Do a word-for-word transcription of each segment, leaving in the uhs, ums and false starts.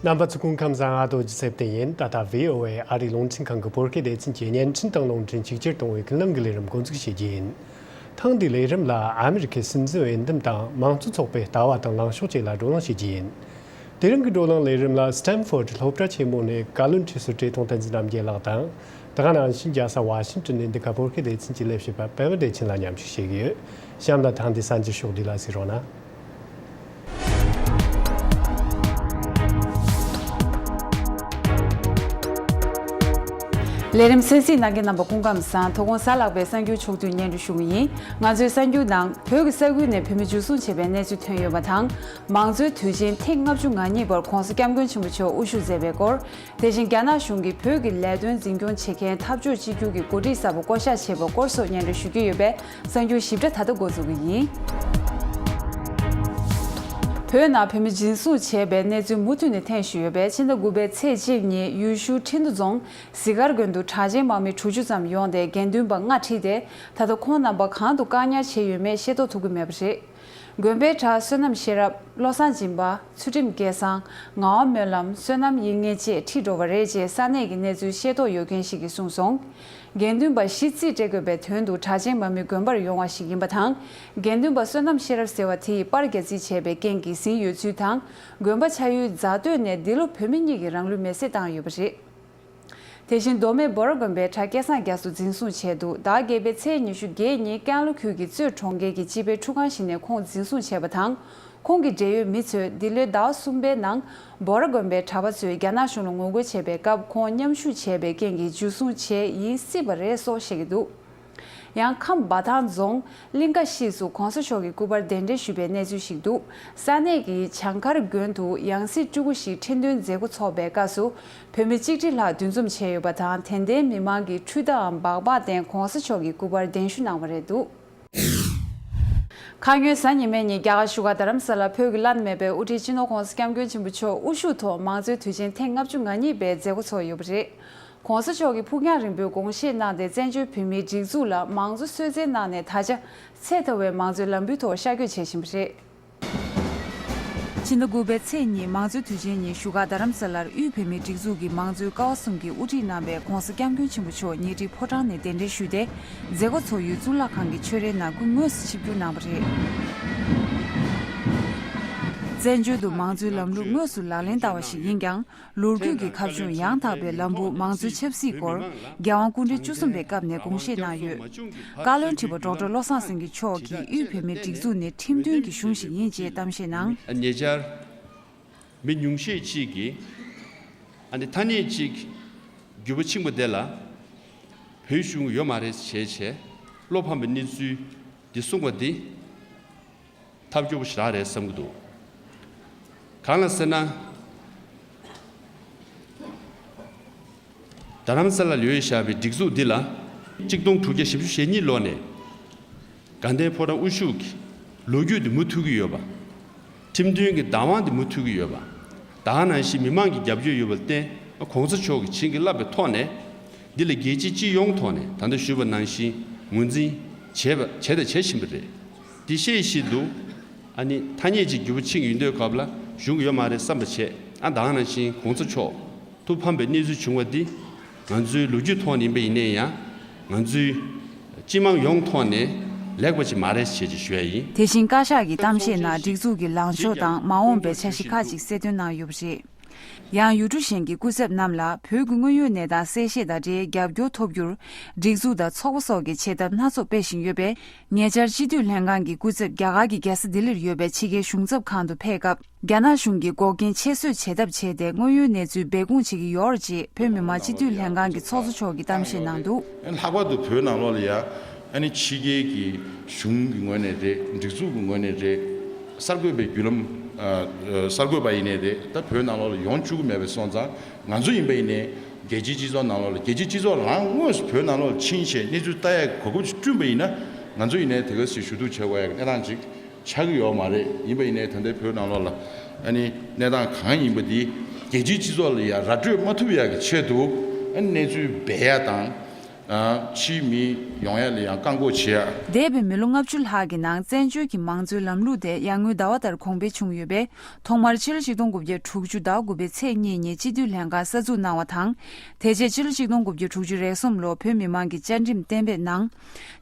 རྣམ་པ་ཚོ་སྐུ་ཁམས་བཟང་། ཨ་རྡོ་རྗེ་ཚེ་བརྟན་ཡིན། ད་ལྟ་བྷི་ཨོ་ཨེ་ཨ་རིའི་རླུང་འཕྲིན་ཁང་གི་བོད་སྐད་སྡེ་ཚན་གྱི་བརྙན་འཕྲིན་དང་རླུང་འཕྲིན་ཆིག་ཆར་གཏོང་བའི་ཀུན་གླེང་གི་ལས་རིམ་འགོ་འཛུགས་བྱེད་རྒྱུ་ཡིན། ཐེངས་འདིའི་ལས་རིམ་ལ་ཨ་མི་རི་ཁའི་སྲིད་འཛིན་འོས་འདེམས་དང་མང་གཙོ་ཚོགས་པའི་ལྟ་བ་དང་ལངས་ཕྱོགས་བཅས་ལ་བགྲོ་གླེང་བྱེད་རྒྱུ་ཡིན། དེ་རིང་གི་བགྲོ་གླེང་ལས་རིམ་ལ་སི་ཏན་ཕོར་ཌི་སློབ་གྲྭ་ཆེན་མོ་ནས་བཀའ་བློན་ཁྲི་ཟུར་བཀྲས་མཐོང་བསྟན་འཛིན་རྣམ་རྒྱལ་ལགས་དང་། དེ་ག་ནང་བཞིན་རྒྱལ་ས་ཝ་ཤིང་ཏོན་ནས་འདི་ག་བོད་སྐད་སྡེ་ཚན་གྱི་ལས་བྱེད་པ་པད་མ་བདེ་ཆེན་ལ་མཉམ་ཞུགས་བྱེད་ཀྱི་ཡོད། གཤམ་ལ་ཐེངས་འདིའི་གསར་འགྱུར་ཕྱོགས་བསྡུས་ལ་གཟིགས་རོགས་གནང་། ལས་རིམ་གསན་གཟིགས་གནང་མཁན་རྣམ་པ་སྐུ་ཁམས་བཟང་། དོ་དགོང་གཟའ་ལྷག་པའི་གསར་འགྱུར་ཕྱོགས་བསྡུས་སྙན་སྒྲོན་ཞུ་གི་ཡིན། ང་ཚོའི་གསར་འགྱུར་ནང་བོད་ཀྱི་ས་ཁུལ་ནས་བོད་མི་འཇུ་བཟུང་བྱས་པའི་གནས་ཚུལ་ཐོན་ཡོད་པ་དང་། མང་གཙོའི་དུས་ཆེན་ཐེངས་ལྔ་བཅུ་ང་གཉིས་པར་༧གོང་ས་༧སྐྱབས་མགོན་ཆེན་པོ་མཆོག་དབུ་བཞུགས་མཛད་པའི་སྐོར། དེ་བཞིན་རྒྱ་ནག་གཞུང་གིས་བོད་ཀྱི་ལས་དོན་འཛིན་སྐྱོང་བྱེད་མཁན་འཐབ་ཕྱོགས་གཅིག་གྱུར་གྱི་འགོ་ཁྲིད་གསར་པ་བསྐོ་གཞག་བྱས་པའི་སྐོར་སོགས་སྙན་སྒྲོན་ཞུ་རྒྱུ་ཡོད་པས། གསར་འགྱུར་ཞིབ་ཕྲ་ད་ལྟ་འགོ་འཛུགས་ཀྱི་ཡིན། བོད་ནང་བོད་མི་འཇུ་བཟུང་བྱས་པའི་གནས་ཚུལ་མུ་མཐུད་ནས་ཐོན་བཞིན་ཡོད་པས། ཕྱི་ཟླ་དགུ་པའི་ཚེས་གཅིག་ཉིན་ཡུལ་ཤུལ་ཁྲིན་ཏུ་རྫོང་གཟིག་དཀར་དགོན་དུ་གྲགས་ཅན་དམག་མི་དྲུག་ཅུ་ཙམ་ཡོང་སྟེ་དགེ་འདུན་པ་ལྔ་ཁྲིད་དེ། ད་ལྟ་ཁོང་རྣམ་པ་གང་དུ་བཀག་ཉར་བྱས་ཡོད་མེད་ཤེས་རྟོགས་ཐུབ་ཀྱི་མེད་པ་རེད། དགོན་པའི་གྲྭ་བསོད་ནམས་ཤེས་རབ། བློ་བཟང་སྦྱིན་པ། ཚུལ་ཁྲིམས་སྐལ་བཟང་། ངག་དབང་སྨོན་ལམ། བསོད་ནམས་དབྱིག་གཉེན་བཅས་ཁྲིད་འགྲོ་བ་རེད་ཅེས་ས་གནས་ཀྱི་གནས་ཚུལ་ཤེས་རྟོགས་ཡོད་མཁན་ཞིག་གིས་གསུངས་སོང་། དགེ་འདུན་པ་བཞི་རྩིས་སྤྲད་དགོས་པའི་དོན་དུ་གྲྭ་ཆེན་དམག་མི་དགོན་པར་ཡོང་བ་ཞིག་ཡིན་པ་དང་། དགེ་འདུན་པ་བསོད་ནམས་ཤེས་རབ་ཟེར་བ་དེ་ཡིས་པར་རྒྱག་རྩིས་བྱས་པའི་རྐྱེན་གྱིས་ཟིན་ཡོད་ཚུལ་དང་། དགོན་པ་ཆགས་ཡུལ་རྫ་སྟོད་ནས་འདི་ལོ་བོད་མི་གཉིས་ཀྱིས་རང་ལུས་མེར་སྲེག་བཏང་ཡོད་པ་རེད། དེ་བཞིན་མདོ་སྨད་འབོ་ར་དགོན་པའི་གྲྭ་སྐལ་བཟང་རྒྱ་མཚོ་འཛིན་བཟུང་བྱས་འདུག་ཟླ་བརྒྱད་པའི་ཚེས་ཉི་ཤུ་བརྒྱད་ཉིན་ཀན་ལྷོ་ཁུལ་གྱི་གཙོས་གྲོང་ཁྱེར་གྱི་སྤྱི་པའི་ཁྲུས་ཁང་ཞིག་ནས་ཁོང་འཛིན་བཟུང་བྱས་པ་དང་། ཁོང་གི་འབྲེལ་ཡོད་མི་ཚོས་འདི་ལོའི་ཟླ་བ་གསུམ་པའི་ནང་འབོ་ར་དགོན་པའི་གྲྭ་པ་ཚོས་རྒྱ་ནག་གཞུང་ལ་ངོ་རྒོལ་བྱས་པའི་སྐབས་ཁོང་མཉམ་ཞུགས་བྱས་པའི་རྐྱེན་གྱིས་འཇུ་བཟུང་བྱས་ཡིན་སྲིད་པ་རེད་སོགས་བཤད་ཀྱི་འདུག་ཡང་ཁམས་འབའ་ཐང་རྫོང་གླིང་ཀ་ཤིས་སུ་༧གོང་ས་མཆོག་གི་སྐུ་པར་གདན་འདྲེན་ཞུས་པའི་གནས་ཚུལ་ཞིག་འདུག་ས་གནས་ཀྱི་བྱང་མཁར་དགོན་དུ་ཡང་སྲིད་སྤྲུལ་སྐུ་ཞིག་ཁྲི་འདོན་མཛད་འགོ་ཚུགས་པའི་སྐབས་སུ་བོད་མི་ཆིག་ཁྲི་ལྷག་འདུ་འཛོམས་བྱས་ཡོད་པ་དང་། དད་ལྡན་མི་མང་གིས་ཁྲུས་དང་སྦག་སྦག་སྟེང་༧གོང་ས་མཆོག་གི་སྐུ་པར་གདན་ཞུ་གནང་བ་རེད་འདུག་ཁ་སྔོན་གཟའ་ཉི་མའི་ཉིན་རྒྱ་གར་བཞུགས་སྒར་རྡ་རམ་ས་ལར་བོད་ཀྱི་བླ་ན་མེད་པའི་དབུ་ཁྲིད་སྤྱི་ནོར་༧གོང་ས་༧སྐྱབས་མགོན་ཆེན་པོ་མཆོག་དབུ་བཞུགས་ཐོག་མང་གཙོའི་དུས་ཆེན་ཐེངས་ལྔ་བཅུ་ང་གཉིས་པའི་མཛད་སྒོ་ཚོགས་ཡོད་པ་རེད། ༧གོང་ས་མཆོག་གིས་ཕུགས་རྒྱང་རིང་པོའི་དགོངས་བཞེས་གནང་སྟེ། བཙན་བྱོལ་བོད་མིའི་སྒྲིག་འཛུགས་ལ་མང་གཙོ་གསོལ་སྩལ་གནང་ནས། ད་ཆ་ཚད་མཐོ་བའི་མང་གཙོའི་ལམ་བུའི་ཐོག་ཤར་བསྐྱོད་བྱེད་བཞིན་པ་རེད། ཕྱི་ཟླ་དགུ་པའི་ཚེས་གཉིས་མང་གཙོའི་དུས་ཆེན་ཉིན་བཞུགས་སྒར་རྡ་རམ་ས་ལར་དབུས་བོད་མིའི་སྒྲིག་འཛུགས་ཀྱི་མང་གཙོའི་ཀ་བ་གསུམ་གྱི་དབུ་ཁྲིད་རྣམ་པས་༧གོང་ས་༧སྐྱབས་མགོན་ཆེན་པོ་མཆོག་ཉེ་འཁྲིས་ཕོ་བྲང་ནས་གདན་འདྲེན་ཞུས་ཏེ། མཛད་སྒོ་ཚོགས་ཡུལ་གཙུག་ལག་ཁང་གི་ཆོས་རའི་ནང་སྐུ་དངོས་སུ་ཆིབས་བསྒྱུར་གནང་བ་རེད། བཙན་བྱོལ་དུ་མང་གཙོའི་ལམ་ལུགས་དངོས་སུ་ལག་ལེན་བསྟར་བ་ཞིག་ཡིན་ཀྱང་། ལོ་རྒྱུས་ཀྱི་ཁ་བྱུང་ཡང་དག་པའི་ལམ་བུ་མང་གཙོའི་ཆབ་སྲིད་སྐོར་རྒྱལ་དབང་སྐུ་ཕྲེང་བཅུ་གསུམ་པའི་སྐབས་ནས་དགོངས་བཞེས་གནང་ཡོད། བཀའ་བློན་ཁྲི་པ་ཌོག་ཊར་བློ་བཟང་སེང་གེ་མཆོག་གིས་དབུས་བོད་མིའི་སྒྲིག་འཛུགས་ནི་ཁྲིམས་མཐུན་གྱི་གཞུང་ཞིག་ཡིན་ཅེས་གཏམ་བཤད་གནང་། ཉེ་ཆར་མི་ཉུང་ཤས་ཅིག་གིས་ཨ་ནི་ཐ་སྙད་ཅིག་རྒྱུད་པ་ཕྱིན་པ་དེ་ལ་བོད་གཞུང་ཡོད་མ་རེད་བྱས་བྱས་བློ་ཕམ་པའི་གནས་ཚུལ་འདི་གསུངས་པ་འདི། ཐབས་སྐྱོ་པོ་ཞེ་དྲག་རེད་བསམ་གྱི་འདུག་གང་ལ་ཟེར་ན། རྡ་རམ་ས་ལ་ལ་ཡོད་བཞག་པའི་སྒྲིག་འཛུགས་འདི་ལ། གཅིག་སྟོང་དྲུག་བརྒྱ་བཞི་བཅུ་ཞེ་གཉིས་ལོ་ནས་དགའ་ལྡན་ཕོ་བྲང་དབུ་བཞུགས་ཀྱི་ལོ་རྒྱུས་འདི་མུ་མཐུད་ཀྱི་ཡོད་པ། ཁྲིམས་མཐུན་གྱི་བདག་དབང་འདི་མུ་མཐུད་ཀྱི་ཡོད་པ། ད་ག་ནང་བཞིན་མི་མང་གི་རྒྱབ་སྐྱོར་ཡོད་པར་བརྟེན། གོང་ས་མཆོག་གིས་བྱིན་གྱིས་བརླབས་པའི་ཐོག་ནས། འདི་ལ་རྒྱལ་སྤྱི་སྤྱི་ཡོངས་ཐོག་ནས་ད་ལྟ་ཞུས་པ་ནང་བཞིན་ངོས་འཛིན་བྱས་པ་བྱས་དང་བྱེད་བཞིན་པ་རེད། དེ་ཤེས་བཞིན་དུ། ཨ་ནི་ཐ་སྙད་ཅིག་རྒྱུད་པ་ཕྱིན་ཡོང་དུས་སྐབས་ལ་གཞུང་གི་ཡོད་མ་རེད་བསམ་པ་བྱས། ཨ་ད་ག་ནང་བཞིན་གོང་ས་མཆོག་ཐུགས་ཕམ་པའི་གནས་ཚུལ་བྱུང་བ་འདི། ང་ཚོའི་ལོ་རྒྱུས་ཐོག་ནས་ཡིན་པ་ཡིན་ནའི་ཡང་། ང་ཚོའི་སྤྱི་དམངས་ཡོངས་ཐོག་ནས་ལེགས་པ་ཅིག་མ་རེད་ཅེས་ཀྱི་ཞུ་ཡ་ཡིན། དེ་བཞིན་བཀའ་ཤག་གི་གཏམ་བཤད་ནང་སྒྲིག་འཛུགས་ཀྱི་ལངས་ཕྱོགས་དང་མ་འོངས་པའི་འཆར་གཞི་ཁག་ཅིག་གསལ་སྟོན་གནང་ཡོད་པ་རེད། ཡང་ཡུལ་གྲུ་གཞན་གྱི་སྐུ་ཚབ་རྣམས་ལ་བོད་ཀྱི་དངོས་ཡོད་གནས་སྟངས་གསལ་བཤད་དང་འབྲེལ་རྒྱབ་སྐྱོར་ཐོབ་རྒྱུར། སྒྲིག་འཛུགས་དང་ཚོགས་པ་སོགས་ཀྱིས་བྱེད་ཐབས་སྣ་ཚོགས་སྤེལ་བཞིན་ཡོད་པས། ཉེ་ཆར་སྤྱི་འཐུས་ལྷན་ཁང་གི་སྐུ་ཚབ་རྒྱ་གར་གྱི་རྒྱལ་ས་ལྡི་ལིར་ཡོད་པའི་ཕྱི་རྒྱལ་གཞུང་ཚབ་ཁང་དུ་ཕེབས་སྐབས། རྒྱ་ནག་གཞུང་གིས་འགོག་རྐྱེན་ཆེད་བཟོས་བྱེད་ཐབས་བྱས་ཏེ། དངོས་ཡོད་གནས་ཚུལ་སྦས་སྐུང་བྱེད་ཀྱི་ཡོད་རེད་ཅེས་བོད་མི་མང་སྤྱི་འཐུས་ལྷན་ཁང་གི་ཚོགས་གཙོ་མཆོག་གིས་གཏམ་བཤད་གནང་འདུག་ལྷག་པར་དུ་བོད་ནང་ལོགས་ལ་ཡ། ཨ་ནི་ཕྱི་རྒྱལ་གྱི་གཞུང་གི་ངོས་ནས་རེད། སྒྲིག་འཛུགས་ཀྱི་ངོས་ནས་རེད། གསར་འགོད་པའི་བརྒྱུད་ལམ། ཨ། གསར་འགོད་པ་ཡིན་ནའི་རེད། ད་བོད་ནང་ལོགས་ལ་ཡོང་བཅུག་གི་མེད་པ་སོང་ཙང་། ང་ཚོ་ཡིན་པ་ཡིན་ནའི་རྒྱལ་སྤྱིའི་སྤྱི་ཚོགས་ནང་ལོགས་ལ། རྒྱལ་སྤྱིའི་སྤྱི་ཚོགས་རང་དངོས་སུ་བོད་ནང་ལོགས་ལ་ཕྱིན་བྱས་གནས་ཚུལ་ལྟ་ཡག་གོ་སྐབས་ཅིག་བསྐྲུན་པ་ཡིན་ན། ང་ཚོ་ཡིན་ནའི་དེ་ག་ཚོད་ཞུ་གཏུག་བྱེད་དགོས་ཡག་གི་གནས་སྟངས་ཅིག་ཆགས་ཀྱི་ཡོད་མ་རེད། ཡིན་པ་ཡིན་ནའི་ད་ལྟའི་བོད་ནང་ལོགས་ལ་ཨ་ནི་གནས་སྟངས་གང་ཡིན་པ་འདི་རྒྱལ་སྤྱིའི་སྤྱི་ཚོགས་ལ་ཡ་ར་སྤྲོད་མ་ཐུབ་ཡག་གི་ཆེད་དུ། ཨ་ནི་གནས་ཚུལ་སྦས་ཡག་དང་། ཕྱིའི་མི་ཡོང་ཡ་ལ་ཡང་བཀག་འགོག་བྱེད་ཡ། འདས་པའི་མི་ལོ་ལྔ་བཅུ་ལྷག་གི་ནང་བཙན་བྱོལ་གྱི་མང་གཙོའི་ལམ་ལུགས་དེ་ཡར་ངོའི་ཟླ་བ་ལྟར་གོང་འཕེལ་བྱུང་ཡོད་པས། ཐོག་མར་ཕྱི་ལོ་ཆིག་སྟོང་དགུ་བརྒྱ་དྲུག་ཅུ་ཟླ་དགུ་པའི་ཚེས་གཉིས་ཉིན་སྤྱི་འཐུས་ལྷན་ཁང་གསར་འཛུགས་གནང་བ་དང་། དེ་རྗེས་ཕྱི་ལོ་ཆིག་སྟོང་དགུ་བརྒྱ་དྲུག་ཅུ་རེ་གསུམ་ལོར་བོད་མི་མང་གི་བཅའ་ཁྲིམས་གཏན་འབེབས་གནང་།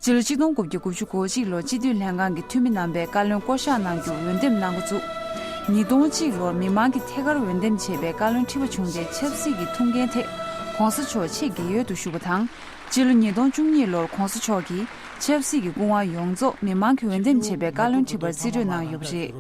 སྤྱི་ལོ་ཆིག་སྟོང་དགུ་བརྒྱ་དགུ་བཅུ་གོ་གཅིག་ལོར་སྤྱི་འཐུས་ལྷན་ཁང་གི་འཐུས་མི་རྣམ་པས་བཀའ་བློན་བསྐོ་གཞག་གནང་རྒྱུར་འོས་འདེམས་གནང་འགོ་བཙུགས། ཉིས་སྟོང་གཅིག་ལོར་མི་མང་གིས་ཐད་ཀར་འོས་འདེམས་བྱས་པའི་བཀའ་བློན་ཁྲི་པ་བྱུང་སྟེ། ཆབ་སྲིད་ཀྱི་ཐུགས་འགན་ཐད་ྋགོང་ས་མཆོག་ཆེས་རྒས་ཡོལ་དུ་བཞུགས་པ་དང་། སྤྱི་ལོ་ཉིས་སྟོང་བཅུ་གཉིས་ལོར་ྋགོང་ས་མཆོག་གིས་ཆབ་སྲིད་ཀྱི་སྐུ་དབང་ཡོངས་རྫོགས་མི་མང་གིས་འོས་འདེམས་བྱས་པའི་བཀའ་བློན་ཁྲི་པར་རྩིས་སྤྲོད་གནང་ཡོད་པ་རེད།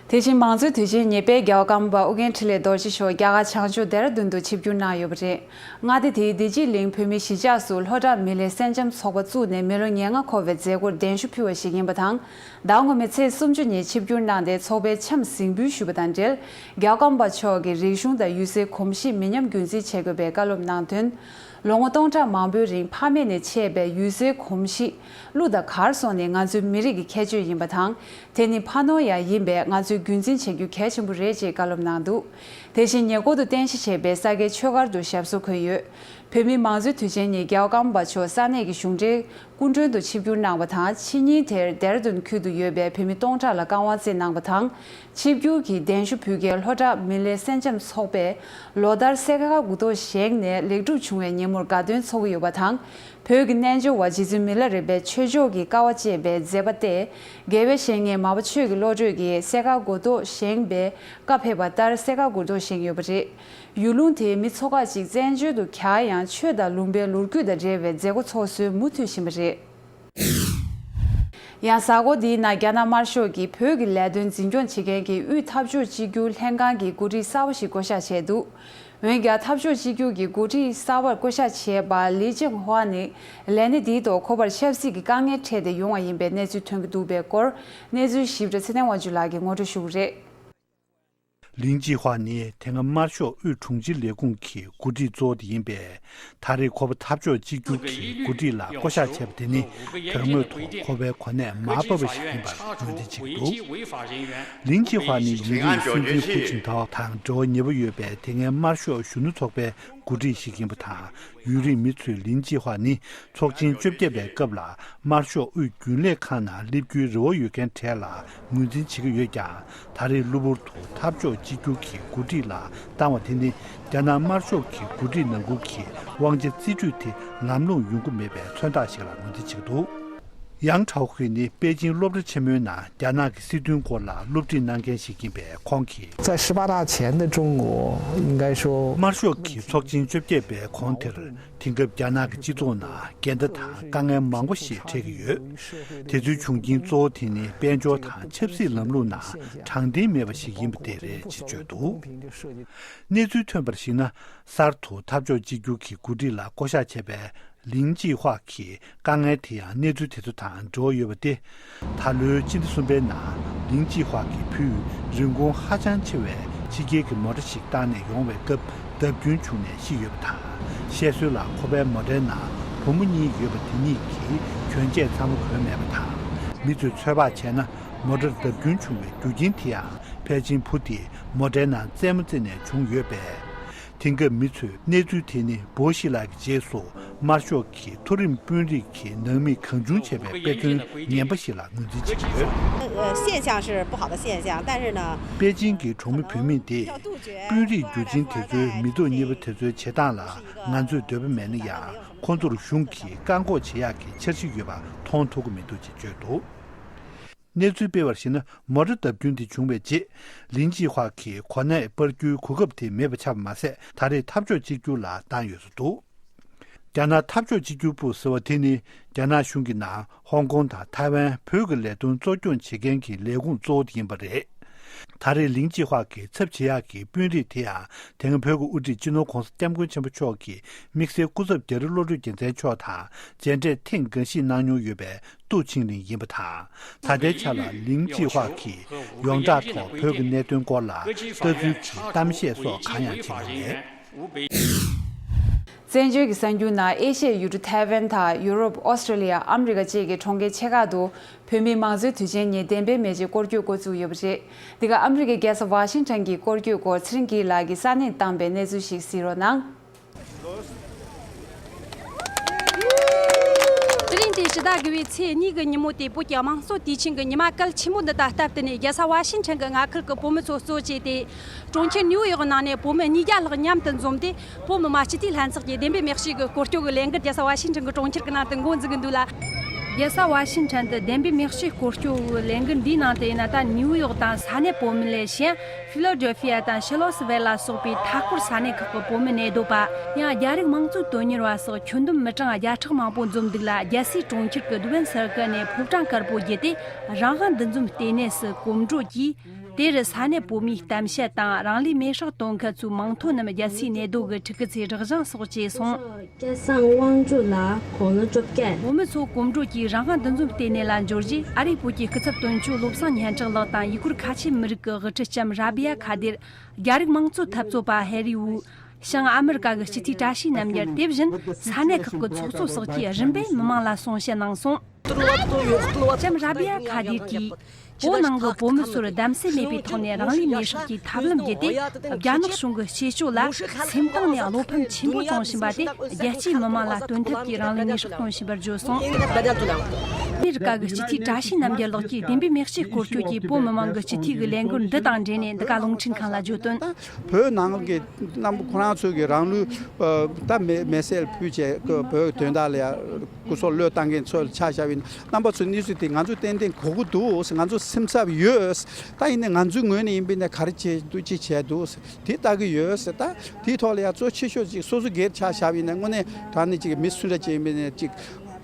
དེ་བཞིན་མང་གཙོའི་དུས་ཆེན་ཉེར་པའི་རྒྱལ་བ་ཀརྨ་པ་ཨོ་རྒྱན་འཕྲིན་ལས་རྡོ་རྗེ་མཆོག་རྒྱ་གར་བྱང་ཕྱོགས་ལྡེ་ར་ལྡུན་དུ་ཆིབས་བསྒྱུར་གནང་ཡོད་པ་རེད། མངའ་སྡེ་དེའི་བདེ་སྐྱིད་གླིང་བོད་མིའི་གཞིས་ཆགས་སུ་ལྷོ་བྲག་མི་ལའི་སེང་ལྕམ་ཚོགས་པ་བཙུགས་ནས་མི་ལོ་ཉེར་ལྔ་འཁོར་བའི་མཛད་སྒོར་གདན་ཞུ་ཕུལ་བ་ཞིག་ཡིན་པ་དང་། ཟླ་ངོ་མའི་ཚེས་སུམ་ཅུ་ཉིན་ཆིབས་བསྒྱུར་གནང་སྟེ་ཚོགས་པའི་འཆམ་གཟིགས་འབུལ་ཞུས་པ་དང་འབྲེལ། རྒྱལ་བ་ཀརྨ་པ་མཆོག་གིས་རིག་གཞུང་དང་ཡུལ་སྲོལ་གོམས་གཤིས་མི་ཉམས་རྒྱུན་འཛིན་བྱེད་དགོས་པའི་བཀའ་སློབ་གནང་དོན། ལོ་ངོ་སྟོང་ཕྲག་མང་པོའི་རིང་ཕ་མེས་ནས་མཆེད་པའི་ཡུལ་སྲོལ་གོམས་གཤིས་གླུ་དང་གར་སོགས་ནི་ང་ཚོའི་མི་རིགས་ཀྱི་ཁྱད་ཆོས་ཡིན་པ་དང་། དེ་ནི་ཕ་ནོར་ཡང་ཡིན་པས་ང་ཚོས་རྒྱུན་འཛིན་བྱེད་རྒྱུ་གལ་ཆེན་པོ་རེད་ཅེས་བཀའ་སློབ་གནང་འདུག་དེ་བཞིན་ཉེ་འཁོར་དུ་རྟེན་གཞི་བྱས་པའི་ས་དགེ་ཆོས་སྒར་དུ་ཞབས་སོར་འཁོད་ཡོད། བོད་མིའི་མང་གཙོའི་དུས་ཆེན་ཉིན་རྒྱལ་བ་ཀརྨ་པ་མཆོག་ས་གནས་ཀྱི་གཞུང་འབྲེལ་སྐུ་མགྲོན་དུ་ཆིབས་བསྒྱུར་གནང་བ་དང་། ཕྱི་ཉིན་དེར་ལྡེ་ར་ལྡུན་ཁུལ་དུ་ཡོད་པའི་བོད་མི་སྟོང་ཕྲག་ལ་བཀའ་དབང་བསྩལ་གནང་བ་དང་། ཆིབས་བསྒྱུར་གྱི་གདན་ཞུ་ཕུལ་མཁན་ལྷོ་བྲག་མི་ལའི་སེང་ལྕམ་ཚོགས་པས་ལོ་ལྟར་སེ་ཀ་ཁ་དགུ་ཐོག་བཞེངས་ནས་ལེགས་གྲུབ་བྱུང་བའི་ཉིན་མོར་དགའ་སྟོན་འཚོགས་ཀྱི་ཡོད་པ་དང་། བོད་ཀྱི་རྣལ་འབྱོར་བ་རྗེ་བཙུན་མི་ལ་རས་པའི་ཆོས་ཕྱོགས་ཀྱི་དཀའ་བ་སྤྱད་པའི་མཛད་པ་སྟེ། དགེ་བའི་བཤེས་གཉེན་མར་པ་ཆོས་ཀྱི་བློ་གྲོས་ཀྱིས་སེ་ཀ་དགུ་ཐོག་བཞེངས་པའི་བཀའ་ཕེབས་པ་ལྟར་སེ་ཀ་དགུ་ཐོག་བཞེངས་ཡོད་པ་རེད། ཡུལ་ལུང་དེའི་མི་ཚོ་ཁག་ཅིག་བཙན་བྱོལ་དུ་གྱར་ཡང་ཆོས་དང་ལུང་པའི་ལོ་རྒྱུས་དང་འབྲེལ་བའི་མཛད་སྒོ་འཚོགས་སྲོལ་མུ་མཐུད་བཞིན་པ་རེད། ཡང་གཟའ་འཁོར་འདིའི་ནང་རྒྱ་ནག་དམར་ཤོག་གིས་བོད་ཀྱི་ལས་དོན་འཛིན་སྐྱོང་བྱེད་མཁན་གྱི་དབུས་འཐབ་ཕྱོགས་གཅིག་གྱུར་ལྷན་ཁང་གི་འགོ་ཁྲིད་གསར་པ་ཞིག་བསྐོ་གཞག་བྱས་འདུག་འོན་ཀྱང་འཐབ་ཕྱོགས་གཅིག་གྱུར་གྱི་འགོ་ཁྲིད་གསར་པར་བསྐོ་གཞག་བྱས་པ་ལི་ཅིང་ཧྭ་ནི་ལས་སྣེ་འདིའི་ཐོག་ཁོ་པར་ཆབ་སྲིད་ཀྱི་དཀའ་ངལ་འཕྲད་དེ་ཡོང་བ་ཡིན་པའི་གནས་ཚུལ་ཐོན་གྱི་འདུག་པའི་སྐོར། གནས་ཚུལ་ཞིབ་ཕྲ་ཚེ་བརྟན་དབང་ཕྱུག་ལགས་ཀྱིས་ངོ་སྤྲོད་ཞུ་གི་རེད། ལིན་ཅི་ཧྭ་ནི་དེ་སྔ་དམར་ཤོག་དབུས་དྲུང་ཆེ་ལས་ཁུངས་ཀྱི་འགོ་ཁྲིད་གཙོ་བོ་དེ་ཡིན་པས། ད་རེས་ཁོ་པ་འཐབ་ཕྱོགས་གཅིག་གྱུར་གྱི་འགོ་ཁྲིད་ལ་བསྐོ་གཞག་བྱས་པ་དེ་ནི་དོན་དངོས་ཐོག་ཁོ་པའི་གོ་གནས་མར་ཕབ་པ་ཞིག་ཡིན་པར་ངོས་འཛིན་བྱེད་ཀྱི་འདུག་ལིན་ཅི་ཧྭ་ནི་ཡུན་རིང་སྲིད་འཛིན་ཧུའུ་ཅིན་ཐའོ་དང་འབྲེལ་བ་ཉེ་པོ་ཡོད་པའི་དེ་སྔའི་དམར་ཤོག་གཞོན་ནུ་ཚོགས་པའི་འགོ་ཁྲིད་ཞིག་ཡིན་པ་དང་། ཡུན་རིང་མི་ཚོས་ལིན་ཅི་ཧྭ་ནི་ཚོགས་ཆེན་བཅོ་བརྒྱད་པའི་སྐབས་ལ་དམར་ཤོག་དབུས་རྒྱུན་ལས་ཁང་ནང་སླེབས་རྒྱུའི་རེ་བ་ཡོད་མཁན་གྲས་ལ་ངོས་འཛིན་བྱེད་ཀྱི་ཡོད་ཀྱང་། ད་རེས་གློ་བུར་དུ་འཐབ་ཕྱོགས་གཅིག་གྱུར་གྱི་འགོ་ཁྲིད་ལ་བཏང་བ་དེ་ནི། རྒྱ་ནག་དམར་ཤོག་གི་འགོ་ཁྲིད་ནང་ཁུལ་གྱི་དབང་ཆ་རྩིས་སྤྲོད་དེ་ལམ་ལྷོང་ཡོང་གི་མེད་པའི་མཚོན་རྟགས་ཤིག་ལ་ངོས་འཛིན་བྱེད་ཀྱི་འདུག་ཡང་ཁྲའོ་ཧུའེ་ནི་པེ་ཅིང་སློབ་གྲྭ་ཆེན་མོའི་ནང་རྒྱ་ནག་གི་སྲིད་དོན་སྐོར་ལ་སློབ་ཁྲིད་གནང་མཁན་ཞིག་ཡིན་པས། ཁོང་གིས། 在十八大前的中国，应该说 དམར་ཤོག་གི་ཚོགས་ཆེན་བཅོ་བརྒྱད་པའི་གོང་དེར། དེང་སྐབས་རྒྱ་ནག་གི་སྤྱི་ཚོགས་ནང་འགལ་ཟླ་དང་དཀའ་ངལ་མང་པོ་ཞིག་འཕྲད་ཀྱི་ཡོད། དེ་ཚོའི་བྱུང་རྐྱེན་གཙོ་བོ་དེ་ནི་དཔལ་འབྱོར་དང་ཆབ་སྲིད་ལམ་ལུགས་ནང་དྲང་བདེན་མེད་པ་ཞིག་ཡིན་པ་དེ་རེད་ཅེས་བརྗོད་འདུག་གནས་ཚུལ་ཐོན་པར་གཞིགས་ན། གསར་དུ་འཐབ་ཕྱོགས་གཅིག་གྱུར་གྱི་འགོ་ཁྲིད་ལ་བསྐོ་གཞག་བྱས་པའི་ལིན་ཅི་ཧྭ་གི་དཀའ་ངལ་དེ་ཡང་གནས་ཚུལ་དེ་ཚོ་དང་འབྲེལ་བ་ཡོད་པ་སྟེ། ད་ལོའི་སྤྱི་ཟླ་གསུམ་པའི་ནང་ལིན་ཅི་ཧྭ་གི་བུས་རིན་གོང་ཧ་ཅང་ཆེ་བའི་ཕྱི་རྒྱལ་གྱི་མོ་ཊ་ཞིག་བཏང་ནས་ཡོང་བའི་སྐབས་བརྡབ་སྐྱོན་བྱུང་ནས་ཤི་ཡོད་པ་དང་། བཤད་སྲོལ་ལ་ཁོ་པའི་མོ་ཊའི་ནང་བུ་མོ་གཉིས་ཡོད་པ་དེ་གཉིས་ཀྱིས་གྱོན་ཆས་ཚང་མ་གོན་མེད་པ་དང་། མི་ཚོས་ཚོད་དཔག་བྱས་ན། མོ་ཊར་བརྡབ་སྐྱོན་བྱུང་བའི་རྒྱུ་རྐྱེན་དེ་ཡང་ཕལ་ཆེར་བུ་དེས་མོ་ཊའི་ནང་རྩེད་མོ་རྩེ་ནས་བྱུང་ཡོད་པས། དེང་སྐབས་མི་ཚོས་གནས་ཚུལ་དེ་ནི་བོ་ཤི་ལགས་ཀྱི་རྗེས་སུ་དམར་ཤོག་གི་མཐོ་རིམ་དཔོན་རིགས་ཀྱི་ནང་མིས་གང་བྱུང་བྱས་པའི་དཔེ་མཚོན་ངན་པ་ཞིག་ལ་ངོས་འཛིན་བྱེད་ཀྱི་ཡོད། 呃，现象是不好的现象，但是呢， པེ་ཅིང་གི་གྲོང་མི་བུད་མེད་དེས། དཔོན་རིགས་རྒྱུ་ཆེན་དེ་ཚོའི་མི་སྡུག་གཉེར་པ་དེ་ཚོའི་བྱེད་སྟངས་ལ་ང་ཚོས་འདོད་པ་མེད་ན་ཡང་། ཁོ་ཚོར་གཞུང་གིས་བཀག་འགོག་བྱེད་ཡག་གི་འཆར་གཞི་ཡོད་པ་མཐོང་ཐུབ་ཀྱི་མི་འདུག་ཅེས་བརྗོད་འདུག་གནས་ཚུལ་སྤེལ་བར་གཞིགས་ན། མོ་ཊ་བརྡབ་སྐྱོན་དེ་བྱུང་བའི་རྗེས། ལིན་ཅི་ཧྭ་གིས་གོ་གནས་སྤར་རྒྱུའི་གོ་སྐབས་དེ་མེད་པ་ཆགས་པ་མ་ཟད། ད་རེས་འཐབ་ཕྱོགས་གཅིག་གྱུར་ལ་བཏང་ཡོད་བཟོ་འདུག་རྒྱ་ནག་འཐབ་ཕྱོགས་གཅིག་གྱུར་པུའུ་ཟེར་བ་དེ་ནི། རྒྱ་ནག་གཞུང་གི་ནང་ཧོང་ཀོང་དང་ཐའེ་ཝན་བོད་ཀྱི་ལས་དོན་གཙོ་སྐྱོང་བྱེད་མཁན་གྱི་ལས་ཁུངས་གཙོ་བོ་དེ་ཡིན་པ་རེད། ད་རེས་ལིན་ཅི་ཧྭ་གི་ཚབ་བྱེད་ཡག་གི་དཔོན་རིགས་དེ་ཡང་། དེ་སྔ་བོད་ཀྱི་དབུ་ཁྲིད་སྤྱི་ནོར་༧གོང་ས་༧སྐྱབས་མགོན་ཆེན་པོ་མཆོག་གིས་དམིགས་བསལ་སྐུ་ཚབ་རྒྱ་རི་བློ་གྲོས་རྒྱལ་མཚན་མཆོག་དང་མཇལ་འཕྲད་ཐེངས་འགའ་ཞིག་གནང་མྱོང་ཡོད་པའི་ཏུའུ་ཆིང་ལིན་ཡིན་པ་དང་། ད་ལྟའི་ཆ་ལ་ལིན་ཅི་ཧྭ་གིས་ཡོངས་གྲགས་ཐོག་བོད་ཀྱི་གནད་དོན་སྐོར་ལ་ལྟ་ཚུལ་གྱི་གཏམ་བཤད་སོགས་གང་ཡང་བྱེད་མྱོང་མེད། བཙན་བྱོལ་གྱི་གསར་འགྱུར་ནང་། ཨེ་ཤི་ཡའི་ཡུལ་གྲུ་ཐའེ་ཝན་དང་ཡུ་རོབ། ཨོ་སི་ཀྲོ་ལི་ཡ། ཨ་མི་རི་ཀ་བཅས་ཀྱི་གྲོང་ཁྱེར་ཆེ་ཁག་ཏུ་བོད་མིའི་མང་གཙོའི་དུས་ཆེན་ཉིན་བདེན་པའི་མེ་ལྕེ་སྐོར་སྐྱོད་འགོ་བཙུགས་ཡོད་པ་རེད། འདི་ག་ཨ་མི་རི་ཀའི་རྒྱལ་ས་ཝ་ཤིང་ཊོན་གྱི་སྐོར་སྐྱོད་སྐོར་ཚེ་རིང་སྐྱིད་ལགས་ཀྱིས་ས་གནས་བཏང་པའི་གནས་ཚུལ་ཞིག་གཟིགས་རོགས་གནང་། སྟེ་ཕྱི་ཟླ་དགུ་པའི་ཚེས་གཉིས་ཀྱི་ཉིན་མོ་དེ་བོད་ཀྱི་དམངས་གཙོ་དུས་ཆེན་གྱི་ཉི་མ་གལ་ཆེན་པོ་འདི་དང་སྟབས་བསྟུན་ནས། རྒྱལ་ས་ཝ་ཤིང་ཊོན་གྱི་མངའ་ཁུལ་གྱི་བོད་མི་ཚོ་གཙོ་བྱས་ཏེ། གྲོང་ཁྱེར་ནིའུ་ཡོག་ནང་ནས་བོད་མི་ཉིས་བརྒྱ་ལྷག་མཉམ་དུ་འཛོམས་ཏེ། བོད་མི་མང་སྤྱི་འཐུས་ལྷན་ཚོགས་ཀྱི་བདེན་པའི་མེ་ལྕེ་གི་སྐོར་སྐྱོད་ཀྱི་ལས་འགུལ་རྒྱལ་ས་ཝ་ཤིང་ཊོན་གྱི་གྲོང་ཁྱེར་གྱི་ནང་དུ་འགོ་འཛུགས་ཀྱི་འདུག་ལ། རྒྱལ་ས་ཝ་ཤིང་ཊོན་དུ་བདེན་པའི་མེ་ལྕེ་སྐོར་སྐྱོད་ཀྱི་ལས་འགུལ་འདིའི་ནང་དུ་ཡིན་ན། ད་ནིའུ་ཡོག་དང་ས་གནས་བོད་མི་ལས་གཞན། ཕི་ལོ་ཌེལ་ཕི་ཡ་དང་ཤར་ལོ་སི་ཝེལ་ལ་སོགས་པའི་མཐའ་འཁོར་ས་གནས་ཁག་གི་བོད་མི་གནས་སྡོད་པ། ཡང་རྒྱ་རིགས་དམངས་གཙོའི་དོན་གཉེར་བ་སོགས་ཁྱོན་བསྡོམས་མི་གྲངས་བརྒྱ་ཕྲག་མང་པོ་འཛོམས་འདུག་ལ། རྒྱལ་སའི་གྲོང་ཁྱེར་གྱི་དུ་ཝན་སར་ཀལ་ནས་ཕོ་བྲང་དཀར་པོ་བརྒྱུད་དེ། རང་དབང་འདུ་འཛོམས་ལྟེ་གནས་སུ་གོམ་བགྲོད་ཀྱིས། དེར་ས་གནས་བོད་མིའི་གཏམ་བཤད་དང་། རང་ལུས་མེར་སྲེག་གཏོང་མཁན་ཚོའི་མིང་ཐོ་རྣམས་རྒྱལ་སའི་གནས་སྡོད་ཀྱི་ཕྲུ་གུ་ཚོའི་སྒྲིག་གཞུང་སོགས་བཅས་སོང་། སྐལ་བཟང་དབང་ཕྱུག་ལ་དགུང་ལོ་བཅོ་བརྒྱད། བོད་མི་ཚོ་གོམ་བགྲོད་ཀྱིས་རང་དབང་འདུ་འཛོམས་ལྟེ་གནས་ལ་འབྱོར་རྗེས། ཨ་རིའི་བོད་ཀྱི་སྐུ་ཚབ་དོན་གཅོད་བློ་བཟང་སྙན་གྲགས་ལགས་དང་ཡུ་གུར་ཁ་ཆེ་མི་རིགས་ཀྱི་དབུ་ཁྲིད་ལྕམ་ར་བི་ཡ་ཁ་དིར། རྒྱ་རིགས་དམངས་གཙོ་འཐབ་རྩོད་པ་ཧེ་རི་ཝུ། བྱང་ཨ་མི་རི་ཀ་གི་སྤྱི་འཐུས་བཀྲ་ཤིས་རྣམ་རྒྱལ། དེ་བཞིན་ས་གནས་ཁག་གི་ཚོགས་གཙོ་སོགས་ཀྱིས་རིམ་པས་མི་མང་ལ་གསུང་བཤད་གནང་སོང་། ལྕམ་ར་བི་ཡ་ཁ་དིར་གྱིས། བོད་ནང་གི་བོད་མི་ཚོར་གདམ་གསེས་མེད་པའི་ཐོག་ནས་རང་ལུས་མེར་སྲེག་གི་ཐབས་ལམ་བརྒྱུད་དེ། རྒྱ་ནག་གཞུང་གི་བྱེད་སྤྱོད་ལ་སེམས་གཏིང་ནས་བློ་ཕམ་ཆེན་པོ་བྱུང་བཞིན་པ་དེ། རྒྱལ་སྤྱིའི་མི་མང་ལ་སྟོན་ཐབས་ཀྱིས་རང་ལུས་མེར་སྲེག་གཏོང་བཞིན་པར་བརྗོད་སོང་། ཨ་མི་རི་ཀ་གི་སྤྱི་འཐུས་བཀྲ་ཤིས་རྣམ་རྒྱལ་ལགས་ཀྱིས་བདེན་པའི་མེ་ལྕེ་སྐོར་སྐྱོད་ཀྱིས་བོད་མི་མང་གི་སྤྱི་འཐུས་ཀྱི་ལས་འགུལ་འདི་དང་འབྲེལ་ནས། འདི་ག་རླུང་འཕྲིན་ཁང་ལ་བརྗོད་དོན། བོད་ནང་གི་རྣམ་པ་ཁོ་རང་ཚོ་གི་རང་ལུས་ད་མེ་མེ་སྲེག་ཕུལ་བྱས། བོད་དོན་དག་ལ་ཡ་སྐུ་སྲོག་བློས་བཏང་མཁན་ཚོ་ལ་ཆ་བཞག་པ་ཡིན་ན། རྣམ་པ་ཚོ་གནས་ཚུལ་དེ་ང་ཚོ་ཏན་ཏན་གོ་གི་འདུག། ང་ཚོ་སེམས་འཚབ་ཡོད། ད་ཡིན་ནའི་ང་ཚོའི་ངོས་ནས་ཡིན་པ་ཡིན་ན་ག་རེ་བྱས་འདུག་ཅི་བྱས་འདུག་དེ་ལྟ་གི་ཡོད། ད་དེའི་ཐོག་ལ་ཡ་གཙོ་ཆེ་ཤོས་ཅིག་སོ་སོ་སྒེར་ཆ་བཞག་པ་ཡིན་ན། དངོས་གནས་དྲང་གནས་ཅིག་མི་སུ་འདྲ་ཅིག་ཡིན་པ་ཡིན་ན་ཅིག་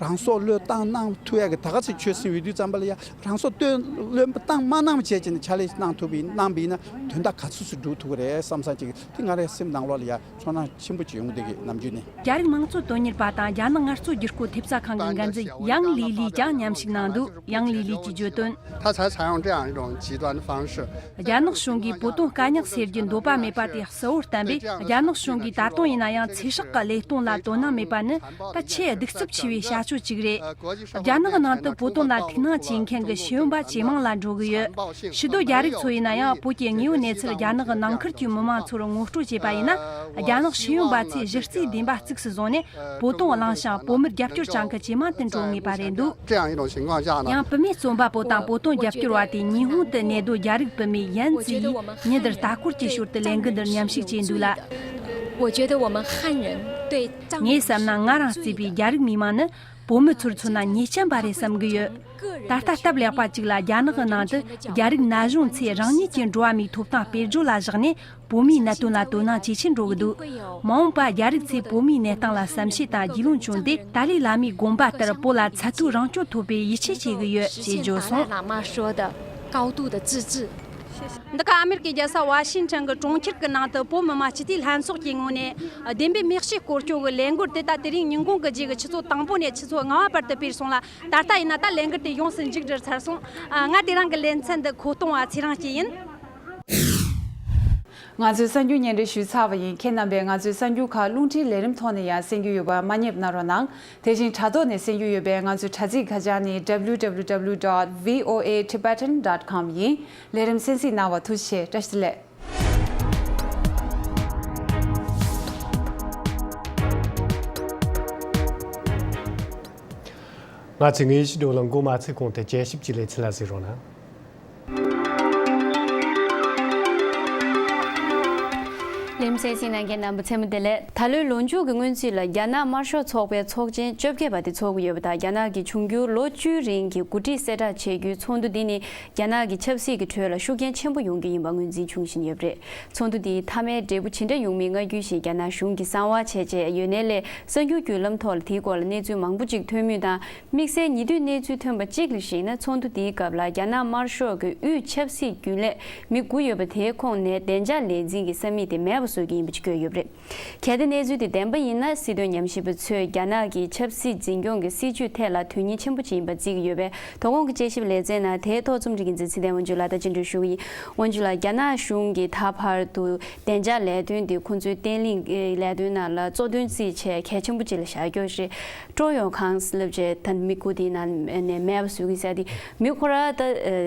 རང་སྲོག་བློས་བཏང་གནང་ཐུབ་ཡ་གི་ད་ག་ཚོད་ཆོད་ཟིན་ཡོད་དུས་ཙམ་པ་ལ་ཡ། རང་སྲོག་བཏོན་བློས་བཏང་མ་གནང་བྱས་བྱས་ནས་ཕྱག་ལས་གནང་ཐུབ་པ་ཡིན། གནང་བ་ཡིན་ན་དོན་དག་ག་ཚོད་ཅིག་འགྲུབ་ཐུབ་ཀྱི་རེད་བསམ་བསམ་ཅིག་དེ་ང་རའི་སེམས་ནང་ལོགས་ལ་ཡ་ཚོར་སྣང་ཆེན་པོ་ཅིག་ཡོང་གི་འདུག་གི། ནམ་རྒྱུན་ནས། རྒྱ་རིགས་དམངས་གཙོ་དོན་གཉེར་པ་དང་རྒྱ་ནག་ངལ་རྩོལ་བསྒྱུར་བཀོད་ཐེབས་རྩ་ཁང་གི་འགན་འཛིན་ཡང་ལི་ལིས་ཀྱང་མཉམ་ཞུགས་གནང་འདུག། ཡང་ལི་ལིས་ཀྱིས་བརྗོད་དོན། 他才采用这样一种极端的方式。 རྒྱ་ནག་གཞུང་གིས་བོད་དོན་དཀའ་རྙོག་སེལ་རྒྱུའི་འདོད་པ་མེད་པ་དེ་གསལ་བོར་བསྟན་པས། རྒྱ་ནག་གཞུང་གིས་ད་དུང་ཡིན་ན་ཡང་ཚེ་སྲོག་གི་བློས་གཏོང་ལ་དོ་སྣང་མེད་པ་ནི་ད་ཆེས་གདུག་རྩུབ་ཆེ་བའི་བྱ་སྤྱོད་ཅིག་རེད། རྒྱ་ནག་གི་ནང་དུ་བོད་དོན་ལ་ཐུགས་སྣང་བྱེད་མཁན་གྱི་ཤེས་ཡོན་པ་ཇེ་མང་ལ་འགྲོ་གི་ཡོད། ཕྱི་སྡོད་རྒྱ་རིགས་ཚོ་ཡིན་ན་ཡང་། བོད་ཀྱི་དངོས་ཡོད་གནས་ཚུལ་རྒྱ་ནག་གི་ནང་ཁུལ་གྱི་མི་མང་ཚོར་ངོ་སྤྲོད་བྱས་པ་ཡིན་ན། རྒྱ་ནག་ཤེས་ཡོན་པ་ཚོས་གཞི་རྩའི་བདེན་པ་གཙིགས་སུ་བཟུང་ནས། བོད་དོན་བླངས་ཤིང་བོད་མིར་རྒྱབ་སྐྱོར་བྱ་མཁན་ཇེ་མང་དུ་འགྲོ་ངེས་པ་རེད་འདུག། 这样一种情况下呢， ཡང་བུད་མེད་རྩོམ་པ་པོ་དང་བོད་དོན་རྒྱབ་སྐྱོར་བ་དེ་ཉི་ཧོང་དུ་གནས་སྡོད་རྒྱ་རིགས་བུད་མེད་ཡན་ཙི་ཡིས་ཉིན་དེར་ལྟ་སྐོར་གྱི་ཞོར་དུ་ལས་འགུལ་འདིར་མཉམ་ཞུགས་བྱས་འདུག་ལ། 我觉得我们汉人对藏 ངས་བསམ་ན། ང་རང་གཙོས་པའི་རྒྱ་རིགས་མི་མང་ནི་བོད་མི་ཚོར་མཚོན་ན་ཉེས་ཅན་པ་རེད་བསམ་གྱི་ཡོད། ད་ལྟ་སྟབས་ལེགས་པ་ཅིག་ལ་རྒྱ་ནག་གི་ནང་དུ་རྒྱ་རིགས་ན་གཞོན་ཚོས་རང་ཉིད་ཀྱི་འགྲོ་བ་མིའི་ཐོབ་ཐང་དཔེར་བརྗོད་ལ་བཞག་ནས། བོད་མིའི་གནད་དོན་ལ་དོ་སྣང་ཇེ་ཆེར་འགྲོ་གི་འདུག། མ་འོངས་པ་རྒྱ་རིགས་ཚོས་བོད་མིའི་གནས་སྟངས་ལ་བསམ་ཤེས་དང་རྒྱུས་ལོན་བྱུང་སྟེ། ཏཱ་ལའི་བླ་མའི་དགོངས་པ་ལྟར་བོད་ལ་ཚད་མཐོའི་རང་སྐྱོང་ཐོབ་པའི་ཡིད་ཆེས་བྱེད་ཀྱི་ཡོད་ཅེས་བརྗོད་སོང་། 达赖喇嘛说的高度的自治。 འདི་ག་ཨ་མེ་རི་ཀའི་རྒྱལ་ས་ཝ་ཤིང་ཊོན་གྱི་གྲོང་ཁྱེར་གྱི་ནང་དུ་བོད་མི་མང་སྤྱི་འཐུས་ལྷན་ཚོགས་ཀྱི་ངོས་ནས་བདེན་པའི་མེ་ལྕེ་སྐོར་སྐྱོད་ཀྱི་ལས་འགུལ་དེ་ད་དེ་རིང་ཉིན་གུང་གི་རྗེས་ཀྱི་ཆུ་ཚོད་དང་པོ་ནས་ཆུ་ཚོད་ལྔ་པ་བར་དུ་སྤེལ་སོང་ལ། ད་ལྟ་ཡིན་ན་ད་ལས་འགུལ་དེ་ཡོངས་སུ་མཇུག་སྒྲིལ་ཚར་སོང་། ང་དེ་རིང་གི་ལེ་ཚན་འདི་མཁོ་གཏོང་བ་ཚེ་རིང་སྐྱིད་ཡིན། ང་ཚོས་གསར་འགྱུར་སྙན་སྒྲོན་ཞུས་ཚར་བ་ཡིན། ཁྱེད་རྣམ་པས་ང་ཚོའི་གསར་འགྱུར་ཁག་རླུང་འཕྲིན་ལས་རིམ་ཐོག་ནས་ཡང་གསན་རྒྱུ་ཡོད་པ་མ་བསྙེལ་གནང་རོགས་གནང་། དེ་བཞིན་དྲ་ཐོག་ནས་གསན་རྒྱུ་ཡོད་པའི་ང་ཚོའི་དྲ་ཚིགས་ཁ་བྱང་ནི་W W W dot V O A Tibetan dot com ཡིན། ལས་རིམ་གསན་གཟིགས་གནང་བར་ཐུགས་རྗེ་ཆེ། བཀྲ་ཤིས་བདེ་ལེགས། ང་ཚོས་དངོས་གཞིའི་བགྲོ་གླེང་འགོ་མ་ཚུགས་གོང་དུ་དཔྱད་ཞིབ་ཀྱི་ལེ་ཚན་ལ་གཟིགས་རོགས་གནང་། ལེ་ཚན་གཟིགས་གནང་མཁན་རྣམ་པ་ཚང་མ་བདེ་ལེགས། ད་ལོའི་ལོ་མཇུག་གི་སྔོན་རྩིས་ལ་རྒྱ་ནག་དམར་ཤོག་ཚོགས་པའི་ཚོགས་ཆེན་བཅོ་བརྒྱད་པ་དེ་འཚོགས་ཀྱི་ཡོད་པ་དང་། རྒྱ་ནག་གི་འབྱུང་འགྱུར་ལོ་བཅུའི་རིང་གི་འགོ་ཁྲིད་གསལ་བསྒྲགས་བྱེད་རྒྱུའི་ཚོགས་འདུ་འདི་ནི་རྒྱ་ནག་གི་ཆབ་སྲིད་ཀྱི་ཁྲོད་ལ་ཤུགས་རྐྱེན་ཆེན་པོ་ཡོང་རྒྱུ་ཡིན་པ་ངོས་འཛིན་བྱུང་བཞིན་ཡོད་པ་རེད། ཚོགས་འདུ་འདིའི་མཐའ་མའི་འབྲས་བུ་ཇི་འདྲ་ཡོང་མིན་སྔ་འགྱུར་ཞིག་རྒྱ་ནག་གཞུང་གིས་གསང་བ་བྱས་རྗེས། ཡོད་ནའི་ལས་གསར་འགྱུར་བརྒྱུད་ལམ་ཐོག་ལ་དེའི་སྐོར་ལ་གནས་ཚུལ་མང་པོ་ཅིག་ཐོན་མུས་དང་། དམིགས་བསལ་ཉེ་དུས་གནས་ཚུལ་ཐོན་པ་གཅིག་ལ་གཞིགས་ན། ཚོགས་འདུ་དེའི་སྐབས་ལ་རྒྱ་ནག་དམར་ཤོག་གི་དབུས་ཆབ་སྲིད་རྒྱུན་ལས་མི་དགུ་ཡོད་པ་དེའི་ཁོངས་ནས་བདེ་འཇགས་ལས་འཛིན་གྱི་ས་མིག་དེ་མེད་པ་བཟོ་རྒྱུ་ཡིན་པ་ཅིག་བཀོད་ཡོད་པ་རེད། གལ་ཏེ་གནས་ཚུལ་དེ་བདེན་པ་ཡིན་ན། སྲིད་དོན་ཉམས་ཞིབ་པ་ཚོས་རྒྱ་ནག་གི་ཆབ་སྲིད་འཛིན་སྐྱོང་གི་སྲིད་བྱུས་ཐད་ལ་དོན་སྙིང་ཆེན་པོ་ཅིག་ཡིན་པ་བརྩི་གི་ཡོད་པས། དོ་དགོང་གི་དཔྱད་ཞིབ་ལེ་ཚན་ནང་དེའི་ཐོག་རྩོམ་སྒྲིག་འགན་འཛིན་ཚེ་བརྟན་དབང་ཕྱུག་ལགས་དང་བཅར་འདྲི་ཞུ་གི་ཡིན། དབང་ཕྱུག་ལགས། རྒྱ་ནག་གཞུང་གིས་ད་བར་དུ་བདེ་འཇགས་ལས་དོན་དེ་ཁོང་ཚོའི་བརྟན་ལྷིང་གི་ལས་དོན་ནང་ལ་གཙོ་དོན་བརྩིས་བྱས་གལ་ཆེན་པོ་ཅིག་ལ་བཞག་རྒྱུ་ཞིག་སྤྲོ་ཡོང་ཁང་སླེབས་བྱས། ད་མི་དགུ་དེའི་ནང་ནས་མེད་པ་བཟོ་གི་ཟེར་དེ། མི་ཁོ་ར་ད་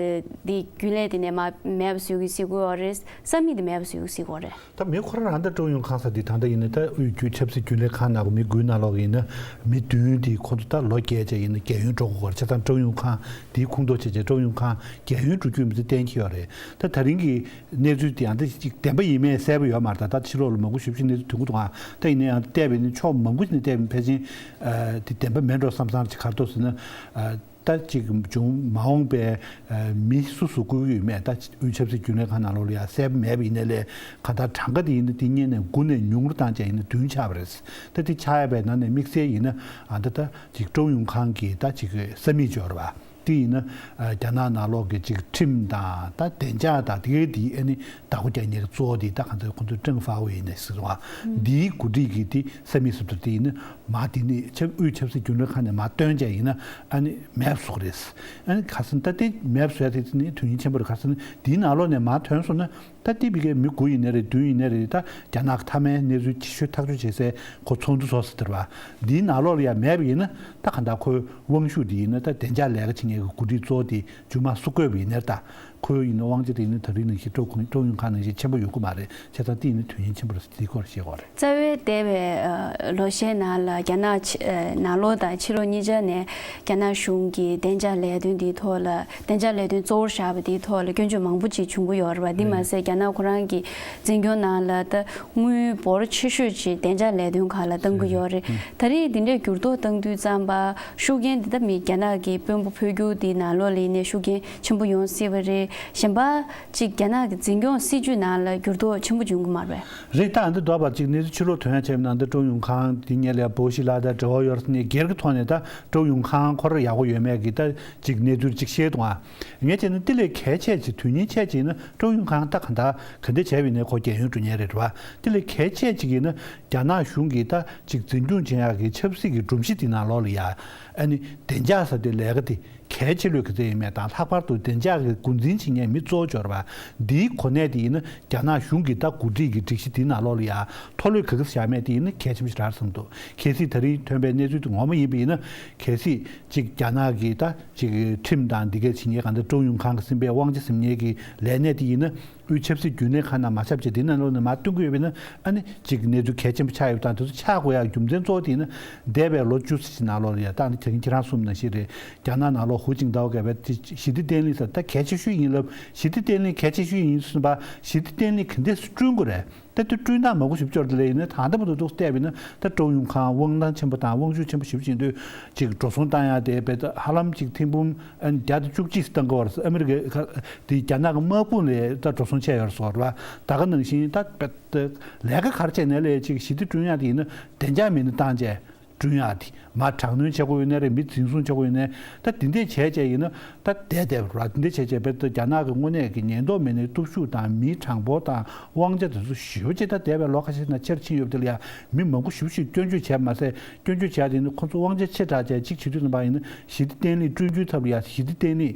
དེ་རྒྱུན་ལས་དེ་ནས་མ་མེད་པ་བཟོ་གི་ཟེར་གི་ཡོད་རེད། ས་མིག་དེ་མེད་པ་བཟོ་གི་ཟེར་གི་ཡོད་རེད། ད་མི་ཁོ་ རང་ད་ཀྲོའུ་ཡུང་ཁང་ཟེར་དེ་ད་ལྟ་ཡིན་ན་ད་དབུས་རྒྱུན་ཆབ་སྲིད་རྒྱུན་ལས་ཁང་ནང་གི་མི་དགུའི་ནང་ལོགས་ཡིན་ན་མི་བདུན་དེ་ཁོ་ཚོ་ད་ལོ་བརྒྱད་ཅིག་ཡིན་ན་རྒས་ཡོལ་འགྲོ་དགོས་པ་རེད། བྱས་ཙང་ཀྲོའུ་ཡུང་ཁང་དེའི་ཁོངས་གཏོགས་བྱས་བྱས་ཀྲོའུ་ཡུང་ཁང་རྒས་ཡོལ་འགྲོ་རྒྱུ་མི་ཚེ་གཏན་འཁེལ་ཡོད་རེད། ད་ད་རིང་གི་གནས་ཚུལ་དེ་ཡང་ད་ཅིག་བདེན་པ་ཡིན་མིན་གསལ་པོ་ཡོད་མ་རེད། ད་ད་ཕྱི་ལོགས་ལ་མང་པོ་ཞེ་པོ་ཅིག་གནས་ཚུལ་ཐོན་གྱི་འདུག་ཨ། ད་ཡིན་ན་ཡང་བལྟས་པ་ཡིན་ན་ཕྱོགས་མང་པོ་ཞིག་ནས་བལྟས་པ་ཡིན་ན་ཕལ་ཆེར་ཨ་དེ་བདེན་པ་མེད་འགྲོ་བསམ་བསམ་ཅིག་ག་རེ་འདུག་ཟེར་ན། ཨ་ད་ཅིག་བྱུང་མ་འོངས་པའི་ཨ་མི་སུ་སུ་བསྐོ་གི་ཡོད་མེད་ད་དབུས་ཆབ་སྲིད་རྒྱུན་ལས་ཁང་ནང་ལོགས་ལ་ཡང་གསལ་པོ་མེད་པ་ཡིན་ནའི་ལས་གང་ལྟར་གྲངས་ཀ་དེ་ཡིན་ན་དེ་སྔོན་ནས་དགུ་ནས་ཉུང་རུ་བཏང་བྱས་ཡིན་ན་བདུན་ཆགས་པ་རེད། ད་དེ་ཆགས་ཡ་བའི་ནང་ནས་དམིགས་བསལ་ཡིན་ན་ཨ་ད་ད་ཅིག་ཀྲོའུ་ཡུང་ཁང་གི་ད་ཅིག་ས་མིག་འབྱོར་བ། དེ་ཡིན་ན་ཨ་རྒྱ་ནག་ནང་ལོགས་ཀྱི་ཅིག་ཁྲིམས་དང་ད་བདེ་འཇགས་དང་དེ་གའི་དེ་ཨ་ནི་བདག་པོ་རྒྱག་མཁན་གྱི་གཙོ་བོ་དེ་ད་གང་ཚེ་ཁོང་ཚོའི་ཀྲེང་ཧྥ་ཝུའུ་ཡིན་ནས་ཟེར་བ། འདིའི་འགོ་ཁྲིད་ཀྱི་དེ་ས་མིག་སུ་ཐུར་དེ་ཡིན་ན་མ་དེ་ནི་ཆབ་དབུས་ཆབ་སྲིད་རྒྱུན་ལས་ཁང་ནས་མ་བཏོན་བྱས་ཡིན་ན་ཨ་ནི་མེད་བཟོ་གི་རེད། ཨ་ནི་ག་ཟེར་ན་ད་དེ་མེད་བཟོ་ཡ་དེ་ནི་དོན་སྙིང་ཆེན་པོ་རེད། ག་ཟེར་ན་དེའི་ནང་ལོགས་ནས་མ་ཐོན་སོང་ན་ད་དེ་བི་གའི་མི་དགུ་ཡིན་ནའི་རེད་བདུན་ཡིན་ནའི་རེད་ད་རྒྱ་ནག་གི་མཐའ་མའི་གནས་ཚུལ་ཆེ་ཤོས་ཐག་གཅོད་བྱེད་སའི་ཁོ་ཚོགས་འདུ་ཚོགས་ཟེར་དེ་རེད་བ། འདིའི་ནང་ལོགས་ལ་ཡང་མེད་པ་ཡིན་ན་ད་ག་འདྲ་ཁོའི་དབང་ཤུགས་དེ་ཡིན་ན་ད་བདེ་འཇགས་ལས་ཀ་བྱེད་མཁན་གྱི་འགོ་ཁྲིད་གཙོ་བོ་དེ་རྒྱུ་མ་སུ་བསྐོས་པ་ཡིན་ནའི་ད། ཁོའི་ཡིན་ན་དབང་ཆ་དེ་ཡིན་ན་ད་རིང་ནང་བཞིན་ཀྲོའུ་ཁོང་ཀྲོའུ་ཡུང་ཁང་ནང་བཞིན་ཆེན་པོ་ཡོང་གི་མ་རེད། བྱས་ཙང་དེ་ཡིན་ན་དོན་སྙིང་ཆེན་པོ་རེད་དེའི་སྐོར་བཤད་དགོས་རེད། རྩ་བའི་འདས་པའི་ཨ་ལོ་ཤས་ནང་ལ་རྒྱ་ནག་ཕྱི་ཨ་ནང་ལོགས་དང་ཕྱི་ལོགས་གཉིས་ཆ་ནས་རྒྱ་ནག་གཞུང་གི་བདེ་འཇགས་ལས་དོན་དེའི་ཐོག་ལ་བདེ་འཇགས་ལས་དོན་གཙོ་བོར་བཞག་པ་དེའི་ཐོག་ལ་སྐྱོན་བརྗོད་མང་པོ་ཅིག་བྱུང་གི་ཡོད་རེད་བ། འདི་མ་ཟད་རྒྱ་ནག་ཁོ་རང་གི་འཛིན་སྐྱོང་ནང་ལ་ད་དངུལ་འབོར་ཆེ་ཤོས་ཅིག་བདེ་འཇགས་ལས་དོན་ཁག་ལ་གཏང་གི་ཡོད་རེད། ད་རེས་འདི་འདྲའི་འགྱུར་ལྡོག་བཏང་དུས་ཙམ་པ་ཤུགས་རྐྱེན་འདི་ད་མི་རྒྱ་ནག་གི་དཔོན་པོ་འཕོ་འགྱུར་འདི་ནང་ལོགས་ལ་ཡིན་ནའི་ཤུགས་རྐྱེན་ཆེན་པོ་ཡོང་སྲིད་པ་རེད། གཞན་པ་ཅིག་རྒྱ་ནག་གི་འཛིན་སྐྱོང་སྲིད་ཇུས་ནང་ལ་འགྱུར་ལྡོག་ཆེན་པོ་འབྱུང་གི་མ་རེད། རེད། ད་འདི་འདྲ་བ་ཅིག་གནས་ཚུལ་ཕྱི་ལོགས་ཐོན་ཡ་བྱས་པ་ན་འདི་ཀྲོའུ་ཡུང་ཁང་འདི་ཉེ་ལས་པོ་ཤི་ལ་དང་འབྲེལ་བ་ཡོད་རེད་ནས་སྒེར་གྱི་ཐོག་ནས་ད་ཀྲོའུ་ཡུང་ཁང་ཁོ་རང་ཡག་པོ་ཡོད་མེད་ཀྱི་ད་ཅིག་གནས་ཚུལ་ཅིག་བཤད་འདུག་ཨ། ངས་བྱས་ན་དེ་ལས་གལ་ཆེ་ཅིག་དོན་སྙིང་ཆེ་ཅིག་ན་ཀྲོའུ་ཡུང་ཁང་ད་ག་འདྲ་ག་འདྲ་བྱས་པ་ཡིན་ནའི་ཁོ་རྒས་ཡོལ་འགྲོ་མཁན་རེད་བ། དེ་ལས་གལ་ཆེ་ཅིག་ཡིན་ན་རྒྱ་ནག་གཞུང་གིས་ད་ཅིག་འཛིན་སྐྱོང་བྱེད་ཡག་གི་ཆབ་སྲིད་ཀྱི་སྒྲོམ་གཞི་དེ་ནང་ལོགས་ལ་ཡ་ཨ་ནི་བདེ་འཇགས་ཟེར་དེ་ལས་ཀ་དེ་གལ་ཆེ་ལོས་ག་ཚད་ཡིན་མེད་དང་ལྷག་པར་དུ་བདེ་འཇགས་ཀྱི་འགོ་འཛིན་བྱེད་མཁན་མི་གཙོ་བོ་འབྱོར་བ་འདིའི་གོ་གནས་དེ་ཡིན་ན་རྒྱ་ནག་གཞུང་གི་ད་འགོ་ཁྲིད་ཀྱི་སྒྲིག་གཞི་དེ་ནང་ལོགས་ལ་ཡ་མཐོ་ལོས་ག་གི་བཞག་མེད་དེ་ཡིན་ན་གལ་ཆེན་པོ་ཞིག་རེད་བསམ་འདུག་གལ་སྲིད་ད་རིང་ཐོན་པའི་གནས་ཚུལ་དེ་ངོ་མ་ཡིན་པ་ཡིན་ན་གལ་སྲིད་ཅིག་རྒྱ་ནག་གི་ད་ཅིག་ཁྲིམས་དང་འདི་གའི་བྱེད་མཁན་གང་འདྲ་ཀྲོའུ་ཡུང་ཁང་གི་ཟིན་པའི་དབང་ཆ་ཟིན་མཁན་གྱི་ལས་སྣེ་དེ་ཡིན་ན་དབུས་ཆབ་སྲིད་རྒྱུན་ལས་ཁང་ནང་མ་ཆགས་བྱས་དེ་ནང་ལོགས་ནས་མར་བཏོན་གྱི་ཡོད་པས་ན་ཨ་ནི་ཅིག་གནས་ཚུལ་གལ་ཆེན་པོ་ཆགས་ཡོད་པ་དང་དེ་ཚོ་ཆགས་དགོས་ཡག་རྒྱུ་མཚན་གཙོ་བོ་དེ་ཡིན་ན་འདས་པའི་ལོ་བཅུ་ཙམ་ཞིག་ནང་ལོགས་ལ་ཡ་ད་ནི་དེ་རིང་ཁྱེད་རང་གསུངས་ནང་བཞིན་རེད། རྒྱ་ནག་ནང་ལོགས་ཧུའུ་ཅིང་ཏའོ་གིས་བས་དེ་ཞི་བདེ་བརྟན་ལྷིང་ཟེར་ད་གལ་ཆེ་ཤོས་ཡིན་ལབ། ཞི་བདེ་བརྟན་ལྷིང་གལ་ཆེ་ཤོས་ཡིན་གསུངས་པ་ཞི་བདེ་བརྟན་ལྷིང་ག་འདྲས་སེ་བསྐྲུན་དགོས་རེད། ད་དེ་བསྐྲུན་སྟངས་མང་པོ་ཞིག་སྐྱོར་དེ་ལས་ཡིན་ན་ད་ལྟ་བར་དུ་འདུག་བལྟས་པ་ཡིན་ན་ད་ཀྲོའུ་ཡུང་ཁང་དབང་ཐང་ཆེན་པོ་དང་དབང་ཤུགས་ཆེན་པོ་ཞེ་པོ་ཅིག་འདུག་ཅིག་འགྲོ་སོང་བཏང་ཡ་དེ་བས་ད་ཧ་ལམ་ཅིག་ཐེར་འབུམ་བརྒྱ་དང་བཅུ་གཅིག་བཏང་གི་ཡོད་རེད། ཨ་མི་རི་ཀའི་ཁ་དེ་རྒྱ་ནག་གི་དམག་དཔུང་ལས་ད་འགྲོ་སོང་ཆད་ཡོད་རེད་ཟེར་བ་རེད་བ། ད་ག་ནང་བཞིན་ད་བས་ད་ལས་ཀ་ག་རེ་བྱས་ནའི་ལས་ཅིག་ཞི་བདེ་བསྐྲུན་ཡ་དེ་ཡིན་ན་བདེ་འཇགས་མི་སྣ་བཏང་བྱས། བསྐྲུན་ཡག་དེ་མར་དྲག་གནོན་བྱེད་དགོས་ཡོད་ནའི་རེད། མི་འཛིན་བཟུང་བྱེད་དགོས་ཡོད་ནའི་ད་དེ་འདྲས་བྱས་བྱས་ཡིན་ན་ད་བསྡད་བསྡད་པ་རེད། དེ་འདྲས་བྱས་བྱས་བས་ད་རྒྱ་ནག་གི་དངོས་གནས་ཀྱི་ཉེན་རྟོག་མི་སྣའི་སྟོབས་ཤུགས་དང་མིའི་གྲངས་འབོར་དང་དབང་ཆ་དེ་ཚོ་ཞེ་པོ་ཅིག་ད་འདས་པའི་ལོ་ཁ་ཤས་ནང་ཆེར་ཕྱིན་ཡོད་པ་དེ་ལ་ཡང་མི་མང་པོ་ཞེ་པོ་ཅིག་སྐྱོན་བརྗོད་བྱས་མ་ཟད་སྐྱོན་བརྗོད་བྱས་དེ་ནི་ཁོ་ཚོ་དབང་ཆ་ཆེ་དྲགས་བྱས་གཅིག་བྱེད་དུས་ཙམ་པ་ཡིན་ན་ཞི་བདེ་བརྟན་ལྷིང་བསྐྲུན་རྒྱུའི་ཐབས་ལ་ཡང་ཞི་བདེ་བརྟན་ལྷིང་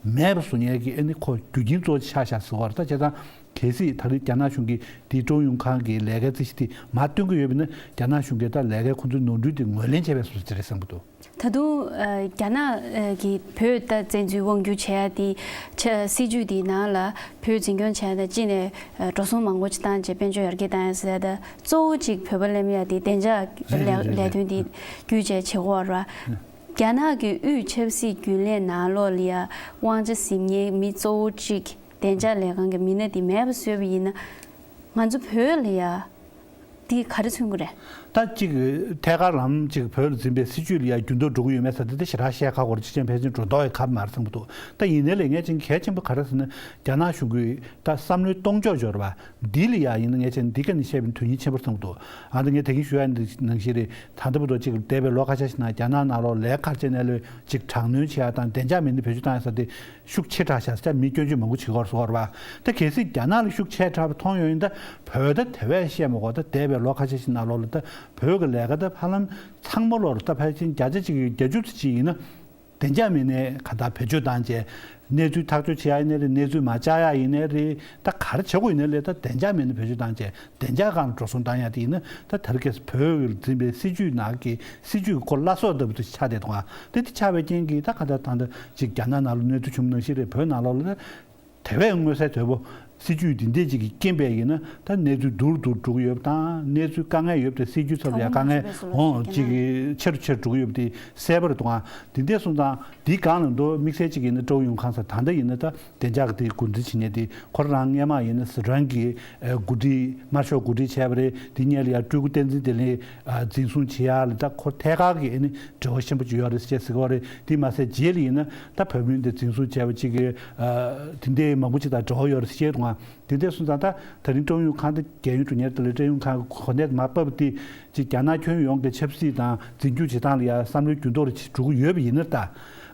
མེད་པ་བཟོ་མཁན་གྱི་ཨ་ནི་ཁོ་རྒྱུ་རྐྱེན་གཙོ་བོ་ཆགས་བཞག་ཟེར་བ་རེད། ད་བྱས་ཙང་གལ་སྲིད་ད་རེས་རྒྱ་ནག་གཞུང་གིས་དེའི་ཀྲོའུ་ཡུང་ཁང་གི་ལས་ཀའི་རྩིས་གཞི་དེ་མར་བཏོན་གྱི་ཡོད་པ་ཡིན་ན་རྒྱ་ནག་གཞུང་གིས་ད་ལས་ཀའི་ཁོ་ཚོའི་ནོར་འཁྲུལ་དེ་ངོས་ལེན་བྱས་པའི་བཟོ་འདྲ་ཅིག་རེད་བསམ་གྱི་འདུག་ད་དུང་ཨ་རྒྱ་ནག་ཨ་གིས་བོད་ད་བཙན་འཛུལ་དབང་བསྒྱུར་བྱས་ཡ་དེ་ཆ་སྲིད་ཇུས་དེའི་ནང་ལ་བོད་འཛིན་སྐྱོང་བྱས་ཡ་དང་གཅིག་ནས་ཨ་འགྲོ་སོང་མང་པོ་ཅིག་བཏང་བྱས་དཔལ་འབྱོར་ཡར་རྒྱས་བཏང་ཡ་ཟེར་ཡ་ད་གཙོ་བོ་གཅིག་བོད་པ་སླེབས་ཡ་དེ་བདེ་འཇགས་རེད་རེད་ལས་རེད་ལས་རེད། དོན་དེ་བརྒྱུད་བྱས་བྱེད་དགོས་པ་རེད་བ། རྒྱ་ནག་གི་དབུས་ཆབ་སྲིད་རྒྱུན་ལས་ནང་ལོགས་ལ་ཡ་དབང་ཆ་འཛིན་མཁན་མི་གཙོ་བོ་གཅིག་བདེ་འཇགས་ལས་ཁང་གི་མི་སྣ་དེ་མེད་པ་བཟོས་པ་ཡིན་ན་ང་ཚོ་བོད་ལ་ཡ་དེ་ག་རེ་མཚོན་གྱི་རེད། ད་ཅིག་ཐད་ཀར་ལམ་ཅིག་བོད་ལ་འཛིན་པའི་སྲིད་ཇུས་ལ་ཡ་འགྱུར་ལྡོག་འགྲོ་གི་ཡོད་མེད་ཟེར་དེ་དེ་ཞེ་དྲག་བཤད་ཁག་པོ་རེད། གཅིག་ཅན་ཕལ་ཆེར་འགྲོ་མདོག་ཡ་ཁ་པོ་མ་རེད་བསམ་གྱི་འདུག་ད་ཡིན་ནའི་ལས་ངས་ཅིག་གལ་ཆེན་པོ་ག་རེ་ཟེར་ན་རྒྱ་ནག་གཞུང་གིས་ད་བསམ་བློའི་གཏོང་ཕྱོགས་འབྱོར་བ་འདི་ལ་ཡ་ཡིན་ན་ངས་ཅིག་འདི་ག་ནས་བཤད་པའི་དོན་སྙིང་ཆེན་པོ་བསམ་གྱི་འདུག་ཨ་ད་ངས་ད་གིན་ཞུ་ཡ་འདི་ནང་བཞིན་རེད། ད་ལྟ་བར་དུ་ཅིག་འདས་པའི་ལོ་ཁ་ཤས་ཤིག་ནང་རྒྱ་ནག་ནང་ལོགས་ལས་ཀ་ག་རེ་བྱས་ནའི་ལས་ཅིག་དྲག་གནོན་བྱེད་ཡ་དང་བདེ་འཇགས་མི་སྣ་བེད་སྤྱོད་བཏང་ཡ་ཟེར་དེ་ཤུགས་ཆེ་དྲགས་ཤག་ཟེར་མི་སྐྱོན་བརྗོད་མང་པོ་བྱེད་ཀྱི་ཡོད་རེད་ཟེར་བ་རེད་བ། ད་གལ་སྲིད་རྒྱ་ནག་ལ་ཤུགས་ཆེ་དྲགས་པ་མཐོང་ཡོང་ཡིན་ད་བོད་ད་དེ་བས་བཤད་མ་དགོས། ད་འདས་པའི་ལོ་ཁ་ཤས་ཤིག་ནང་ལོགས་ལ་ད་བོད་ཀྱི་ལས་ཀ་ད་ཧ་ལམ་ཚང་མ་ལོར་ད་ཕལ་ཆེར་བརྒྱ་ཆ་གཅིག་གི་བརྒྱད་ཅུ་ཙམ་ཅིག་ཡིན་ན་བདེ་འཇགས་མི་སྣའི་ག་ད་བེད་སྤྱོད་བཏང་བྱས་གནས་ཚུལ་ཐག་གཅོད་བྱེད་ཡ་ཡིན་ནའི་རེད། གནས་ཚུལ་མར་བཅར་ཡ་ཡིན་ནའི་རེད། ད་ག་རེ་བྱེད་དགོས་ཡིན་ནའི་ལས་ད་བདེ་འཇགས་མི་སྣ་བེད་སྤྱོད་བཏང་བྱས་བདེ་འཇགས་སྒང་ལ་འགྲོ་སོང་བཏང་ཡ་དེ་ཡིན་ན་ད་དེ་རིང་ཁ་སང་བོད་ཀྱི་འཛིན་པའི་སྲིད་ཇུས་ནང་གི་སྲིད་ཇུས་ཀྱི་སྐོར་བླ་སྲོག་ལྟ་བུ་དེ་ཆགས་བསྡད་འདུག་ཨ། དེ་དེ་ཆགས་པའི་རྐྱེན་གྱིས་ད་ག་ད་ད་ད་ཅིག་རྒྱ་ནག་ནང་ལ་གནས་ཚུལ་བྱུང་ནང་བཞིན་རེད། བོད་ནང་ལོགས་ལ་ད་དེ་བས་མངོན་གསལ་དོད་པོ་ སྲིད་ཇུས་འདི་འདྲས་ཅིག་གི་རྐྱེན་པས་ཡིན་ན་ད་གནས་ཚུལ་སྡུག་རུ་སྡུག་རུ་འགྲོ་གི་ཡོད་པ་དང་། གནས་ཚུལ་དཀའ་ངལ་ཡོད་པ་དེ་སྲིད་ཇུས་ཚབ་ལ་ཡང་དཀའ་ངལ་འོང་ཅིག་གི་ཆེ་རུ་ཆེ་རུ་འགྲོ་གི་ཡོད་པ་དེ་གསལ་པོ་རེད་འདུག་ཨ། འདི་འདྲས་སོང་ཙང་འདི་སྒང་ལ་འདུག་དམིགས་བསལ་ཅིག་ཡིན་ན་ཀྲོའུ་ཡུང་ཁང་ཟེར་ད་ལྟ་ཡིན་ན་ད་བདེ་འཇགས་ཀྱི་འགོ་འཛིན་བྱེད་མཁན་དེ་ཁོ་རང་སྔས་མ་ཡིན་ན་ཟི་ཁྲོན་གྱི་འགོ་ཁྲིད་དམར་ཤོག་འགོ་ཁྲིད་བྱས་པ་རེད། དེ་སྔོན་ལ་ཡང་སྤྲུལ་སྐུ་བསྟན་འཛིན་བདེ་ལེགས་འཛིན་བཟུང་བྱེད་ཡག་ལ་ད་ཁོ་ཐད་ཀར་གྱི་ཨ་ནི་འབྲེལ་བ་ཆེན་པོ་ཅིག་ཡོད་རེད་ཟེར་ཟེར་གྱི་ཡོད་རེད། དེ་མ་ཟད་རྗེས་ལ་ཡིན་ན་ད་བོད་མི་འདི་འཛིན་བཟུང་བྱས་པ་ཅིག་གི་དེ་འདྲའི་མང་པོ་ཅིག་དང་འབྲེལ་བ་ཡོད་རེད་ཟེར་གྱི་འདུག་ཨ། དེ་འདྲས་སོང་ཙང་ད་ད་རིང་ཀྲོའུ་ཡུང་ཁང་དེ་རྒས་ཡོལ་འགྲོ་མཁན་དེ་ལ་ཀྲོའུ་ཡུང་ཁང་གི་གོ་གནས་མར་ཕབ་པ་དེ་ཅིག་རྒྱ་ནག་ཁྱོན་ཡོངས་ཀྱི་ཆབ་སྲིད་དང་འཛིན་སྐྱོང་བྱེད་སྟངས་ལ་ཡང་བསམ་བློའི་འགྱུར་ལྡོག་རེ་ཅིག་འགྲོ་གི་ཡོད་པ་ཡིན་ན་ད།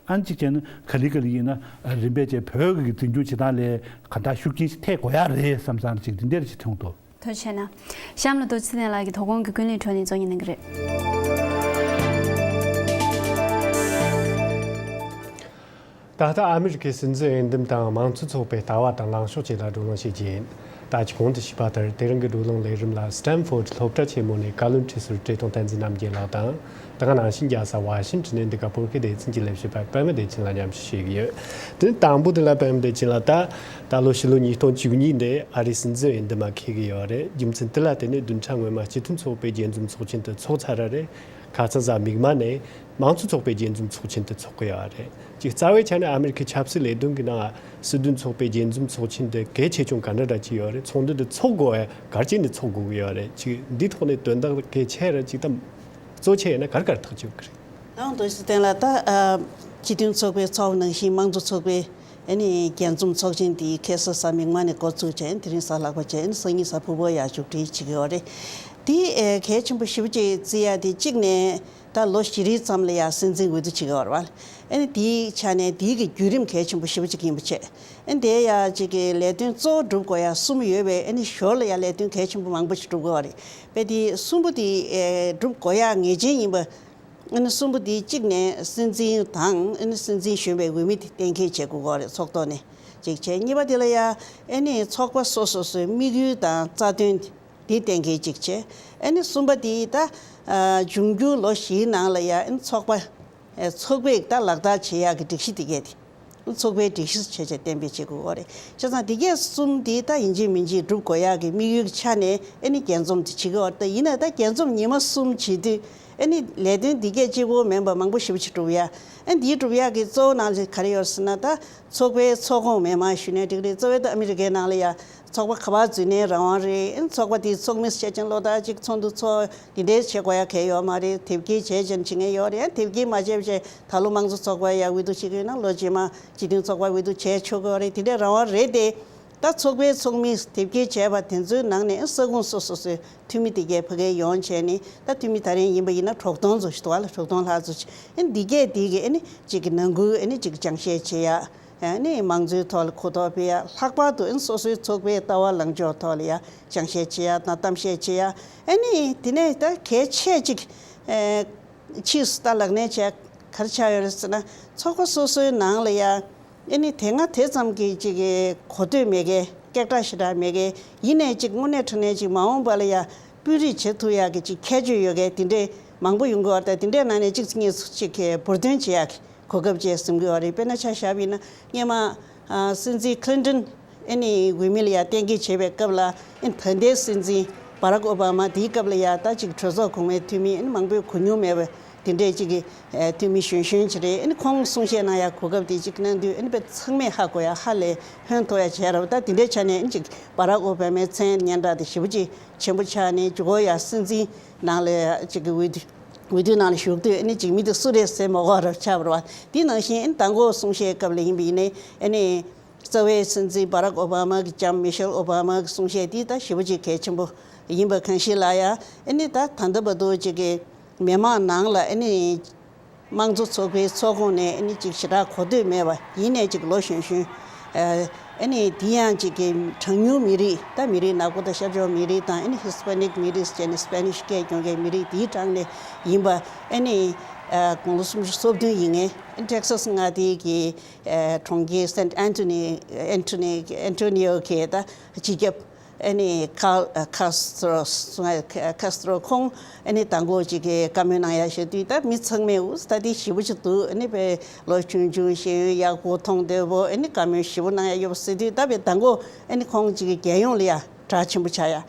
ཨ་ནི་གཅིག་བྱས་ན་ག་ལེ་ག་ལེ་ཡིན་ན་རིམ་པས་བྱས་བོད་ཀྱི་འཛིན་སྐྱོང་བྱེད་སྟངས་ལ་གང་ལྟར་ཤུགས་རྐྱེན་ཞིག་ཐེབས་དགོས་ཡག་རེད་བསམ་བསམ་ཅིག་འདི་འདྲ་ཅིག་མཐོང་འདུག་ཐུགས་རྗེ་ཆེ་གནང་། གཤམ་ལ་རྡོ་རྗེ་ཚེ་བརྟན་ལགས་ཀྱིས་དོ་དགོང་གི་ཀུན་གླེང་ཕྲོགས་ནས་གཙོ་གནད་ཀྱི་སྐད་རིགས། ད་ལྟ་ཨ་མི་རི་ཀའི་སྲིད་འཛིན་འོས་འདེམས་དང་མང་གཙོ་ཚོགས་པའི་ལྟ་བ་དང་ལངས་ཕྱོགས་བཅས་ལ་བགྲོ་གླེང་བྱེད་ཀྱི་ཡིན། ད་ཅི་གོང་དུ་ཞུས་པ་ལྟར་དེ་རིང་གི་བགྲོ་གླེང་ལས་རིམ་ལ་སི་ཊན་ཕོར་ཌི་སློབ་གྲྭ་ཆེན་མོ་ནས་བཀའ་བློན་ཁྲི་ཟུར་བཀྲས་མཐོང་བསྟན་འཛིན་རྣམ་རྒྱལ་ལགས་དང་། དེ་སྔ་ནང་བཞིན་རྒྱལ་ས་ཝ་ཤིང་ཊོན་ནས་འདི་ག་བོད་སྐད་སྡེ་ཚན་གྱི་ལས་བྱེད་པ་པད་མ་བདེ་ཆེན་ལ་མཉམ་ཞུགས་བྱེད་ཀྱི་ཡོད། དེ་ནི་དང་པོ་དེ་ལ་པད་མ་བདེ་ཆེན་ལགས། ད་ད་ལོ་ཕྱི་ལོ་ཉིས་སྟོང་བཅུ་གཉིས་འདི་ཨ་རིའི་སྲིད་འཛིན་འོས་འདེམས་མ་འཁེལ་གྱི་ཡོད་རེད། རྒྱུ་མཚན་དེ་ལ་བརྟེན་ནས་བདུན་ཕྲག་སྔོན་མ་སྤྱི་མཐུན་ཚོགས་པའི་རྒྱས་འཛོམས་ཚོགས་ཆེན་དུ་ཚོགས་ཚར་ར་རེད། ཁ་སང་གཟའ་མིག་དམར་ནས་མང་གཙོ་ཚོགས་པའི་རྒྱས་འཛོམས་ཚོགས་ཆེན་དུ་ཚོགས་ཀྱི་ཡོད་རེད། ཅིག་རྩ་བའི་ཆ་ནས་ཨ་མི་རི་ཀའི་ཆབ་སྲིད་ལས་དོན་གྱི་ནང་སྲིད་དོན་ཚོགས་པའི་རྒྱས་འཛོམས་ཚོགས་ཆེན་དེ་གལ་ཆེ་ཆུང་ག་འདྲ་འདྲ་ཅིག་ཡོད་རེད། ཚོགས་འདུ་འདི་ཚོགས་དགོས་ཡ་ག་རེ་བྱས་ནས་ཚོགས་དགོས་ཀྱི་ཡོད་རེད། ཅིག་འདི་ཐོག་ནས་དོན་དག་གལ་ཆེ་ར་ཅིག་དང་གཙོ་ཆེ་ཡིན་ན་ག་རེ་ག་རེ་ཐག་གཅོད་ཀྱི་རེད། ཨང་། རྡོ་རྗེ་ཚེ་བརྟན་ལགས། ད་ཨ་སྤྱི་མཐུན་ཚོགས་པའི་ཚོགས་ནང་བཞིན་དམངས་གཙོ་ཚོགས་པའི་ཨ་ནི་རྒྱས་འཛོམས་ཚོགས་ཆེན་འདི་ཁ་སང་གཟའ་མིག་དམར་ནས་འགོ་བཙུགས་བྱས། དེ་རིང་གཟའ་ལྷག་པ་བྱས། ཨ་ནི་སང་ཉིན་གཟའ་ཕུར་བུ་ཡར་མཇུག་སྒྲིལ་བྱེད་ཀྱི་ཡོད་རེད། འདི་ཨེ་གལ་ཆེན་པོ་ཞེ་པོ་ཅིག་བརྩི་ཡ་དེ་གཅིག་ནས་ད་ལོ་བཞི་རིའི་མཚམས་ལ་ཡ་སྲིད་འཛིན་འོས་བསྡུ་བྱེད་ཀྱི་ཡོད་རེད་བ། ཨ་ནི་དེའི་ཆ་ནས་དེའི་གི་བརྒྱུད་རིམ་གལ་ཆེན་པོ་ཞེ་པོ་ཅིག་ཡིན་པ་བྱས། ཨ་ནི་དེ་ཡ་ཅིག་གི་ལས་དོན་གཙོ་བོ་སྒྲུབ་དགོས་ཡ་གསུམ་ཡོད་པས། ཨ་ནི་ཞོར་ལ་ཡ་ལས་དོན་གལ་ཆེན་པོ་མང་པོ་ཞིག་སྒྲུབ་དགོས་བ་རེད། དཔེ་དེ་གསུམ་པོ་དེ་ཨེ་སྒྲུབ་དགོས་ཡ་ངེས་ཅན་ཡིན་པ། ཨ་ནི་གསུམ་པོ་དེ་གཅིག་ནས་སྲིད་འཛིན་དང་། ཨ་ནི་སྲིད་འཛིན་གཞོན་པའི་འོས་མི་དེ་གཏན་འཁེལ་བྱེད་དགོས་ཀྱི་རེད། ཚོགས་ཐོག་ནས་གཅིག་བྱས། གཉིས་པ་དེ་ལ་ཡ་ཨ་ནི་ཚོགས་པ་སོ་སོ་སོའི་དམིགས་ཡུལ་དང་རྩ་དོན་དེ་གཏན་འཁེལ་གཅིག་བྱས། ཨ་ནི་གསུམ་པ་དེ་ད་ཨ་འབྱུང་འགྱུར་ལོ་བཞིའི་ནང་ལ་ཡ་ཨ་ནི་ཚོགས་པ་ཨ་ཚོགས་པས་ད་ལག་བསྟར་བྱེད་ཡག་གི་སྒྲིག་གཞི་དེ་གས་དེ། ཚོགས་པའི་སྒྲིག་གཞི་བྱས་བྱས་གཏན་འབེབས་བྱེད་དགོས་ཀྱི་རེད། བྱས་ཙང་དེ་གས་གསུམ་དེ་ད་ཡིན་གཅིག་མིན་གཅིག་སྒྲུབ་དགོས་ཡག་གི་དམིགས་ཡུལ་གྱི་ཆ་ནས་ཨ་ནི་རྒྱས་འཛོམས་དེ་བྱེད་ཀྱི་ཡོད་རེད། ད་ཡིན་ན་ད་རྒྱས་འཛོམས་ཉི་མ་གསུམ་བྱེད་དུས་ཨ་ནི་ལས་དོན་འདི་གས་གཅིག་པོ་མིན་པ་མང་པོ་ཞེ་པོ་ཅིག་སྒྲུབ་ཡ། ཨ་ནི་འདི་སྒྲུབ་ཡག་གི་གཙོ་བོ་ནང་ལ་ག་རེ་ཡོད་ཟེར་ན། ད་ཚོགས་པའི་ཚོགས་ཁོངས་མི་མང་ཞུས་ན་འགྲིག་རེད། གཙོ་བོ་ད་ཨ་མི་རི་ཀའི་ནང་ལ་ཡ་ཚོགས་པ་ག་པར་འཛུལ་ནའི་རང་དབང་རེད། ཨ་ནི་ཚོགས་པ་དེའི་ཚོགས་མི་བྱས་ཙང་ལོ་ལྟར་གཅིག་ཚོགས་འདུ་ཚོགས། དེ་འདྲའི་བྱེད་དགོས་ཡ་གལ་ཡོད་མ་རེད། དེབ་སྐྱེལ་བྱས་ཙང་བྱེད་མཁན་ཡོད་རེད། ཨ་ནི་དེབ་སྐྱེལ་མ་བྱས་པ་བྱས། ད་ལོ་དམངས་གཙོ་ཚོགས་པ་ཡ་འོས་བསྡུ་བྱེད་ཀྱི་ཡོད་ན་ལོ་རྗེས་མ་སྤྱི་མཐུན་ཚོགས་པ་འོས་བསྡུ་བྱས་ཆོག་གི་རེད། དེ་འདྲའི་རང་དབང་རེད་དེ། ད་ཚོགས་པའི་ཚོགས་མི་དེབ་སྐྱེལ་བྱས་པ་དེ་ཚོའི་ནང་ནས་ས་ཁོངས་སོ་སོ་སོའི་འཐུས་མི་དེ་གས་ཕ་གིར་ཡོང་བྱས་ནས། ད་འཐུས་མི་ད་རིང་ཡིན་པ་ཡིན་ན་དྲུག་སྟོང་ཙམ་ཞིག་འདུག་བ་ལ། དྲུག་སྟོང་ལྷག་ཙམ་ཞིག་ཨ་ནི་འདི་གས་འདི་གས་ཨ་ནི་གཅིག་གི་ནང་ཁུལ་ཨ་ནི་གཅིག་སྦྱང་བཤད་བྱེད་ཡ། ཨ་ནི་དམངས་གཙོའི་ཐོག་ལ་གོ་རྟོགས་སྤེལ་ཡ། ལྷག་པར་དུ་ཨ་ནི་སོ་སོའི་ཚོགས་པའི་ལྟ་བ་ལངས་ཕྱོགས་ཐོག་ལ་ཡ་སྦྱང་བཤད་བྱེད་ཡ་དང་གཏམ་བཤད་བྱེད་ཡ། ཨ་ནི་དེ་ནས་ད་གལ་ཆེ་གཅིག་ཨེ། ཕྱིས་སུ་ད་ལག་ལེན་བྱས་ག་རེ་ཆགས་ཡོད་རེད་ཟེར་ན། ཚོགས་པ་སོ་སོའི་ནང་ལ་ཡ་ཨ་ནི་དེ་སྔ་དེ་ཙམ་གྱི་ཅིག་གི་གོ་ཐོས་མེད་མཁན། སྐད་གྲགས་ཞེ་དྲག་མེད་མཁན། ཡིན་ནའི་ཅིག་དངོས་གནས་དྲང་གནས་ཅིག་མ་འོངས་པ་ལ་ཡ་དཔོན་རིགས་བྱེད་ཐུབ་ཡག་གི་ཅིག་ཁྱད་ཆོས་ཡོད་མཁན་དེ་འདྲས་མང་པོ་ཡོང་གི་ཡོད་རེད། དེ་འདྲའི་ནང་ནས་གཅིག་གཉིས་ཅིག་གི་འབུར་འདོན་བྱེད་ཡག་གི་གོ་སྐབས་ཅིག་བཟུང་གི་ཡོད་རེད། དཔེར་ན་ཆ་བཞག་པ་ཡིན་ན་སྔོན་མ་ཨ་སྲིད་འཛིན་ཁི་ལིན་ཏོན་ཨ་ནི་འོས་མི་ལ་ཡ་གཏན་འཁེལ་བྱེད་པའི་སྐབས་ལ། ཨ་ནི་ད་ལྟའི་སྲིད་འཛིན་བྷ་རག་ཨོ་བྷ་མ་དེའི་སྐབས་ལ་ཡ་ད་ཅིག་གྲོས་ཚོགས་གོང་མའི་འཐུས་མི་ཨ་ནི་མང་པོས་གོ་མྱོང་མེད་པ་དེ་འདྲས་ཅིག་གི་ཨ་འཐུས་མི་གཞོན་གཞོན་ཅིག་རེད། ཨ་ནི་ཁོང་གསུང་བཤད་གནང་ཡ་གོ་སྐབས་དེ་ཅིག་གནང་དུས་ཨ་ནི་དཔེ་ཚང་མས་ཧ་གོ་ཡ་ཧ་ལས་ཕན་ཐོགས་ཡ་བྱས་རབས། ད་དེ་འདྲའི་ཆ་ནས་ཨ་ནི་ཅིག་བྷ་རག་ཨོ་བྷ་མའི་མཚན་སྙན་གྲགས་དེ་ཞེ་པོ་ཅིག་ཆེན་པོ་ཆགས་ནས། མཇུག་གུ་ཡ་སྲིད་འཛིན་ནང་ལ་ཅིག་གི་འོས་བསྡུ་འོས་བསྡུ་ནང་ལ་ཞུགས་དུས་ཨ་ནི་ཅིག་མི་དེ་སུ་རེད་ཟེར་མ་དགོས་རབས་ཆགས་པ་རེད་བ། དེ་ནང་བཞིན་ཨ་ནི་མདང་དགོང་གསུང་བཤད་སྐབས་ལ་ཡིན་པ་ཡིན་ནའི་ཨ་ནི། རྩ་བའི་སྲིད་འཛིན་བྷ་རག་ཨོ་བྷ་མ་གི་ལྕམ་མི་ཤེལ་ཨོ་བྷ་མ་གི་གསུང་བཤད་འདི་ད་ཞེ་པོ་ཅིག་གལ་ཆེན་པོ་ཡིན་པ་གང་ཞིག་ལ་ཡ། ཨ་ནི་ད་ད་ལྟ་བར་དུ་ཅིག་གི་མི་མང་ནང་ལ་ཨ་ནི་དམངས་གཙོ་ཚོགས་པའི་ཚོགས་ཁོངས་ནས་ཨ་ནི་ཅིག་ཞེ་དྲག་གོ་ཐོས་མེད་པ་ཡིན་ནའི་ཅིག་ལོ་གཞོན་གཞོན། ཨ་ནི་དེ་ཡང་ཅིག་གི་གྲངས་ཉུང་མི་རིགས། ད་མི་རིགས་ནག་པོ་དང་ཤར་ཕྱོགས་མི་རིགས་དང་། ཨ་ནི་ཧི་སི་པ་ནིག་མི་རིགས་བྱས་ནས་སི་པེ་ནིཤ་སྐད་སྐྱོན་མཁན་མི་རིགས་དེའི་གྲས་ནས་ཡིན་པ། ཨ་ནི་ཨ་དགུང་ལོ་སུམ་ཅུ་སོ་བདུན་ཡིན་མཁན། ཨ་ནི་ཊེག་སཱས་མངའ་སྡེ་གི་ཨ་གྲོང་ཁྱེར་སན་ཨན་ཐོ་ནི་ཨན་ཐོ་ནི་ཨན་ཐོ་ནི་ཡོ་གི་ད་སྤྱི་ཁྱབ་ ཨ་ནི་ཁ་ཁ་སྟྲོ་ཁ་སྟྲོ་ཁོང་ཨ་ནི་དང་པོ་ཅིག་གི་བཀའ་མོལ་གནང་ཡ་ཞུ་དུས། ད་མི་ཚང་མས་འུ་ད་དེ་ཞེ་པོ་ཅིག་འདུག་ཨ་ནི་པའི་ལོ་ཆུང་ཆུང་ཤེས་ཡོན་ཡག་པོ་མཐོང་བདེ་པོ་ཨ་ནི་བཀའ་མོལ་ཞེ་པོ་གནང་ཡ་ཡོད་པ་ཟེར་དུས། ད་པའི་དང་པོ་ཨ་ནི་ཁོང་ཅིག་གི་རྒྱལ་ཡོངས་ལ་ཡ་གྲགས་ཆེན་པོ་ཆགས་ཡ།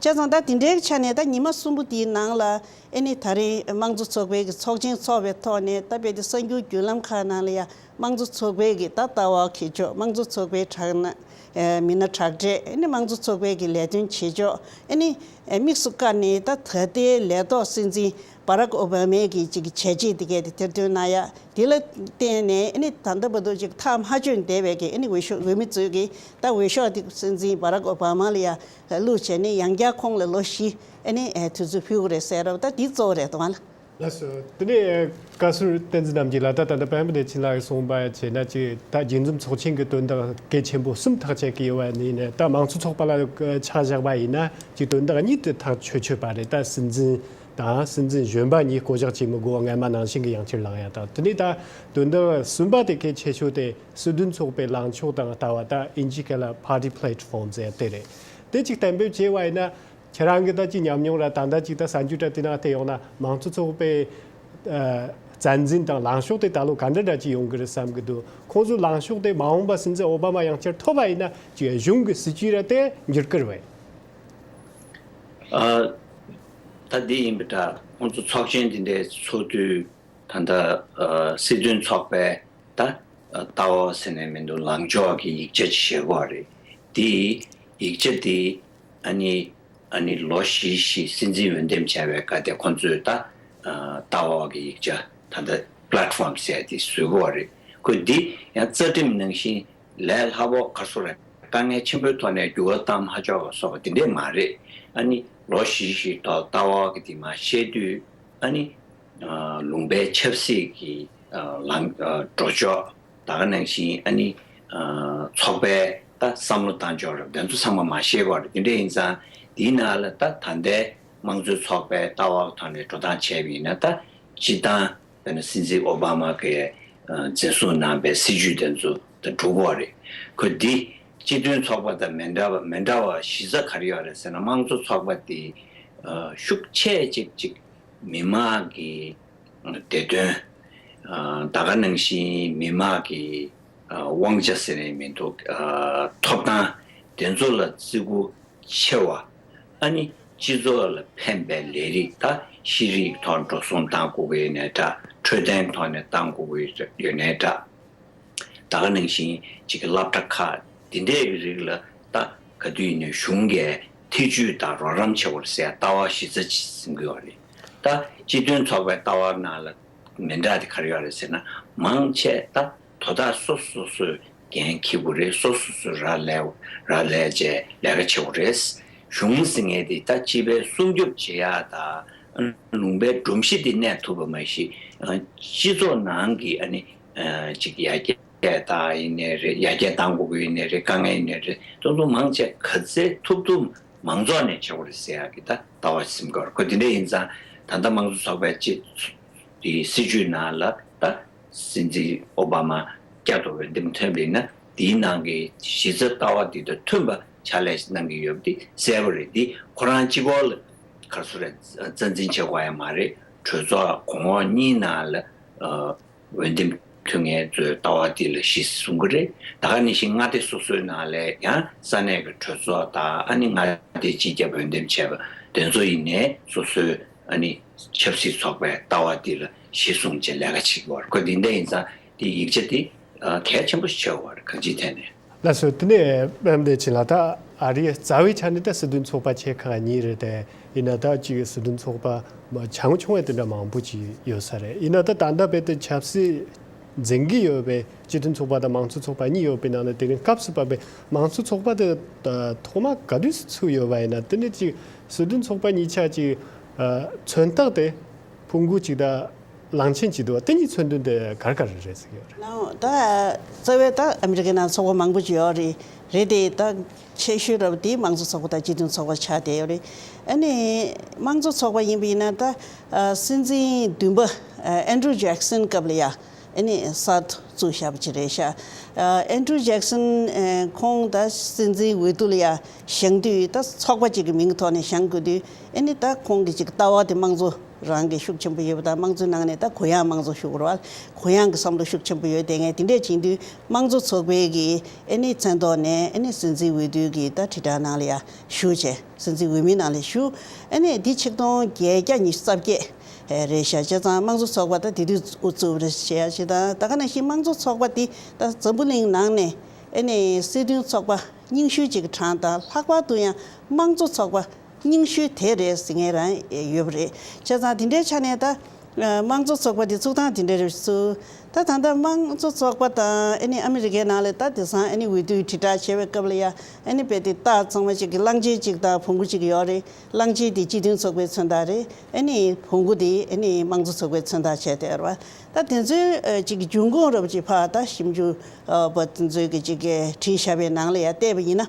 བྱས་ཙང་ད་དེ་འདྲའི་ཆ་ནས་ད་ཉི་མ་གསུམ་པོ་དེའི་ནང་ལ་ཨ་ནི་ད་རེས་དམངས་གཙོ་ཚོགས་པའི་གི་ཚོགས་ཆེན་ཚོགས་པའི་ཐོག་ནས། ད་པའི་དེ་གསར་འགྱུར་བརྒྱུད་ལམ་ཁག་ནང་ལ་ཡ་དམངས་གཙོ་ཚོགས་པའི་གི་ད་ལྟ་བ་ཁེ་ཕྱོགས། དམངས་གཙོ་ཚོགས་པའི་དྲག་ན་ཨེ་མི་སྣ་དྲག་གྲས། ཨ་ནི་དམངས་གཙོ་ཚོགས་པའི་གི་ལས་དོན་བྱེད་ཕྱོགས། ཨ་ནི་ཨེ་དམིགས་སུ་བཀར་ནས་ད་ད་ལྟའི་ལས་ཐོག་སྲིད་འཛིན་བྷ་རག་ཨོ་བྷ་མའི་གི་ཅིག་གི་བྱས་རྗེས་དེ་གས་དེ་ཐེར་འདོན་གནང་ཡ། དེ་ལ་བརྟེན་ནས་ཨ་ནི་ད་ལྟ་བར་དུ་ཅིག་ཐག་མ་ཆོད་བསྡད་པའི་གི་ཨ་ནི་འོས་ཤོག་འོས་མི་ཚོས་གི་ད་འོས་ཤོག་དེ་སྲིད་འཛིན་བྷ་རག་ཨོ་བྷ་མ་ལ་ཡ་བླུགས་བྱས་ནས། ཡང་བསྐྱར་ཁོང་ལ་ལོ་བཞི་ཨ་ནི་ཨེ་དུས་ཚོད་ཕུལ་དགོས་རེད་ཟེར་རབ། ད་དེ་གཙོ་བོ་རེད་དོ་ཨ་ལ། ལགས་སོ། དེ་ནས་བཀའ་ཟུར་བསྟན་འཛིན་རྣམ་རྒྱལ་ལགས། ད་ད་ལྟ་པད་མ་བདེ་ཆེན་ལགས་ཀྱིས་གསུངས་པ་བྱས་ན། ཅིག་ད་རྒྱས་འཛོམས་ཚོགས་ཆེན་གྱི་དོན་དག་གལ་ཆེན་པོ་གསུམ་ཐག་བཅད་ཀྱི་ཡོད་པ་ནི་ནས། ད་དམངས་གཙོ་ཚོགས་པ་ལ་ཆ་བཞག་པ་ཡིན་ན། ཅིག་དོན་དག་གཉིས་དེ་ཐག་ཆོད་ཆོད་པ་རེད། ད་སྲིད་འཛིན་དང་སྲིད་འཛིན་གཞོན་པ་གཉིས་བསྐོ་གཞག་བྱེད་མི་དགོས་པ་སྔ་མ་ནང་བཞིན་གྱི་ཡང་བསྐྱར་ལངས་ཡ་དང་། དེ་ནས་ད་དོན་དག་གསུམ་པ་དེ་གལ་ཆེ་ཤོས་དེ་སྲིད་དོན་ཚོགས་པའི་ལངས་ཕྱོགས་དང་ལྟ་བ། ད་ཨིན་ཇིའི་སྐད་ལ་party platform ཟེར་དེ་རེད། དེ་ཅིག་གཏན་འབེབས་བྱས་པ་ཡིན་ན། ཁྱེད་རང་གི་ད་ཅིག་ཉམས་མྱོང་ར། ད་ལྟ་ཅིག་ད་གསར་འགྱུར་འདྲ་དེ་ནང་བལྟས་ཡོང་ན། དམངས་གཙོ་ཚོགས་པའི་ཨ་རྩ་འཛིན་དང་ལངས་ཕྱོགས་དེ་ད་ལོ་ག་འདྲ་འདྲ་ཅིག་ཡོང་གི་རེད་བསམ་གི་འདུག་ཁོང་ཚོའི་ལངས་ཕྱོགས་དེ་མ་འོངས་པ་སྲིད་འཛིན་ཨོ་བྷ་མ་ཡང་བསྐྱར་ཐོབ་པ་ཡིན་ན། ཅིག་གཞུང་གི་སྲིད་ཇུས་ར་དེ་འགྱུར་གི་རེད་པས། ཨ་ད་འདི་ཡིན་པ་འདྲ། ཁོང་ཚོ་ཚོགས་ཆེན་འདི་འདྲའི་ཚོགས་དུས། ད་ལྟ་ཨ་སྲིད་དོན་ཚོགས་པའི་ད་ལྟ་བ་ཟེར་ནས་མི་འདུག་ལངས་ཕྱོགས་ཀྱི་ཡིག་ཆ་ཅིག་བཞེས་ཀྱི་ཡོད་རེད། དེ་ཡིག་ཆ་དེ་ཨ་ནི་ཨ་ནི་ལོ་བཞི་བཞི་སྲིད་འཛིན་འོས་འདེམས་བྱས་པའི་སྐབས་དེ་ཁོང་ཚོས་ད་ཨ་ལྟ་བ་གི་ཡིག་ཆ། ད་ལྟ་platform ཟེར་དེ་བཟོས་ཀྱི་ཡོད་རེད། ཁོས་འདི་ཡང་རྩ་ཁྲིམས་ནང་བཞིན་ལས་སླ་པོ་ག་རེ་ཟེར་རེད། དཀའ་ངལ་ཆེན་པོའི་ཐོག་ནས་འགྱུར་བ་བཏང་མ་ཆོག་པ་སོགས་པ་དེ་འདྲས་མ་རེད། ཨ་ནི་ལོ་བཞི་བཞིའི་ཐོག་ལྟ་བ་གི་དེ་མར་བཤད་དུས། ཨ་ནི་ཨ་ལུང་པའི་ཆབ་སྲིད་ཀྱི་ཨ་ལངས་ཨ་འགྲོ་ཕྱོགས། ད་ག་ནང་བཞིན་ཨ་ནི་ཨ་ཚོགས་པའི་ད་བསམ་བློ་བཏང་ཕྱོགས་རབ་དེ་ཚོ་ཚང་མ་མར་བཤད་ཀྱི་ཡོད་རེད། དེ་འདྲ་ཡིན་ཙང་དེའི་ནང་ལ་ད་ད་ལྟའི་དམངས་གཙོའི་ཚོགས་པའི་ལྟ་བ་ཐོག་ནས་འགྲོ་སྟངས་བྱས་པ་ཡིན་ན། ད་སྤྱིར་བཏང་དཔེར་ན་སྲིད་འཛིན་ཨོ་བྷ་མ་གིས་ཨ་འཛིན་བཟུང་གནང་པའི་སྲིད་ཇུས་དེ་ཚོ་ད་འགྲོ་གི་ཡོད་རེད། ཁོས་འདི་སྤྱི་མཐུན་ཚོགས་པ་དང་མི་འདྲ་བ་མི་འདྲ་བ་གཞི་རྩ་ག་རེ་ཡོད་རེད་ཟེར་ན། དམངས་གཙོ་ཚོགས་པ་དེ་ཨ་ཤུགས་ཆེ་ཅིག་ཅིག་མི་མང་གི་བདེ་དོན། ཨ་ད་ག་ནང་བཞིན་མི་མང་གི་ཨ་དབང་ཆ་ཟེར་ནས་མི་འདུག་ཨ་ཐོབ་ཐང་དེ་ཚོ་ལ་བརྩི་བཀུར་ཆེ་བ། ཨ་ནི་སྤྱི་ཚོགས་ལ་ཕན་པའི་ལས་རིགས། ད་ཤེས་རིག་ཐོག་འགྲོ་སོང་བཏང་དགོས་ཀྱི་ཡོད་ནའི་འདྲ། འཕྲོད་བསྟེན་ཐོག་ནས་བཏང་དགོས་ཀྱི་ཡོད་ནའི་འདྲ། ད་ག་ནང་བཞིན་ཅིག་གི་སློབ་གྲྭ་ཁག་འདི་འདྲའི་རིགས་ལ་ད་ག་དུས་ཡིན་ནའི་གཞུང་གིས་ཐེ་ཇུས་དང་རོགས་རམ་བྱེད་དགོས་རེད་ཟེར་ལྟ་བ་གཞི་རྩ་ཅིག་འཛིན་གྱི་ཡོད་རེད། ད་སྤྱི་མཐུན་ཚོགས་པའི་ལྟ་བ་ནང་ལ་མི་འདྲ་དེ་ག་རེ་ཡོད་རེད་ཟེར་ན། མང་ཆེ་ད་དོ་བདག་སོ་སོ་སོས་འགན་འཁྱེར་དགོས་རེད། སོ་སོ་སོས་རག་ལས་རག་ལས་བྱས་ལས་ཀ་བྱེད་དགོས་རེད། གཞུང་ཟེར་མཁན་དེ་ད་སྤྱི་པའི་སྲུང་སྐྱོབ་བྱེད་ཡག་དང་། ལུང་པའི་སྒྲོམ་གཞི་དེ་གནས་ཐུབ་པ་མ་གཞི། ཨ་སྤྱི་ཚོགས་ནང་གི་ཨ་ནི་ཨ་ཅིག་ཡར་རྒྱས་དང་ཡིན་ནའི་རེད། ཡར་རྒྱས་གཏང་དགོས་ཀྱི་ཡིན་ནའི་རེད། དཀའ་ངལ་ཡིན་ནའི་རེད། དེ་ཚོ་མང་ཆེ་ག་ཚོད་ཐུབ་ཐུབ་མང་ཚོགས་ནས་བྱེད་དགོས་རེད་ཟེར་ཡག་གི་ད་ལྟ་བ་ཟིན་དགོས་རེད། ཁོ་དེ་འདྲ་ཡིན་ཙང་ད་ལྟ་དམངས་གཙོ་ཚོགས་པའི་སྤྱི་དེའི་སྲིད་ཇུས་ནང་ལ་ད་སྲིད་འཛིན་ཨོ་བྷ་མ་བསྐྱར་དུ་འོས་འདེམས་ཐོན་པ་ཡིན་ན། དེའི་ནང་གི་གཞི་རྩ་ལྟ་བ་འདི་དང་མཐུན་པ་ཕྱག་ལས་གནང་གི་ཡོད་པ་དེ་གསལ་པོ་རེད། འདི་ཁོ་རང་གཅིག་པོ་ལ་ག་རེ་ཟེར་རེད། རྩ་འཛིན་བྱེད་དགོས་ཡ་མ་རེད། གྲོས་ཚོགས་གོང་འོག་གཉིས་ནང་ལ་ཨ་འོས་འདེམས་ཐོན་མཁན་ཚོའི་ལྟ་བ་དེ་ལ་གཞི་བཟུང་གི་རེད། ད་ག་ནང་བཞིན་མངའ་སྡེ་སོ་སོའི་ནང་ལ་ཡང་ས་གནས་ཀྱི་གྲོས་ཚོགས་དང་། ཨ་ནི་མངའ་སྡེ་སྤྱི་ཁྱབ་འོས་འདེམས་བྱས་པ་དེ་ཚོ་ཡིན་ནའི་སོ་སོའི་ཨ་ནི་ཆབ་སྲིད་ཚོགས་པའི་ལྟ་བ་འདི་ལ་གཞི་བཟུང་བྱས་ལས་ཀ་བྱེད་ཀྱི་ཡོད་རེད། ཁོ་འདི་འདྲ་ཡིན་ཙང་དེ་ཡིག་ཆ་དེ་ཨ་གལ་ཆེན་པོ་ཞིག་ཆགས་ཡོད་རེད། གང་ཅིའི་ཐད་ནས། ལགས་སོ། དེ་ནས་པད་མ་བདེ་ཆེན་ལགས། ད་ཨ་རིའི་རྩ་བའི་ཆ་ནས་ད་སྲིད་དོན་ཚོགས་པ་ཆེ་ཁག་གཉིས་རེད་དེ། ཡིན་ན་ད་ཅིག་སྲིད་དོན་ཚོགས་པ་མ་ཆུང་ཆུང་བའི་དེ་འདྲ་མང་པོ་ཅིག་ཡོད་ས་རེད། ཡིན་ན་ད་ད་ལྟ་བར་དུ་ཆབ་སྲིད་འཛིན་གྱི་ཡོད་པའི་སྤྱི་མཐུན་ཚོགས་པ་དང་དམངས་གཙོ་ཚོགས་པ་གཉིས་ཡོད་པའི་ནང་ནས། དེ་རིང་སྐབས་སུ་བབས་པའི་དམངས་གཙོ་ཚོགས་པ་དེ་ད་ཐོག་མ་ག་དུས་སུ་ཚུགས་ཡོད་པ་ཡིན་ན། དེ་ནས་ཅིག་སྲིད་དོན་ཚོགས་པ་གཉིས་ཆ་ཅིག་ཨ་མཚོན་རྟགས་དེ་ཕུང་པོ་ཅིག་དང་གླང་ཆེན་ཅིག་འདུག་པ། དེ་གཉིས་མཚོན་དོན་དེ་ག་རེ་ག་རེ་རེད་ཟེར་གྱི་ཡོད་རེད། ལགས་འོང་། ད་རྩ་བའི་ད་ཨ་མི་རི་ཀའི་ནང་ཚོགས་པ་མང་པོ་ཅིག་ཡོད་རེད། རེད་དེ་ད་ཆེ་ཤོས་རབ་དེ་དམངས་གཙོ་ཚོགས་པ་དང་སྤྱི་མཐུན་ཚོགས་པ་ཆགས་བསྡད་ཡོད་རེད། ཨ་ནི་དམངས་གཙོ་ཚོགས་པ་ཡིན་པ་ཡིན་ན་ད་ཨ་སྲིད་འཛིན་བདུན་པ་ཨ་ཨན་ཌྲུ་ཇེག་སན་སྐབས་ལ་ཡ་ ཨ་ནི་གསར་དུ་བཙུགས་བཞག་པ་ཅིག་རེད་ཤག་ཨ་ཨན་ཌྲུ་ཇེག་སན་ཨ་ཁོང་ད་སྲིད་འཛིན་འོས་བསྡུ་ལ་ཡ་བཞེངས་དུས་ད་ཚོགས་པ་ཅིག་གི་མིང་ཐོག་ནས་བཞེངས་དགོས་དུས་ཨ་ནི་ད་ཁོང་གི་ཅིག་ལྟ་བ་དེ་དམངས་གཙོ་རང་གི་ཤུགས་ཆེན་པོ་ཡོད་པ་དང་། དམངས་གཙོའི་ནང་ནས་ད་གུ་ཡངས་དམངས་གཙོ་ཞུ་དགོས་རེད་བ། གུ་ཡངས་ཀྱི་བསམ་བློ་ཤུགས་ཆེན་པོ་ཡོད་དེ། ངས་དེ་འདྲས་བྱེད་དུས་དམངས་གཙོ་ཚོགས་པའི་གི་ཨ་ནི་མཚན་ཐོག་ནས་ཨ་ནི་སྲིད་འཛིན་འོས་བསྡུ་གི་ད་དྲིལ་བསྒྲགས་ནང་ལ་ཡ་ཞུགས་བྱས། སྲིད་འཛིན་འོས་མིའི་ནང་ལ་ཞུགས། ཨ་ནི་འདི་ཆིག་སྟོང་བརྒྱད་བརྒྱ་ཉི་ཤུ་རྩ་བརྒྱད་རེད་ཤག་བྱས་ཙང་དམངས་གཙོ་ཚོགས་པ་ད་དེ་དུས་དབུ་བཙུགས་རེད་ཤག་བྱས་ཙང་ད་ག་ནང་བཞིན་དམངས་གཙོ་ཚོགས་པ་འདི་ད་འཛམ་བུ་གླིང་ནང་ནས་ཨ་ནི་སྲིད་དོན་ཚོགས་པ་རྙིང་ཤོས་ཅིག་གི་གྲངས་དང་། ལྷག་པར་དུ་ཡང་དམངས་གཙོ་ཚོགས་པ་རྙིང་ཤོས་དེ་རེད་ཟེར་མཁན་རང་ཡོད་པ་རེད། བྱས་ཙང་དེ་འདྲའི་ཆ་ནས་ད་དམངས་གཙོ་ཚོགས་པ་དེ་ཚུགས་སྟངས་དེ་འདྲ་རེད་ཚུལ། ད་ད་ལྟ་དམངས་གཙོ་ཚོགས་པ་དང་ཨ་ནི་ཨ་མི་རི་ཀའི་ནང་ལ་ད་དེང་སང་ཨ་ནི་འོས་བསྡུའི་དྲིལ་བསྒྲགས་བྱེད་པའི་སྐབས་ལ་ཡ་ཨ་ནི་རྦད་དེ་རྟགས་ཚང་མ་ཅིག་གི་གླང་ཆེན་གཅིག་དང་བོང་གུ་གཅིག་ཡོད་རེད། གླང་ཆེན་དེ་སྤྱི་མཐུན་ཚོགས་པའི་མཚོན་རྟགས་རེད། ཨ་ནི་བོང་གུ་དེ་ཨ་ནི་དམངས་གཙོ་ཚོགས་པའི་མཚོན་རྟགས་བྱས་བསྡད་ཡོད་རེད་བ། ད་དེ་ཚོའི་ཨ་ཅིག་གི་འབྱུང་ཁུངས་རབ་ཅིག་ཕར་ད་ཞིབ་འཇུག་ཨ་པ་དེ་ཚོའི་གི་ཅིག་གི་བྲིས་བཞག་པའི་ནང་ལ་ཡ་བལྟས་པ་ཡིན་ན།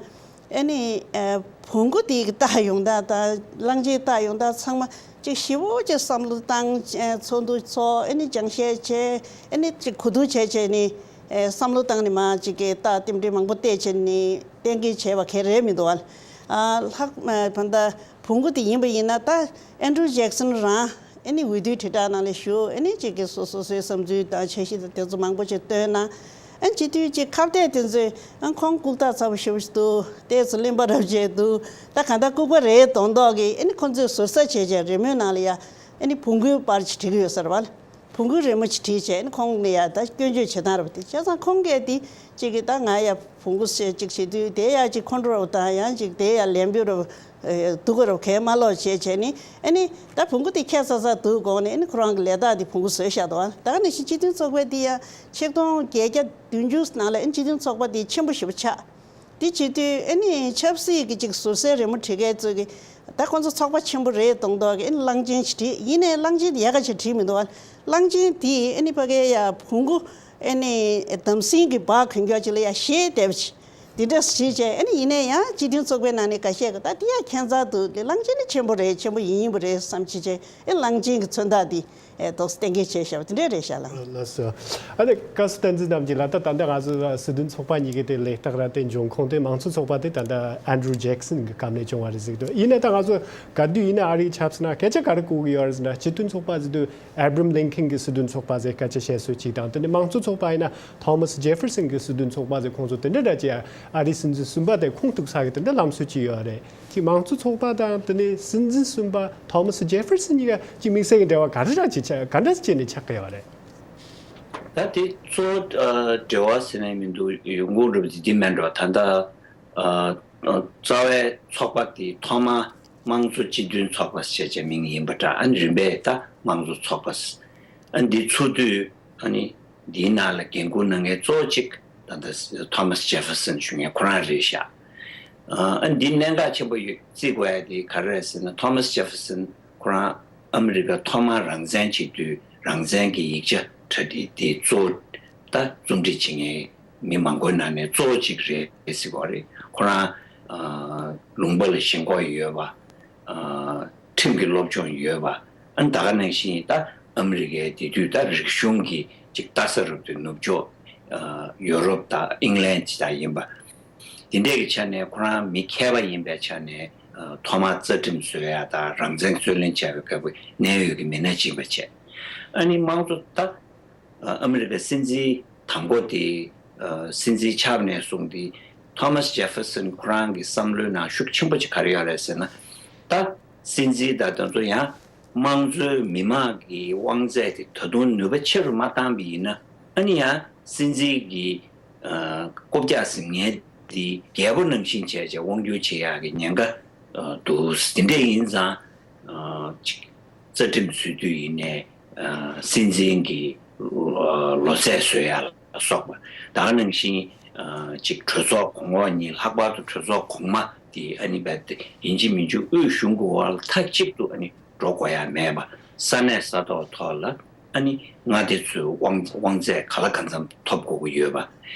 ཨ་ནི་ཨ་བོང་གུ་དེ་གི་རྟགས་ཡོང་སྟངས་དང་གླང་ཆེན་རྟགས་ཡོང་སྟངས་ཚང་མ་ཅིག་ཞིབ་པོ་ཅིག་བསམ་བློ་བཏང་། ཨ་ཚོགས་འདུ་ཚོགས། ཨ་ནི་སྦྱང་བཤད་བྱས། ཨ་ནི་ཅིག་གོ་བསྡུར་བྱས་བྱས་ནས་ཨ་བསམ་བློ་བཏང་ནས་མར་ཅིག་གི་རྟགས་རྟེན་འབྲེལ་མང་པོ་བལྟས་བྱས་ནས་གཏན་འཁེལ་བྱས་པ་ག་རེ་མི་འདུག་བ། ཨ་ལྷག་ཨ་ད་ལྟ་བོང་གུ་དེ་ཡིན་པ་ཡིན་ན་ད་ཨན་ཌྲུ་ཇེག་སན་རང་ཨ་ནི་འོས་བསྡུའི་དྲིལ་བསྒྲགས་ནང་ལ་ཞུགས། ཨ་ནི་ཅིག་གི་སོ་སོ་སོའི་བསམ་ཚུལ་དང་འཆར་གཞི་དང་དེ་ཚོ་མང་པོ་ཅིག་བཏོན་གནང་། ཨ་ནི་སྤྱི་འཐུས་ཀྱི་ཁ་གཏད་དེ་ཚོས་ཨ་ཁོང་ལྐུགས་རྟགས་ཚ་པོ་ཞེ་པོ་ཞིག་འདུག་ཏོག་ཙམ་གླེན་པ་རབ་བྱས་འདུག་ད་གང་ལྟར་ལྐུགས་པ་རེད་མདོག་མདོག་གིས་ཨ་ནི་ཁོང་ཚོས་ཟུར་ཟ་བྱས་བྱས་རི་མོའི་ནང་ལ་ཡ་ཨ་ནི་བོང་གུའི་པར་ཅིག་བྲིས་ཀྱི་ཡོད་ས་རེད་བ། བོང་གུའི་རི་མོ་ཅིག་བྲིས་བྱས་ཨ་ནི་ཁོང་ལ་ཡ་ད་སྐྱོན་བརྗོད་བྱེད་སྟངས་རེད་བ། དེ་བྱས་ཙང་ཁོང་གིས་དེ་ཅིག་གིས་ད་ང་ཡ་བོང་གུ་ཟེར་ཅིག་བྱེད་དུས་དེ་ཡ་ཅིག་ཁོང་ཁྲོ་རེ་བ་དང་། ཡང་ཅིག་དེ་ཡ་ལན་འབུལ་རེ་བ། ཨེ་སྡུག་ག་རུ་གས་མ་ལོག་བྱས་བྱས་ནས་ཨ་ནི་ད་བོང་གུ་དེ་ཁྱད་མཚར་མཚར་འདུག་དགོངས་ནས་ཨ་ནི་ཁོ་རང་གི་ལས་རྟགས་དེ་བོང་གུ་བཟོས་བཞག་འདུག་ད་ག་ནང་བཞིན་སྤྱི་མཐུན་ཚོགས་པ་དེ་ཡང་ཆིག་སྟོང་བརྒྱད་བརྒྱ་བདུན་ཅུ་ནང་ལ་ཨ་ནི་སྤྱི་མཐུན་ཚོགས་པ་དེ་ཆེན་པོ་ཞེ་པོ་ཆགས། དེ་བྱེད་དུས་ཨ་ནི་ཆབ་སྲིད་ཀྱི་ཅིག་ཟུར་ཟའི་རི་མོ་བྲིས་མཁན་ཚོས་ཀྱི་ད་ཁོང་ཚོ་ཚོགས་པ་ཆེན་པོ་རེད་མདོག་མདོག་གིས་ཨ་ནི་གླང་ཆེན་ཞིག་བྲིས། ཡིན་ནའི་གླང་ཆེན་དེ་ཡག་ག་ཅིག་བྲིས་མི་འདུག་བ། གླང་ཆེན་དེ་ཨ་ནི་ཕ་གིའི་ཡ་བོང་གུ་ཨ་ནི་འདམ་སྲིན་གྱི་སྦག་གོན་རྒྱུ་ཅིག་ལ་ཡ་གཞས་བལྟས་པ་ཅིག་དེ་འདྲ་ཞིག་བྱས། ཨ་ནི་ཡིན་ན་ཡང་སྤྱི་མཐུན་ཚོགས་པའི་ནང་ནས་འགའ་ཤས་ཀྱིས་ད་དེ་ཡང་ཁྱད་མཚར་འདུག་གླང་ཆེན་ནི་ཆེན་པོ་རེད། ཆེན་པོ་ཡིན་ཡིན་པ་རེད་བསམ་བྱས་བྱས། ཨེ་གླང་ཆེན་གྱི་མཚོན་རྟགས་འདི་ཨེ་ཏོག་ཙམ་གཏན་འཁེལ་བྱས་བཞག་པ་དེ་འདྲ་རེད་ཤག་ལགས། ལགས་སོ། ཨ་ནི་བཀའ་ཟུར་བསྟན་འཛིན་རྣམ་རྒྱལ་ལགས། ད་ད་ལྟ་ང་ཚོ་སྲིད་དོན་ཚོགས་པ་གཉིས་ཀྱི་དེ་ལས་རྟགས་ར་དེ་འབྱུང་ཁུངས་དེ་དམངས་གཙོ་ཚོགས་པ་དེ་ད་ལྟ་ཨན་ཌྲུ་ཇེག་སན་གྱི་སྐབས་ནས་བྱུང་བ་རེད་ཟེར་གྱི་འདུག་ཡིན་ན་ད་ང་ཚོ་ག་དུས་ཡིན་ན་ཨ་རིའི་ཆབ་སྲིད་ནང་སྐད་ཆ་ག་རེ་གོ་གི་ཡོད་རེད་ཟེར་ན། སྤྱི་མཐུན་ཚོགས་པ་ཟེར་དུས་ཨེ་བྷ་རམ་ལིན་ཁན་གྱི་སྲིད་དོན་ཚོགས་པ་ཟེར་སྐད་ཆ་བཤད་སྲོལ་ཅིག་དང་། དེ་ནས་དམངས་གཙོ་ཚོགས་པ་ཡིན་ན་ཐོ་མཱས་ཇེ་ཧྥེར་སན་གྱི་སྲིད་དོན་ཚོགས་པ་ཟེར་ཁོང་ཚོ་དེ་འདྲ་འདྲ་ཅིག་ཨ་རིའི་སྲིད་འཛིན་གསུམ་པ་དེ་ཁུངས་གཏུགས་ས་གི་དེ་འདྲ་ལམ་སྲོལ་ཅིག་ཡོད་རེད། ཅིག་དམངས་གཙོ་ཚོགས་པ་དང་དེ་ནས་སྲིད་འཛིན་གསུམ་པ་ཐོ་མཱས་ཇེ་ཧྥེར་སན་གཉིས་ཀ་ཅིག་དམིགས་བསལ་གྱི་འབྲེལ་བ་ག་འདྲ་ཅིག་ཆགས། ག་འདྲ་ཅིག་བྱས་ནས་ཆགས་ཀྱི་ཡོད་རེད། ད་དེ་གཙོ་བོ་ཨ་འབྲེལ་བ་ཟེར་ནས་མི་འདུག་ཡོང་ཁུངས་རབ་ཅིག་དེ་མིན་འགྲོ། ད་ལྟ་ཨ་ཨ་རྩ་བའི་ཚོགས་པ་དེ་ཐོག་མ་དམངས་གཙོ་སྤྱི་མཐུན་ཚོགས་པ་ཞེས་བྱ་མིང་ཡིན་པ་འདྲ། ཨ་ནི་རིམ་པས་ད་དམངས་གཙོ་ཚོགས་པ། ཨ་ནི་འདི་ཚུགས་དུས་ཨ་ནི་འདིའི་ནང་ལ་འགན་འཁུར་གནང་མཁན་གཙོ་བོ་གཅིག་ད་ལྟ་ཐོ་མཱས་ཇེ་ཧྥེར་སན་ཞུ་མཁན་ཁོ་རང་རེད་ཤག་ཨ་ནི་འདི་གནད་འགག་ཆེན་པོ་ཡོད་བརྩི་དགོས་ཡ་དེ་ག་རེ་རེད་ཟེར་ན། ཐོ་མཱས་ཇེ་ཧྥེར་སན་ཁོ་རང་ཨ་མི་རི་ཀ་ཐོག་མར་རང་བཙན་བྱེད་དུས་རང་བཙན་གྱི་ཡིག་ཆ་གྲ་སྒྲིག་དེ་གཙོ་བོ་ད་རྩོམ་སྒྲིག་བྱེད་མཁན་མི་མང་པོའི་ནང་ནས་གཙོ་བོ་གཅིག་རེད་ཟེར་གྱི་ཡོད་རེད། ཁོ་རང་ཨ་ལུང་པ་ལ་ཞེན་ཁོག་ཡོད་པ། ཨ་ཁྲིམས་ཀྱི་སློབ་སྦྱོང་ཡོད་པ། ཨ་ནི་ད་ག་ནང་བཞིན་ད་ཨ་མི་རི་ཀའི་དེ་དུས་ད་རིག་གཞུང་གི་ཅིག་ལྟ་ས་རུ་དེ་ནུབ་ཕྱོགས་ཨ་ཡོ་རོབ་དང་ཨིང་ལན་ཅིག་ད་ཡིན་པ། དེ་འདྲས་ཀྱི་ཆ་ནས་ཁོ་རང་མི་མཁས་པ་ཡིན་པའི་ཆ་ནས་ཨ་ཐོག་མར་རྩ་ཁྲིམས་བཟོ་ཡ་དང་རང་བཙན་རྩོད་ལེན་བྱ་བའི་སྐབས་ཀྱི་གནད་ཡོད་ཀྱི་མི་སྣ་ཅིག་ཡིན་པ་བྱས། ཨ་ནི་དམངས་གཙོ་ད་ཨ་ཨ་མི་རི་ཀའི་སྲིད་འཛིན་དང་པོ་དེ་ཨ་སྲིད་འཛིན་ཆགས་ནས་བཟུང་སྟེ་ཐོ་མཱས་ཇེ་ཧྥེར་སན་ཁོ་རང་གི་བསམ་བློའི་ནང་ཤུགས་ཆེན་པོ་ཅིག་ག་རེ་ཡོད་རེད་ཟེར་ན། ད་སྲིད་འཛིན་དང་དེ་ཚོ་ཡང་དམངས་གཙོའི་མི་མང་གི་དབང་ཚད་དེ་ད་དུང་ནུས་པ་ཆེ་རུ་མ་བཏང་བ་ཡིན་ན། ཨ་ནི་ཡང་སྲིད་འཛིན་གྱི་ཨ་རྐུབ་བཀྱག་ཟིན་མཁན་དེ་རྒྱལ་པོ་ནང་བཞིན་བྱས་བྱས་དབང་སྒྱུར་བྱེད་ཡག་གི་ཉེན་ཁ་ཨ་འདུག་དེ་འདྲས་ཡིན་ཙང་ཨ་ཅིག་རྩ་ཁྲིམས་བཟོ་དུས་ཡིན་ནའི་ཨ་སྲིད་འཛིན་གྱི་ཨ་ལོ་ཚད་བཟོ་ཡ་ལ་སོགས་པ། ད་ག་ནང་བཞིན་ཨ་ཅིག་གྲོས་ཚོགས་གོང་འོག་གཉིས། ལྷག་པར་དུ་གྲོས་ཚོགས་གོང་མ་དེ་ཨ་ནི་རྦད་དེ་ཡིན་གཅིག་མིན་གཅིག་དབུས་གཞུང་གི་འོག་ལ་མཐའ་གཅིག་ཏུ་ཨ་ནི་འགྲོ་དགོས་ཡ་མེད་པ། ས་གནས་ས་ཐོག་ཐོག་ལ་ཨ་ནི་མངའ་སྡེ་ཚོའི་དབང་དབང་ཚད་ག་ལ་གང་འཚམ་ཐོབ་དགོས་ཀྱི་ཡོད་པ།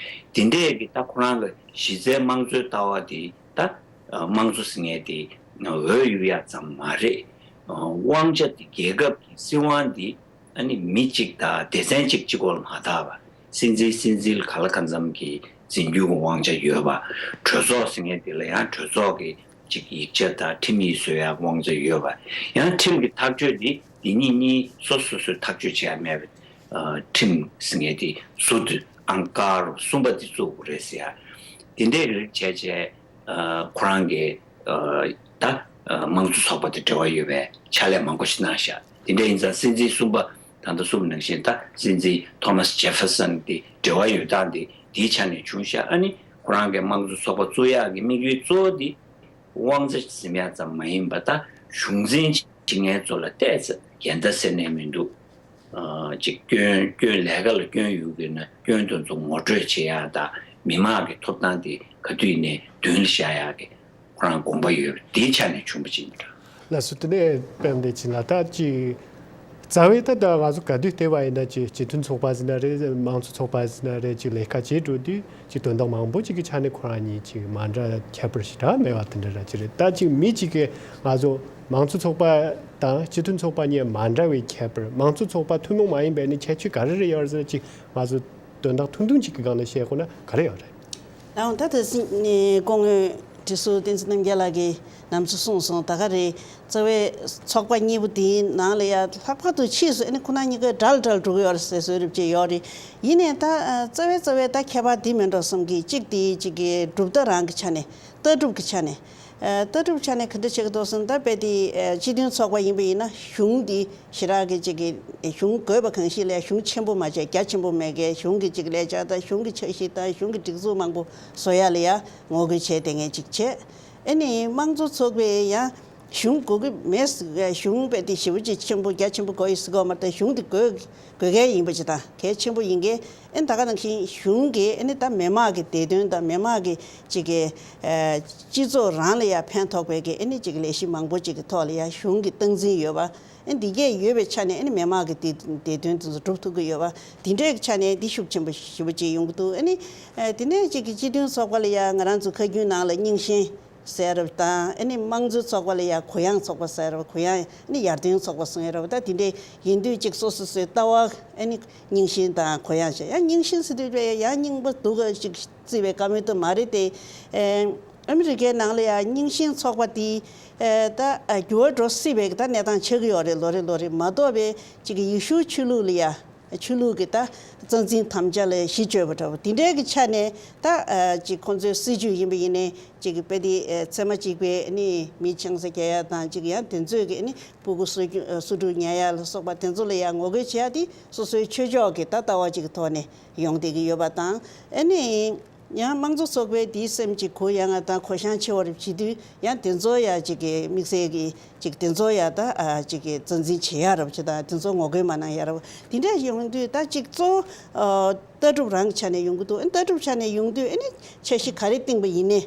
དེ་འདྲས་ཀྱི་ད་ཁོ་རང་གི་གཞི་རྩའི་དམངས་གཙོའི་ལྟ་བ་དེ་ད་དམངས་གཙོ་ཟེར་མཁན་དེ་འོས་ཡུལ་ཡ་ཙམ་མ་རེད། དབང་ཆ་དེ་རྒྱལ་ཁབ་ཀྱི་སྲིད་དབང་དེ་ ཨ་ནི་མི་གཅིག་དང་སྡེ་ཚན་གཅིག་གཅིག་པོ་ལ་མ་བརྟག་པ། སྲིད་འཛིན་སྲིད་འཛིན་ལ་ག་ལ་གང་འཚམ་གྱི་འཛིན་སྐྱོང་གི་དབང་ཆ་ཡོད་པ། གྲོས་ཚོགས་ཟེར་མཁན་དེ་ལ་ཡང་གྲོས་ཚོགས་ཀྱི་ཅིག་ཡིག་ཆ་དང་ཁྲིམས་ཡིག་བཟོ་ཡག་དབང་ཆ་ཡོད་པ། ཡང་ཁྲིམས་ཀྱི་ཐག་གཅོད་འདི་འདི་ཉིད་གཉིས་སོ་སོ་སོས་ཐག་གཅོད་བྱེད་ཡ་མེད་པའི་ཨ་ཁྲིམས་ཟེར་མཁན་དེ་ཟུར་དུ་ཨང་དཀར་པོ་གསུམ་པ་འདི་བཙུགས་དགོས་རེད་ཟེར་ཡ། དེ་འདྲའི་རིགས་བྱས་བྱས་ཨ་ཁོ་རང་གི་ཨ་ད་ཨ་དམངས་གཙོ་ཚོགས་པ་དང་འབྲེལ་བ་ཡོད་པའི་ཕྱག་ལས་མང་པོ་ཞིག་གནང་ཤག་དེ་འདྲ་ཡིན་ཙང་སྲིད་འཛིན་གསུམ་པ་ད་ལྟ་གསུམ་ནང་བཞིན་ད་སྲིད་འཛིན་ཐོ་མཱས་ཇེ་ཧྥེར་སན་དེ་འབྲེལ་བ་ཡོད་སྟངས་དེ་དེའི་ཆ་ནས་བྱུང་ཤག་ཨ་ནི་ཁོ་རང་གི་དམངས་གཙོ་ཚོགས་པ་བཙུགས་ཡག་གི་དམིགས་ཡུལ་གཙོ་བོ་དེ་དབང་ཆ་འཛིན་ཡག་ཙམ་མ་ཡིན་པ་ད་གཞུང་འཛིན་བྱེད་མཁན་ཚོ་ལ་ཏོག་ཙམ་འགལ་ཟླ་སེལ་ནས་མི་འདུག་ཨ་ཅིག་སྐྱོན་སྐྱོན་ལས་ཀ་ལ་སྐྱོན་ཡོད་ཀྱི་ན་སྐྱོན་དེ་ཚོ་ངོ་སྤྲོད་བྱེད་ཡག་དང་མི་མང་གི་ཐོབ་ཐང་དེ་ག་དུས་ནས་མདུན་ལ་བཞག་ཡག་གི་ཁོ་རང་དགོངས་པ་ཡོད་པ་དེའི་ཆ་ནས་བྱུང་བ་ཅིག་ཡིན་འདྲ། ལགས་སོ། དེ་ནས་དཔལ་ལྡན་ཕྱིན་ལགས། ད་ཅིག་རྩ་བའི་ད་ད་ང་ཚོ་ག་དུས་བལྟས་པ་ཡིན་ན་ཅིག་སྤྱི་མཐུན་ཚོགས་པ་ཟེར་ན་རེད། དམངས་གཙོ་ཚོགས་པ་ཟེར་ན་རེད། ཅིག་ལས་ཀ་བྱེད་འགྲོ་དུས་ཅིག་དོན་དག་མང་པོ་ཅིག་གི་ཆ་ནས་ཁོ་རང་གཉིས་ཅིག་མ་འདྲ་ཁྱད་པར་ཞེ་དྲག་མེད་པ་དེ་འདྲ་ར་ཅིག་རེད། ད་ཅིག་མི་གཅིག་གིས་ང་ཚོ་དམངས་གཙོ་ཚོགས་པ་དང་སྤྱི་མཐུན་ཚོགས་པ་གཉིས་མ་འདྲ་བའི་ཁྱད་པར། དམངས་གཙོ་ཚོགས་པ་ཐུན་མོང་མ་ཡིན་པའི་ནི་ཁྱད་ཆོས་ག་རེ་རེ་ཡོད་རེད་ཟེར་ན། ཅིག་ང་ཚོ་དོན་དག་ཐུང་ཐུང་ཅིག་གི་སྒང་ནས་བཤད་དགོས་ན་ག་རེ་ཡོད་རེད། ཨང་། ད་ད་སྐུ་ངོ་ཁྲི་ཟུར་བསྟན་འཛིན་རྣམ་རྒྱལ་ལགས་ཀྱིས་ནམ་ཚོད་གསུངས་སོང་། ད་ག་རེད། རྩ་བའི་ཚོགས་པ་གཉིས་པོ་དེའི་ནང་ལ་ཡ་ལྷག་པར་དུ་ཕྱིས་སུ་ཨ་ནི་ཁོ་ན་གཉིས་ཀ་འདྲ་ལ་འདྲ་ལ་འགྲོ་གི་ཡོད་རེད་ཟེར་བཟོ་རིབ་ཅིག་ཡོད་རེད། ཡིན་ནའི་ད་རྩ་བའི་རྩ་བའི་ད་ཁྱད་པར་དེ་མེད་འགྲོ་བསམ་གི། གཅིག་དེ་གཅིག་གི་གྲུབ་མཐའ་རང་གི་ཆ་ནས། ལྟ་གྲུབ་ཀྱི་ཆ་ནས། ཨ། ལྟ་གྲུབ་ཆ་ནས་ག་འདྲ་བྱེད་ཀྱི་འདུག་ཟེར་ན། ད་དཔེ་དེ་ཨ་སྤྱི་མཐུན་ཚོགས་པ་ཡིན་པ་ཡིན་ན་གཞུང་འདི་ཞེ་དྲག་གི་ཅིག་གི་གཞུང་དགོས་པ་གང་ཞིག་ལས་གཞུང་ཆེན་པོ་མ་བྱས། རྒྱ་ཆེན་པོ་མེད་མཁན། གཞུང་གི་ཅིག་ལས་འཆར་དང་གཞུང་གི་འཆར་གཞི་དང་གཞུང་གི་སྒྲིག་འཛུགས་མང་པོ་བཟོ་ཡ་ལ་ཡ་ངོ་རྒོལ་བྱས་བསྡད་མཁན་ཅིག་བྱས། ཨ་ནི་དམངས་གཙོ་ཚོགས་པས་ཡང་གཞུང་དགོས་ཀྱི་མེད་ཟེར། གཞུང་དཔེ་དེ་ཞེ་པོ་ཅིག་ཆེན་པོ་རྒྱ་ཆེན་པོ་དགོས་ཡོད་ཟེར་གོ་མ་རེད། གཞུང་དེ་དགོས་དགོས་མཁན་ཡིན་པ་ཅིག་དང་གལ་ཆེན་པོ་ཡིན་མཁན། ཨ་ནི་ད་ག་ནང་བཞིན་གཞུང་གིས་ཨ་ནི་ད་མི་མང་གི་བདེ་དོན་དང་མི་མང་གི་ཅིག་གི་ཨ་སྤྱི་ཚོགས་རང་ལ་ཡང་ཕན་ཐོགས་པའི་གི་ཨ་ནི་ཅིག་ལས་གཞི་མང་པོ་ཅིག་གི་ཐོག་ལ་ཡང་གཞུང་གི་སྟངས་འཛིན་ཡོད་པ། ཨ་ནི་འདི་གས་ཡོད་པའི་ཆ་ནས་ཨ་ནི་མི་མང་གི་བདེ་བདེ་དོན་དེ་ཚོ་སྒྲུབ་ཐུབ་ཀྱི་ཡོད་པ། འདི་འདྲའི་གི་ཆ་ནས་འདི་ཤུགས་ཆེན་པོ་ཞེ་པོ་ཅིག་ཡོང་གི་འདུག་ཨ་ནི་ཨ་དེ་ནས་ཅིག་གི་སྤྱི་མཐུན་ཚོགས་པ་ལ་ཡང་ང་རང་ཚོ་ཁ་རྒྱུན་ནང་ལ་རྙིང་ཞེན་ཟེར་རབས་དང་། ཨ་ནི་དམངས་གཙོའི་ཚོགས་པ་ལ་ཡང་གུ་ཡངས་ཚོགས་པ་ཟེར་རབས། གུ་ཡངས་ཨ་ནི་ཡར་ཐོན་ཚོགས་པ་གསུང་ཡ་རབས། ད་དེ་འདྲའི་ཡིན་དུས་ཅིག་སོ་སོ་སོའི་ལྟ་བ་ཨ་ནི་རྙིང་ཞེན་དང་གུ་ཡངས་བྱས། ཡང་རྙིང་ཞེན་ཟེར་དུས་ཡང་རྙིང་པ་སྡུག་ག་ཅིག་བརྩི་བའི་བཀའ་མོལ་དུ་མ་རེད་དེ། ཨ་ཨ་མི་རི་ཀའི་ནང་ལ་ཡང་རྙིང་ཞེན་ཚོགས་པ་དེ་ཨ་ད་ཨ་འགྱུར་བ་འགྲོ་སྲིད་པའི་ད་གནས་སྟངས་ཆགས་ཀྱི་ཡོད་རེད། ལོ་རེ་ལོ་རེ་མ་གཏོགས་པའི་ཅིག་གི་ཡེ་ཤུའི་ཆོས་ལུགས་ལ་ཡ། ཆོས་ལུགས་ཀྱི་ད་རྩ་འཛིན་དམ་བཅའ་ལ་གཞི་བཅོལ་བ་འདྲ་བོ་དེ་འདྲའི་གི་ཆ་ནས་ད་ཨ་ཅིག་ཁོང་ཚོའི་སྲིད་བྱུས་ཡིན་པ་ཡིན་ནའི་ཅིག་གི་དཔེ་དེ་ཨ་ཚད་མ་གཅིག་པའི་ཨ་ནི་མི་ཆང་ས་རྒྱག་ཡ་དང་། ཅིག་ཡང་དེ་ཚོའི་གི་ཨ་ནི་སྤུ་གུ་གསོ་རྒྱུ་ཨ་གསོ་སྒྲུག་ཉར་ཡ་ལ་སོགས་པ་དེ་ཚོ་ལ་ཡང་ངོ་རྒོལ་བྱེད་ཡ་དེ་སོ་སོའི་ཆོས་ཕྱོགས་ཀྱི་ད་ལྟ་བ་ཅིག་གི་ཐོག་ནས་ཡོང་བསྡད་ཀྱི་ཡོད་པ་དང་། ཨ་ནི་ཡང་དམངས་གཙོ་ཚོགས་པའི་དེའི་སེམས་ཀྱི་གུ་ཡངས་ང་དང་གུ་ཡངས་ཆེ་བ་རེ་བྱེད་དུས་ཡང་དེ་ཚོ་ཡ་ཅིག་གི་དམིགས་བསལ་གྱི་ཅིག་དེ་ཚོ་ཡ་ད་ཨ་ཅིག་གི་རྩ་འཛིན་བྱེད་ཡ་རབས་ཅིག་དང་། དེ་ཚོ་ངོ་རྒོལ་མ་གནང་ཡ་རབས། དེ་འདྲ་ཡོང་དུས་ད་ཅིག་གཙོ་བོ་ཨ་ལྟ་གྲུབ་རང་གི་ཆ་ནས་ཡོང་གི་འདུག་ཨ་ལྟ་གྲུབ་ཆ་ནས་ཡོང་དུས་ཨ་ནི་འཆར་གཞི་ག་རེ་བཏིང་པ་ཡིན་ནའི།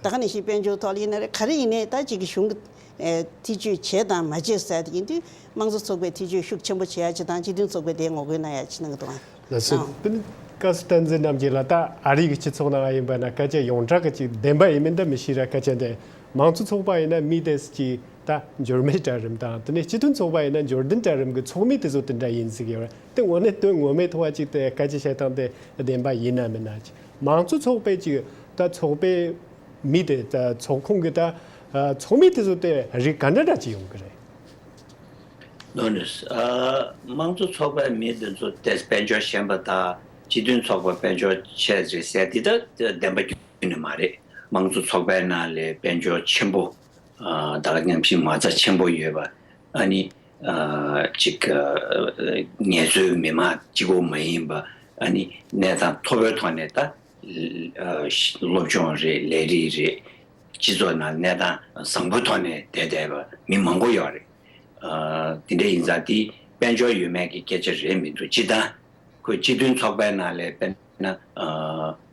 ད་ག་ནང་བཞིན་དཔལ་འབྱོར་ཐོག་ལ་ཡིན་ན་རེད། ག་རེ་ཡིན་ནའི་ད་ཅིག་གི་གཞུང་གི་ཨེ་ཐེ་བྱུས་བྱས་དང་མ་བྱས་ཟེར་དེ་ཡིན་དུས། དམངས་གཙོ་ཚོགས་པས་ཐེ་བྱུས་ཤུགས་ཆེན་པོ་བྱེད་ཡ་ཅིག་དང་། སྤྱི་མཐུན་ཚོགས་པས་དེ་ངོ་རྒོལ་གནང་ཡ་ཅིག་གནང་གི་འདུག་ཨང་། ལགས་སོ། ཨང་། དེ་ནི་བཀའ་ཟུར་བསྟན་འཛིན་རྣམ་རྒྱལ་ལགས། ད་ཨ་རི་གི་སྤྱི་ཚོགས་ནང་ཡིན་པ་ན་སྐད་ཆ་ཡོངས་གྲགས་ཀྱི་ཅིག་བདེན་པ་ཡིན་མིན་ད་མི་ཤེས་ར། སྐད་ཆ་འདི་དམངས་གཙོ་ཚོགས་པ་ཡིན་ན་མི་དེ་ཅིག་ད་འབྱོར་མེད་གྲལ་རིམ་དང་། དེ་ནས་སྤྱི་མཐུན་ཚོགས་པ་ཡིན་ན་འབྱོར་ལྡན་གྲལ་རིམ་གྱི་ཚོགས་མི་དེ་ཚོ་དེ་འདྲ་ཡིན་ཟེར་གྱི་ཡོད་རེད། དེ་དངོས་གནས་དོན་ངོ་མའི་ཐོག་ཅིག་དེ་སྐད་ཆ་བཤད་སྟངས་དེ་བདེན་པ་ཡིན་ན་མིན་ན། ཅིག་དམངས་གཙོ་ཚོགས་པའི་ཅིག་ད་ཚོགས་པའི་མི་དེ་ད་ཚོགས་ཁོངས་ཀྱི་ད་ཚོགས་མི་དེ་ཚོ་དེ་རིགས་ག་འདྲ་འདྲ་ཅིག་ཡོང་གི་རེད། ལོ་ནས་ཨ་དམངས་གཙོ་ཚོགས་པའི་མི་དེ་ཚོ་དེ་དཔལ་འབྱོར་ཞན་པ་དང་སྤྱི་མཐུན་ཚོགས་པ་དཔལ་འབྱོར་ཆེ་རེད་ཟེར་དེ་ད་བདེན་པ་ཁྱོན་ནས་མ་རེད། དམངས་གཙོ་ཚོགས་པའི་ནང་ལས་དཔལ་འབྱོར་ཆེན་པོ་ཨ་ད་ག་ནང་བཞིན་མ་རྩ་ཆེན་པོ་ཡོད་པ། ཨ་ནི་ཨ་ཅིག་ཨ་ངལ་རྩོལ་མི་མང་གཅིག་པོ་མ་ཡིན་པ། ཨ་ནི་གནས་སྟངས་མཐོ་པོའི་ཐོག་ནས་ད་ཨ་སློབ་སྦྱོང་རེད། ལས་རིགས་རེད། སྤྱི་ཚོགས་ནང་གནས་སྟངས་བཟང་པོའི་ཐོག་ནས་བསྡད་བསྡད་པ་མི་མང་པོ་ཡོད་རེད། ཨ་དེ་འདྲ་ཡིན་ཙང་དེ་དཔལ་འབྱོར་ཡོད་མེད་ཀྱི་སྐད་ཆ་རེད་མི་འདུག་སྤྱིར་བཏང་ཁོས་སྤྱི་མཐུན་ཚོགས་པའི་ནང་ལ་དཔེར་ན་ཨ་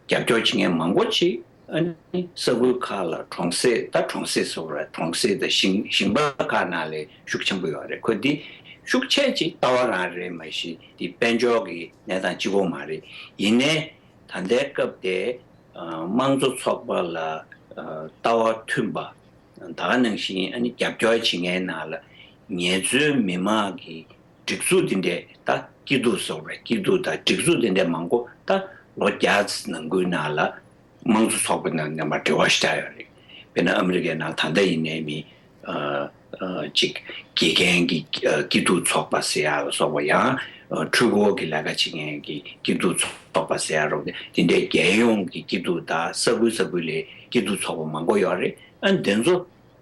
རྒྱབ་སྐྱོར་བྱེད་མཁན་མང་པོ་ཅིག་ཨ་ནི་ས་ཁུལ་ཁག་ལ་གྲོང་གསེབ། ད་གྲོང་གསེབ་ཟེར་བ་རེད། གྲོང་གསེབ་དང་ཞིང་ཞིང་པ་ཁག་ནང་ལ་ཤུགས་ཆེན་པོ་ཡོད་རེད། ཁོ་འདི་ཤུགས་ཆེ་ཅིག་ལྟ་བ་རང་རེད་མ་གཞི་དེ་དཔལ་འབྱོར་གྱི་གནས་སྟངས་གཅིག་པོ་མ་རེད། ཡིན་ནའི་ད་ལྟའི་སྐབས་དེ་ཨ་དམངས་གཙོ་ཚོགས་པ་ལ་ཨ་ལྟ་བ་མཐུན་པ། ད་ག་ནང་བཞིན་ཨ་ནི་རྒྱབ་སྐྱོར་བྱེད་མཁན་ནང་ལ་ངལ་རྩོལ་མི་མང་གི་ སྒྲིག་འཛུགས་འདི་འདྲའི་ད་སྐྱིད་སྡུག་བཟོ་བའི་སྐྱིད་སྡུག་དང་སྒྲིག་འཛུགས་འདི་འདྲའི་མང་པོ་ད་ལོ་བརྒྱ་ཙམ་ནང་ཁུལ་ནང་ལ་དམངས་གཙོ་ཚོགས་པ་ནང་མཉམ་པར་འབྲེལ་བ་ཞིག་བྱས་ཡོད་རེད། དཔེར་ན་ཨ་མི་རི་ཀའི་ནང་ད་ལྟ་ཡིན་ནའི་མི་ཨ་ཨ་ཅིག་དགེ་རྒན་གྱི་ཨ་སྐྱིད་སྡུག་ཚོགས་པ་ཟེར་ཡ་ལ་སོགས་པ་ཡང་ཨ་འཕྲུལ་འཁོར་གྱི་ལས་ཀ་བྱེད་མཁན་གྱི་སྐྱིད་སྡུག་ཚོགས་པ་ཟེར་ཡ་རོགས་དེ་འདྲའི་རྒྱལ་ཡོངས་ཀྱི་སྐྱིད་སྡུག་དང་ས་ཁུལ་ས་ཁུལ་ལ་སྐྱིད་སྡུག་ཚོགས་པ་མང་པོ་ཡོད་རེད། ཨ་ནི་དེ་ཚོ་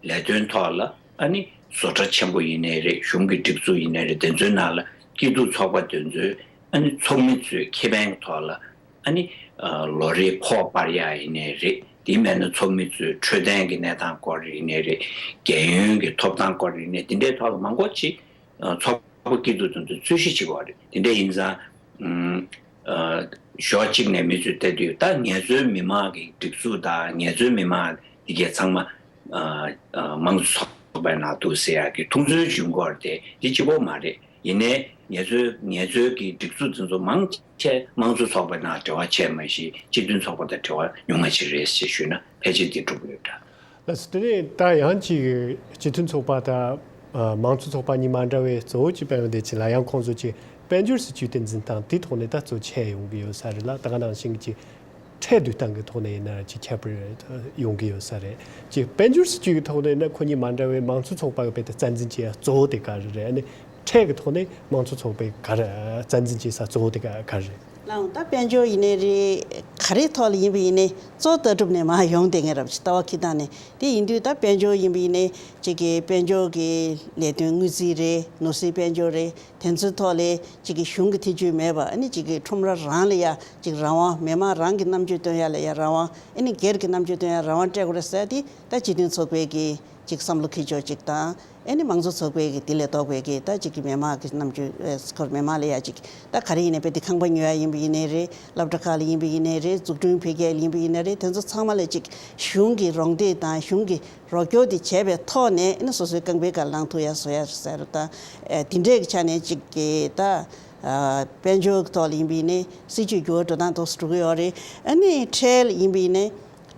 ལས་དོན་ཐོག་ལ་ཨ་ནི་བཟོ་གྲྭ་ཆེན་པོ་ཡིན་ནའི་རེད། གཞུང་གི་སྒྲིག་འཛུགས་ཡིན་ནའི་རེད། དེ་ཚོའི་ནང་ལ་སྐྱིད་སྡུག་ཚོགས་པ་དེ་ཚོའི་ཨ་ནི་ཚོགས་མི་ཚོའི་ཁེ་ཕན་གྱི་ཐོག་ལ་ཨ་ནི་ཨ་ལོ་རེའི་ཕོགས་སྤར་ཡག་ཡིན་ནའི་རེད། དེ་མིན་ན་ཚོགས་མི་ཚོའི་འཕྲོད་བསྟེན་གྱི་གནས་སྟངས་སྐོར་ཡིན་ནའི་རེད། རྒན་ཡོལ་གྱི་ཐོབ་ཐང་སྐོར་ཡིན་ནའི་དེ་འདྲའི་ཐོག་ལ་མང་པོ་ཅིག་ཨ་ཚོགས་པ་སྐྱིད་སྡུག་དེ་ཚོས་རྩོད་གཞི་བྱེད་ཀྱི་ཡོད་རེད། དེ་འདྲ་ཡིན་ཙང་ཨ་ཨ་ཕྱོགས་གཅིག་ནས་མི་ཚོས་བལྟས་དུས་ད་ངལ་རྩོལ་མི་མང་གི་སྒྲིག་འཛུགས་དང་ངལ་རྩོལ་མི་མང་འདི་གས་ཚང་མ་ཨ་ཨ་དམངས་གཙོ་ཚོགས་པའི་ནང་འདུག་ཟེར་ཡག་གི་མཐོང་ཚུལ་བྱུང་གི་ཡོད་རེད། དེ་གཅིག་པོ་མ་རེད། ཡིན་ནའི་ངལ་རྩོལ་ངལ་རྩོལ་གྱི་སྒྲིག་འཛུགས་དེ་ཚོ་མང་ཆེ་དམངས་གཙོ་ཚོགས་པའི་ནང་འབྲེལ་བ་ཆེ་མ་གཞི་སྤྱི་མཐུན་ཚོགས་པ་དང་འབྲེལ་བ་ཉུང་ང་ཅིག་རེད་ཅེས་ཞུས་ན་ཕལ་ཆེར་འདི་འགྲུབ་ཡོད་འདྲ། ལགས་སོ། དེ་ནས་ད་ཡང་ཅིག་སྤྱི་མཐུན་ཚོགས་པ་དང་ཨ་དམངས་གཙོ་ཚོགས་པ་གཉིས་མ་འདྲ་བའི་གཙོ་བོ་གཅིག་དཔེ་འདི་ཅིག་ལ་ཡང་ཁོང་ཚོ་ཅིག་དཔལ་འབྱོར་སྲིད་ཇུས་དེ་འཛིན་སྟངས་དེའི་ཐོག་ནས་ད་གཙོ་ཆེ་ཡོང་གི་ཡོད་ས་རེད་ལ། ད་ག་ནང་བཞིན་གྱི་ཁྲལ་བསྡུ་སྟངས་ཀྱི་ཐོག་ནས་ཡིན་ན་ཅིག་ཁྱད་པར་ཡོང་གི་ཡོད་ས་རེད། ཅིག་དཔལ་འབྱོར་སྲིད་ཇུས་ཀྱི་ཐོག་ནས་ཡིན་ན་ཁོ་གཉིས་མ་འདྲ་བའི་དམངས་གཙོ་ཚོགས་པ་གི་དཔེ་དེ་རྩ་འཛིན་བྱེད་ཡ་གཙོ་བོ་དེ་ག་རེ་རེད། ཨ་ནི་ཁྲལ་གྱི་ཐོག་ནས་དམངས་གཙོ་ཚོགས་པའི་ག་རེ་རྩ་འཛིན་བྱེད་ས་གཙོ་བོ་དེ་ག་ག་རེ་རེད། ལའང་ད་དཔལ་འབྱོར་ཡིན་ནའི་རེད། ག་རེ་ཐོག་ལ་ཡིན་པ་ཡིན་ནའི་གཙོ་ལྟ་གྲུབ་ནས་མར་ཡོང་བསྡད་མཁན་རབས་ཅིག་ལྟ་བ་ཁྱེར་སྟངས་ནས་དེ་ཡིན་དུས་ད་དཔལ་འབྱོར་ཡིན་པ་ཡིན་ནའི་ཅིག་གི་དཔལ་འབྱོར་གྱི་ལས་དོན་དངུལ་རྩིས་རེད། ནོར་སྲིད་དཔལ་འབྱོར་རེད། དེ་ཚོའི་ཐོག་ལས་ཅིག་གི་གཞུང་གི་ཐེ་བྱུས་མེད་པ་ཨ་ནི་ཅིག་གི་ཁྲོམ་ར་རང་ལ་ཡ་ཅིག་རང་དབང་མི་མང་རང་གི་རྣམ་དཔྱོད་སྟོན་ཡ་ལ་ཡ་རང་དབང་ཨ་ནི་སྒེར་གྱི་རྣམ་དཔྱོད་སྟོན་ཡ་རང་དབང་སྤྲད་དགོས་རེད་ཟེར་དེ་ད་སྤྱི་མཐུན་ཚོགས་པའི་གི་ཅིག་བསམ་བློ་འཁྱེར་ཕྱོགས་ཅིག་དང་། ཨེ་ནི་དམངས་གཙོ་ཚོགས་པའི་གི་དེ་ལས་ལྡོག་པའི་གི་ད་ཅིག་གི་མི་མང་གི་རྣམ་དཔྱོད་ཨེ་སྐོར་མི་མང་ལ་ཡ་ཅིག་ད་ག་རེ་ཡིན་ནའི་དཔེ་དེ་ཁང་པ་ཉོ་ཡ་ཡིན་པ་ཡིན་ནའི་རེད། སློབ་གྲྭ་ཁག་ལ་ཡིན་པ་ཡིན་ནའི་རེད། འཛུགས་སྐྲུན་འཕེལ་རྒྱས་ལ་ཡིན་པ་ཡིན་ནའི་རེད། དེ་ཚོ་ཚང་མ་ལ་ཅིག་གཞུང་གི་རོགས་འདེགས་དང་གཞུང་གི་རོགས་སྐྱོར་དེ་བྱས་པའི་ཐོག་ནས་ཨེ་ནི་སོ་སོའི་རྐང་པའི་སྒང་ལངས་ཐུབ་ཡ་བཟོ་ཡ་ཟེར་དང་ཨེ་དེ་འདྲས་ཀྱི་ཆ་ནས་ཅིག་གི་ད་ཨ་དཔལ་འབྱོར་གི་ཐོག་ལ་ཡིན་པ་ཡིན་ནའི་སྲིད་ཇུས་འགྱུར་བ་འགྲོ་སྟངས་ཏོག་ཙམ་འགྲོ་གི་ཡོད་རེད། ཨ་ནི་ཁྲལ་ཡིན་པ་ཡིན་ནའི་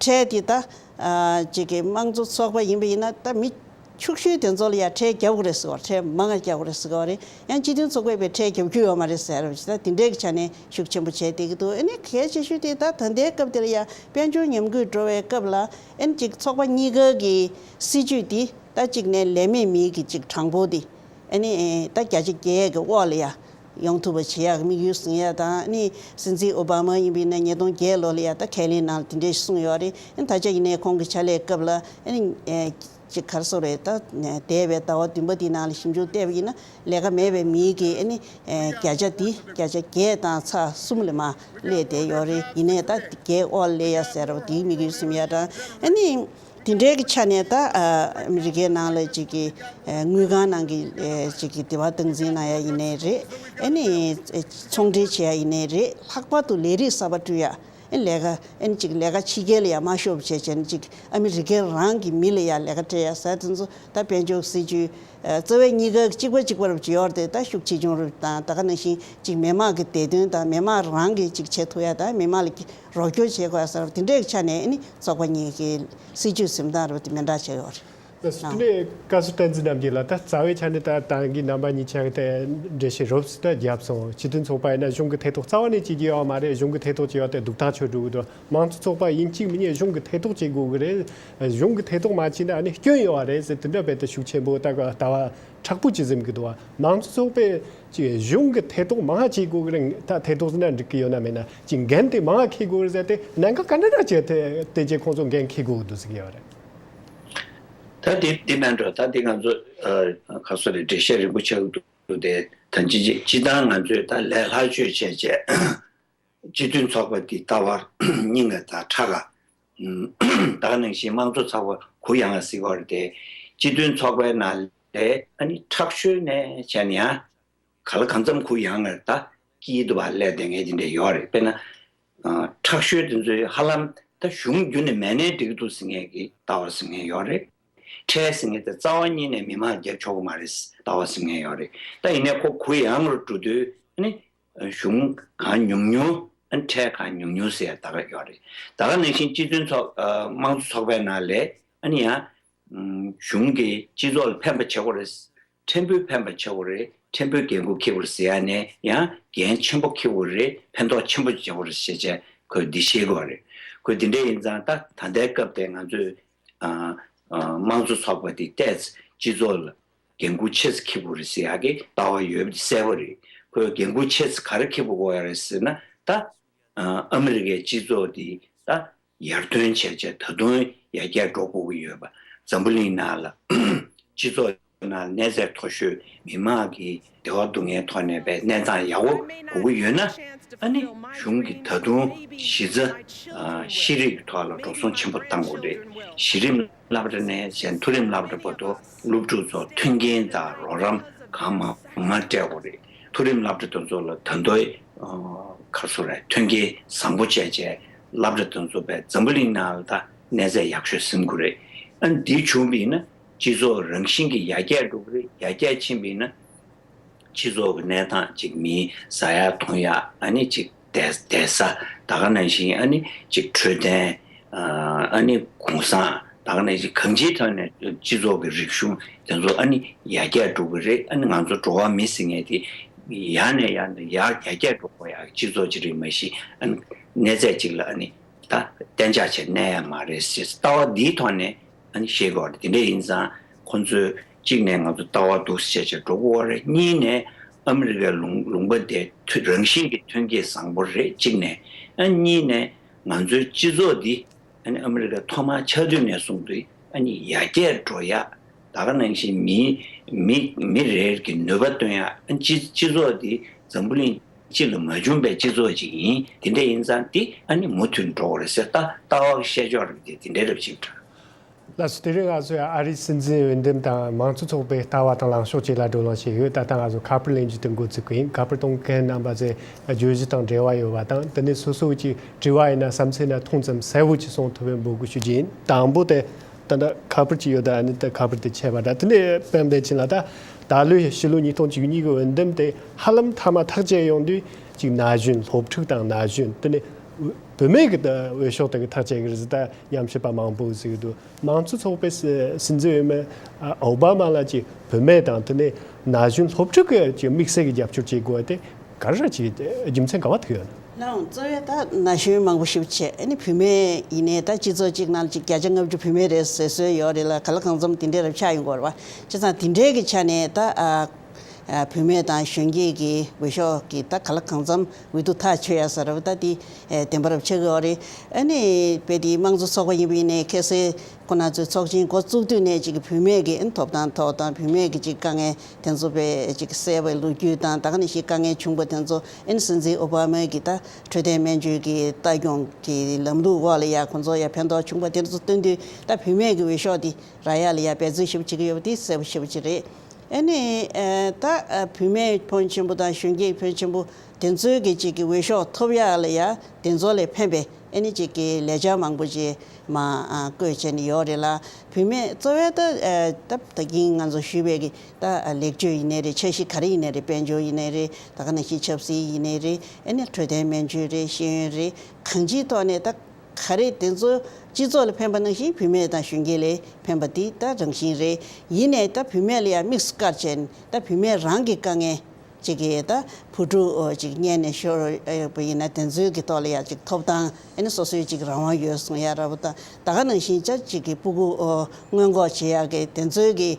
ཁྲལ་དེ་ད་ཨ་ཅིག་གི་དམངས་གཙོ་ཚོགས་པ་ཡིན་པ་ཡིན་ན་ད་མི་ཕྱུག་ཤོས་དེ་ཚོ་ལ་ཡ་ཁྲལ་རྒྱག་དགོས་རེད་ཟེར་བ། ཁྲལ་མང་ང་རྒྱག་དགོས་རེད་ཟེར་བ་རེད། ཡང་སྤྱི་མཐུན་ཚོགས་པས་པའི་ཁྲལ་རྒྱབ་རྒྱུ་ཡོད་མ་རེད་ཟེར་བ་ད་དེ་འདྲའི་གི་ཆ་ནས་ཤུགས་ཆེན་པོ་བྱས་བསྡད་ཀྱི་འདུག་ཨ་ནི་གལ་ཆེ་ཤོས་དེ་ད་ད་ལྟའི་སྐབས་དེ་ལ་ཡ་དཔལ་འབྱོར་ཉམས་རྒུད་འགྲོ་བའི་སྐབས་ལ་ཨ་ནི་ཅིག་ཚོགས་པ་གཉིས་ཀ་གི་སྲིད་ཇུས་དེ་ད་གཅིག་ནས་ལས་མེད་མིའི་གི་ཅིག་གྲངས་འབོར་དེ་ཨ་ནི་ད་བརྒྱ་ཆ་བརྒྱད་གི་འོག་ལ་ཡ་ཡོང་ཐུབ་པ་བྱེད་ཡག་དམིགས་ཡུལ་བཟུང་ཡ་དང་། ཨ་ནི་སྲིད་འཛིན་ཨོ་བྷ་མ་ཡིན་པ་ཡིན་ན་ཉིས་སྟོང་བརྒྱད་ལོ་ལ་ཡ་ད་ཁས་ལེན་ནང་ལ་དེ་འདྲས་གསུངས་ཡོད་རེད། ཨ་ནི་ད་ཆ་ཡིན་ནའི་ཁོང་གི་ཕྱག་ལས་སྐབས་ལ་ཨ་ནི་ཅིག་ག་རེ་ཟེར་རེད། ད་འདས་པའི་ཟླ་བ་བདུན་པ་དེའི་ནང་ལ་ཞིབ་འཇུག་བལྟས་པ་ཡིན་ན་ལས་ཀ་མེད་པའི་མིའི་གི་ཨ་ནི་བརྒྱ་ཆ་དེ་བརྒྱ་ཆ་བརྒྱད་དང་ཚེག་གསུམ་ལས་མར་སླེབས་བསྡད་ཡོད་རེད། ཡིན་ནའི་ད་བརྒྱད་འོག་སླེབས་ཡ་ཟེར་བ་དེའི་དམིགས་ཡུལ་བཟུང་ཡ་དང་། ཨ་ནི་དེ་འདྲའི་གི་ཆ་ནས་ད་ཨ་ཨ་མི་རི་ཀའི་ནང་ལ་ཅིག་གི་ཨ་དངུལ་ཁང་ནང་གི་ཨ་ཅིག་གི་དེ་བ་སྟངས་འཛིན་གནང་ཡ་ཡིན་ནའི་རེད། ཨ་ནི་ཨ་ཚོང་འབྲེལ་བྱེད་ཡ་ཡིན་ནའི་རེད། ལྷག་པར་དུ་ལས་རིགས་གསར་པ་བསྐྲུན་ཡ། ཨ་ལས་ཀ་ཨ་ནི་ཅིག་ལས་ཀ་ཕྱི་རྒྱལ་ལ་ཡ་མ་ཤོར་བ་བྱས་བྱས་ནས་ཅིག་ཨ་མི་རི་ཀའི་རང་གི་མི་ལ་ཡ་ལས་ཀ་སྤྲད་ཡ་ཟེར་དེ་ཚོ་ད་དཔལ་འབྱོར་སྲིད་ཇུས་ཨ་རྩ་བའི་གཉིས་ཀ་གཅིག་པ་གཅིག་པ་རུ་བྱེད་ཡོད་རེད། ད་ཤུགས་ཆེ་ཆུང་རུ་དང་ད་ག་ནང་བཞིན་ཅིག་མི་མང་གི་བདེ་དོན་དང་མི་མང་རང་གི་ཅིག་བྱེད་ཐུབ་ཡ་དང་མི་མང་ལ་རོགས་སྐྱོར་བྱེད་དགོས་ཡ་ཟེར་བ་དེ་འདྲའི་ཆ་ནས་ཨ་ནི་ཚོགས་པ་གཉིས་ཀྱི་སྲིད་ཇུས་འཛིན་སྟངས་རུ་དེ་མི་འདྲ་བྱས་ཡོད་རེད། ལགས་སོ། དེ་ནས་བཀའ་ཟུར་བསྟན་འཛིན་རྣམ་རྒྱལ་ལགས། ད་རྩ་བའི་ཆ་ནས་ད་ད་གིན་རྣམ་པ་གཉིས་ཆ་གི་དེ་འགྲེལ་བཤད་རོབ་ཙམ་ད་བརྒྱབ་སོང་། སྤྱི་མཐུན་ཚོགས་པ་ཡིན་ན་གཞུང་གི་ཐེ་གཏོགས་རྩ་བ་ནས་བྱེད་ཀྱི་ཡོད་མ་རེད། གཞུང་གི་ཐེ་གཏོགས་བྱེད་ཡ་དེ་སྡུག་ཐག་ཆོད་འགྲོ་གི་འདུག་དམངས་གཙོ་ཚོགས་པ་ཡིན་གཅིག་མིན་གཉིས་གཞུང་གི་ཐེ་གཏོགས་བྱེད་དགོས་ཀྱི་རེད། གཞུང་གི་ཐེ་གཏོགས་མ་བྱས་ན་ཨ་ནི་སྐྱོན་ཡོད་པ་རེད་ཟེར་དེ་འདྲ་བས་ད་ཤུགས་ཆེན་པོ་ད་ལྟ་བ་དྲག་པོ་ཅིག་འཛིན་གྱི་འདུག་དམངས་གཙོ་ཚོགས་པས་ཀྱི་གཞུང་གི་ཐེ་གཏོགས་མང་བ་བྱེད་དགོས་ཀྱི་རེད། ད་ཐེ་གཏོགས་ཟེར་ན་འགྲིག་གི་ཡོད་ན་མེད་ན་ཅིག་འགན་དེ་མང་བ་འཁྱེར་དགོས་རེད་ཟེར་དེ་གནད་འགག་ག་འདྲ་འདྲ་བྱས་དེ་དེ་རྗེས་ཁོང་ཚོ་འགན་འཁྱེར་དགོས་ཀྱི་འདུག་ཟེར་གྱི་ཡོད་རེད། ད་འདི་འདི་ནང་འགྲོ་ད་འདི་ང་ཚོ་ཨ་ཁ་སོ་རེ་འགྲེལ་བཤད་རིང་པོ་ཆགས་འདུག་དེ་ད་ཅི་ཅི་ཅི་ལྟར་ང་ཚོས་ད་ལས་སླ་བཅོས་བྱས་བྱས་སྤྱི་མཐུན་ཚོགས་པ་འདི་ལྟ་བ་རྙིང་བ་དང་ཁྲག་ག་ད་ག་ནང་བཞིན་དམངས་གཙོ་ཚོགས་པ་གུ་ཡངས་ཟེར་གྱི་ཡོད་རེད། དེ་སྤྱི་མཐུན་ཚོགས་པའི་ནང་ལས་ཨ་ནི་ཁྲག་ཤུལ་ནས་བྱས་ནས་ཡང་ག་ལ་གང་འཚམ་གུ་ཡངས་ངར་ད་སྐྱིད་སྡུག་བ་སླེབས་བསྡད་མཁན་དེ་འདྲ་ཡོད་རེད། དཔེར་ན། ཨ་ཁྲག་ཤུལ་དེ་ཚོའི་ཧ་ལམ་ད་གཞུང་བརྒྱུད་ནས་མེད་ནའི་འགྲིག་འདུག་ཟེར་མཁན་གྱི་ལྟ་བ་ཟེར་མཁན་ཡོད་རེད། ཁྲལ་ཟེར་མཁན་དེ་རྩ་བ་ཉིད་ནས་མི་མང་རྒྱབ་ཆོག་གི་མ་རེད་ལྟ་བ་ཟེར་མཁན་ཡོད་རེད། ད་ཡིན་ནའི་ཁོ་གུ་ཡངས་རུ་འགྲོ་དུས་ཨ་ནི་གཞུང་གང་ཉུང་ཉུང་ཨ་ནི་ཁྲལ་གང་ཉུང་ཉུང་ཟེར་ཡ་ད་ག་ཡོད་རེད། ད་ག་ནང་བཞིན་སྤྱི་མཐུན་ཚོགས་ཨ་དམངས་གཙོ་ཚོགས་པའི་ནང་ལས་ཨ་ནི་ཡང་། གཞུང་གིས་སྤྱི་ཚོགས་ལ་ཕན་པ་བྱེད་དགོས་རེད། ཕྲན་བུ་ཕན་པ་བྱེད་དགོས་རེད། ཕྲན་བུའི་འགན་འཁུར་འཁྱེར་དགོས་རེད་ཟེར་ཡ་ནས་ཡང་འགན་ཆེན་པོ་འཁྱེར་དགོས་རེད། ཕན་ཐོགས་ཆེན་པོ་བྱེད་དགོས་རེད་ཞེས་བྱས་ཁོས་འདི་བཤད་དགོས་རེད། ཁོས་འདི་འདྲ་ཡིན་ཙང་ད་ད་ལྟའི་སྐབས་དེ་ང་ཚོས་ཨ་ཨ་དམངས་གཙོ་ཚོགས་པ་དེ་ཏོག་ཙམ་སྤྱི་ཚོགས་ལ་འགན་འཁུར་ཆེ་ཙམ་འཁྱེར་དགོས་རེད་ཟེར་ཡ་གི་ལྟ་བ་ཡོད་པ་དེ་གསལ་པོ་རེད། ཁོས་འགན་འཁུར་ཆེ་ཙམ་ག་རེ་འཁྱེར་དགོས་ཡ་རེད་ཟེར་ན། ད་ཨ་ཨ་མི་རི་ཀའི་སྤྱི་ཚོགས་དེ་ད་ཡར་ཐོན་བྱས་བྱས་ད་དུང་ཡར་རྒྱས་འགྲོ་དགོས་ཀྱི་ཡོད་པ། འཛམ་བུ་གླིང་ནང་ལ་སྤྱི་ཚོགས་ནང་གནས་ཚད་མཐོ་ཤོས་མི་མང་གི་བདེ་བ་སྡུག་བསྔལ་ཐོག་ནས་པའི་གནས་སྟངས་ཡག་པོ་དགོས་ཀྱི་ཡོད་ན། ཨ་ནི་གཞུང་གིས་ད་དུང་གཞི་རྩ་ཨ་ཤེས་རིག་ཐོག་ལ་འགྲོ་སོང་ཆེན་པོ་གཏང་དགོས་རེད། གཞི་རིམ་སློབ་གྲྭ་ནས་གཞན་མཐོ་རིམ་སློབ་གྲྭ་བར་དུ་སློབ་ཕྲུག་ཚོར་མཐུན་རྐྱེན་དང་རོགས་རམ་གང་མང་མང་སྤྲད་དགོས་རེད། མཐོ་རིམ་སློབ་གྲྭ་དེ་ཚོ་ལ་ད་དུང་ཨ་ག་རེ་ཟེར་རེད། མཐུན་རྐྱེན་བཟང་པོ་བྱས་བྱས་སློབ་གྲྭ་དེ་ཚོ་པའི་འཛམ་བུ་གླིང་ནང་ལ་ད་གནས་ཚད་ཡག་ཤོས་ཟིན་དགོས་རེད། ཨ་ནི་འདི་བྱུང་བ་ཡིན་ན་སྤྱི་ཚོགས་རང་བཞིན་གྱིས་ཡར་རྒྱས་འགྲོ་གི་རེད། ཡར་རྒྱས་ཕྱིན་པ་ཡིན་ན་སྤྱི་ཚོགས་ཀྱི་གནས་སྟངས་ཅིག་མིའི་ཟ་ཡག་འཐུང་ཡག་ཨ་ནི་ཅིག་བསྡད་བསྡད་ས་ད་ག་ནང་བཞིན་ཨ་ནི་ཅིག་འཕྲོད་བསྟེན་ཨ་ནི་གུང་སེང་ད་ག་ནང་བཞིན་གང་ཅིའི་ཐོག་ནས་སྤྱི་ཚོགས་ཀྱི་རིག་གཞུང་དེ་ཚོ་ཨ་ནི་ཡར་རྒྱས་འགྲོ་གི་རེད། ཨ་ནི་ང་ཚོ་འགྲོ་བ་མི་ཟེར་མཁན་དེ་ཡར་ནས་ཡར་ནས་ཡར་ཡར་རྒྱས་འགྲོ་དགོས་ཡག་སྤྱི་ཚོགས་ཅིག་རེད། མ་གཞི་ཨ་ནི་གནས་ཚད་ཅིག་ལ་ཨ་ནི་ད་གཏན་འཇགས་བྱས་གནས་ཡ་མ་རེད་ཟེར་ལྟ་བ་འདིའི་ཐོག་ནས་ཨ་ནི་ཤེས་དགོས་རེད། དེ་འདྲ་ཡིན་ཙང་ཁོང་ཚོས་གཅིག་ནས་ང་ཚོ་ལྟ་བ་འདུག་སེ་བྱས་བྱས་འགྲོ་དགོས་རེད། གཉིས་ནས་ཨ་མི་རི་ཀའི་ལུང་ལུང་པ་དེ་མཐུ་རང་བཞིན་གྱི་མཐུན་རྐྱེན་བཟང་པོ་རེད་གཅིག་ནས། ཨ་གཉིས་ནས་ང་ཚོའི་སྤྱི་ཚོགས་འདི་ཨ་ནི་ཨ་མི་རི་ཀ་ཐོག་མར་ཆགས་དུས་ནས་བཟུང་སྟེ་ཨ་ནི་ཡར་རྒྱས་འགྲོ་ཡག་ད་ག་ནང་བཞིན་མི་མི་མི་རེ་རེ་གི་ནུས་པ་བཏོན་ཡག་ཨ་སྤྱི་སྤྱི་ཚོགས་འདི་འཛམ་བུ་གླིང་སྤྱི་ལ་མ་བྱུང་པའི་སྤྱི་ཚོགས་ཅིག་ཡིན། དེ་འདྲ་ཡིན་ཙང་དེ་ཨ་ནི་མུ་མཐུད་འགྲོ་དགོས་རེད་ཟེར་ལྟ་ལྟ་བ་གི་བཤད་ཕྱོགས་རེད། དེ་དེ་འདྲ་རེད་ཅིག་འདྲ། ལགས་སོ། དེ་རིང་ང་ཚོས་ཨ་རིའི་སྲིད་འཛིན་འོས་འདེམས་དང་མང་གཙོ་ཚོགས་པའི་ལྟ་བ་དང་ལངས་ཕྱོགས་བཅས་ལ་བགྲོ་གླེང་བྱས་ཡོད། ད་ལྟ་ང་ཚོ་ཁ་པར་ལེན་རྒྱུ་དེ་འགོ་ཚུགས་ཀྱི་ཡིན། ཁ་པར་གཏོང་མཁན་རྣམ་པ་ཚོས་བརྗོད་གཞི་དང་འབྲེལ་བ་ཡོད་པ་དང་དེ་ནས་སོ་སོའི་ཅིག་དྲི་བ་ཡིན་ན་བསམ་ཚུལ་ཡིན་ན་ཐུང་ཙམ་གསལ་བོ་ཅིག་གསུང་ཐུབ་པའི་འབོད་སྐུལ་ཞུ་རྒྱུ་ཡིན། དང་པོ་དེ་ད་ལྟ་ཁ་པར་ཅིག་ཡོད། ད་ཨ་ནི་ད་ཁ་པར་དེ་ཆད་པ་འདྲ། དེ་ནས་སྤེན་པ་བདེ་ཆེན་ལགས། ད་ད་ལོའི་ཕྱི་ལོ་ཉིས་སྟོང་བཅུ་གཉིས་ཀྱི་འོས་འདེམས་དེ་ཧ་ལམ་མཐའ་མ་ཐག་བཅད་ཡོང་དུས་ཅིག་ན་གཞོན་སློབ་ཕྲུག་དང་ན་གཞོན་དེ་ནས་བུད་མེད་ཀྱི་ད་འོས་ཤོག་དེ་གི་ཐག་བཅད་ཀྱི་རེད་ཟེར་ད་ཉམས་ཞིབ་པ་མང་པོས་གཟིགས་འདུག་མང་གཙོ་ཚོགས་པའི་སྲིད་སྲིད་འཛིན་འོས་མི་ཨ་ཨོ་བྷ་མ་ལགས་ཀྱིས་བུད་མེད་དང་དེ་ནས་ན་གཞོན་སློབ་ཕྲུག་གི་ཅིག་དམིགས་བསལ་གྱི་རྒྱབ་སྐྱོར་བྱེད་དགོས་པ་དེ་ག་རེ་ཅིག་རྒྱུ་མཚན་ག་བ་ཐུག་ཡོད་ན། ལགས་འོང་། གཙོ་བོ་ད་ན་གཞོན་མང་པོ་ཞིག་བྱས་ཨ་ནི་བུད་མེད་ཡིན་ནའི་ད་སྤྱི་ཚོགས་གཅིག་ནང་ལ་ཅིག་བརྒྱ་ཆ་ལྔ་བཅུ་བུད་མེད་རེད་ཟེར་སྲོལ་ཡོད་རེད་ལ། ག་ལ་གང་འཚམ་དེ་འདྲའི་རབ་ཆགས་ཡོང་གི་ཡོད་རེད་པ། བྱས་ཙང་དེ་འདྲའི་གི་ཆ་ནས་ད་ཨ་ཨ་བུད་མེད་དང་གཞོན་སྐྱེས་ཀྱི་འོས་ཤོག་གི་ད་ག་ལ་གང་འཚམ་འོས་བསྡུ་ཐག་ཆོད་ཡ་ཟེར་བ་ད་དེ་ཨེ་བདེན་པ་རབ་ཆགས་ཀྱི་ཡོད་རེད། ཨ་ནི་དཔེ་དེ་དམངས་གཙོ་ཚོགས་པ་ཡིན་པ་ཡིན་ནའི་ཁ་སང་ཁོ་ན་ཚོའི་ཚོགས་ཆེན་འགོ་བཙུགས་དུས་ནས་ཅིག་བུད་མེད་ཀྱི་ཨ་ནི་ཐོབ་ཐང་ཐོག་དང་བུད་མེད་ཀྱི་ཅིག་དཀའ་ངལ་དེ་ཚོ་དཔེ་ཅིག་གསལ་བའི་ལོ་རྒྱུས་དང་ད་ག་ནང་བཞིན་དཀའ་ངལ་བྱུང་པ་དེ་ཚོ་ཨ་ནི་སྲིད་འཛིན་ཨོ་བྷ་མ་གི་ད་འཕྲོད་བསྟེན་སྨན་བཅོས་ཀྱི་ལྟ་སྐྱོང་གི་ལམ་ལུགས་འོག་ལ་ཡ་ཁོང་ཚོ་ཡ་ཕན་ཐོགས་བྱུང་པ་དེ་ཚོ་སྟོན་དུས་ད་བུད་མེད་ཀྱི་འོས་ཤོག་དེ་རག་ཡ་ལ་ཡ་འབད་བརྩོན་ཞེ་པོ་བྱེད་ཀྱི་ཡོད་པ་དེ་གསལ་པོ་ཞེ་པོ་ཅིག་རེད། ཨ་ནི་ཨ་ད་ཨ་བུད་མེད་ཕོན་ཆེན་པོ་དང་གཞོན་སྐྱེས་ཕོན་ཆེན་པོ་དེ་ཚོའི་གི་ཅིག་གི་འོས་ཤོག་ཐོབ་ཡག་ལ་ཡ་དེ་ཚོ་ལ་ཕན་པའི་ཨ་ནི་ཅིག་གི་ལས་འཆར་མང་པོ་ཅིག་མ་ཨ་བཀོད་བྱས་ནས་ཡོད་རེད་ལ། བུད་མེད་གཙོ་བོའི་ད་ཨ་ད་ད་གིན་ང་ཚོ་ཞུས་པའི་གི་ད་ཨ་ལེགས་བཅོས་ཡིན་ནའི་རེད། འཆར་གཞི་ག་རེ་ཡིན་ནའི་རེད། དཔལ་འབྱོར་ཡིན་ནའི་རེད། ད་ག་ནང་བཞིན་ཆབ་སྲིད་ཡིན་ནའི་རེད། ཨ་ནི་འཕྲོད་བསྟེན་སྨན་བཅོས་རེད། ཤེས་ཡོན་རེད། གང་ཅིའི་ཐོག་ནས་ད་ག་རེ་དེ་ཚོ་སྤྱི་ཚོགས་ལ་ཕན་པ་ནང་བཞིན་བུད་མེད་དང་གཞོན་སྐྱེས་ལ་ཕན་པ་འདི་ད་རང་བཞིན་རེད། ཡིན་ནའི་ད་བུད་མེད་ལ་ཡང་དམིགས་སུ་བཀར་བྱས་ནས་ད་བུད་མེད་རང་གི་དཀའ་ངལ་ཅིག་གི་ད་བུ་ཕྲུག་ཨོ་ཅིག་གཉེར་ནས་ཤོར་ཡོད་པ་ཡིན་ན་དེ་ཚོའི་གི་ཐོག་ལ་ཡང་ཅིག་ཐོབ་ཐང་ཨ་ནི་སོ་སོའི་ཅིག་རང་དབང་ཡོད་གསུང་ཡ་འདྲ་པོ་དང་ད་ག་ནང་བཞིན་ཅག་ཅིག་གི་སྤུ་གུ་ཨོ་སྔོན་འགོག་བྱེད་ཡ་གི་དེ་ཚོའི་གི་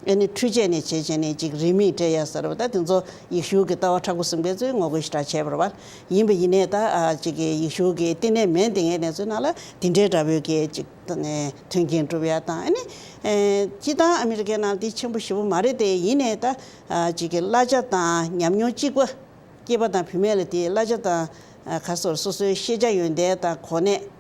ཨ་ནི་འཕྲུལ་ཆས་ནས་བྱས་བྱས་ནས་ཅིག་རིན་མེད་སྤྲད་ཡ་ཟེར་བ་ད་དེ་ཚོ་ཡེ་ཤུ་གི་ལྟ་བ་མཁྲེགས་པོ་ཟིན་པའི་ཚོའི་ངོ་རྒོལ་ཞེ་དྲག་བྱས་པ་རེད་པ། ཡིན་པ་ཡིན་ནའི་ད་ཨ་ཅིག་གི་ཡེ་ཤུ་གི་བསྟི་གནས་མེད་དེ་ངས་དེ་ཚོའི་ནང་ལ་དེ་འདྲའི་འདྲ་པོའི་གི་ཅིག་ད་ནས་མཐུན་རྐྱེན་སྒྲུབ་ཡ་དང་ཨ་ནི་ཨེ་སྤྱི་བཏང་ཨ་མི་རི་ཀའི་ནང་དེ་ཆེན་པོ་ཞེ་པོ་མ་རེད་དེ། ཡིན་ནའི་ད་ཨ་ཅིག་གི་གླ་ཆ་དང་ཉམས་མྱོང་གཅིག་པ། སྐྱེས་པ་དང་བུད་མེད་ལ་དེ་གླ་ཆ་དང་ཨ་ག་སོར་སོ་སོའི་ཤེས་བྱ་ཡོན་ཏན་དང་གོ་གནས།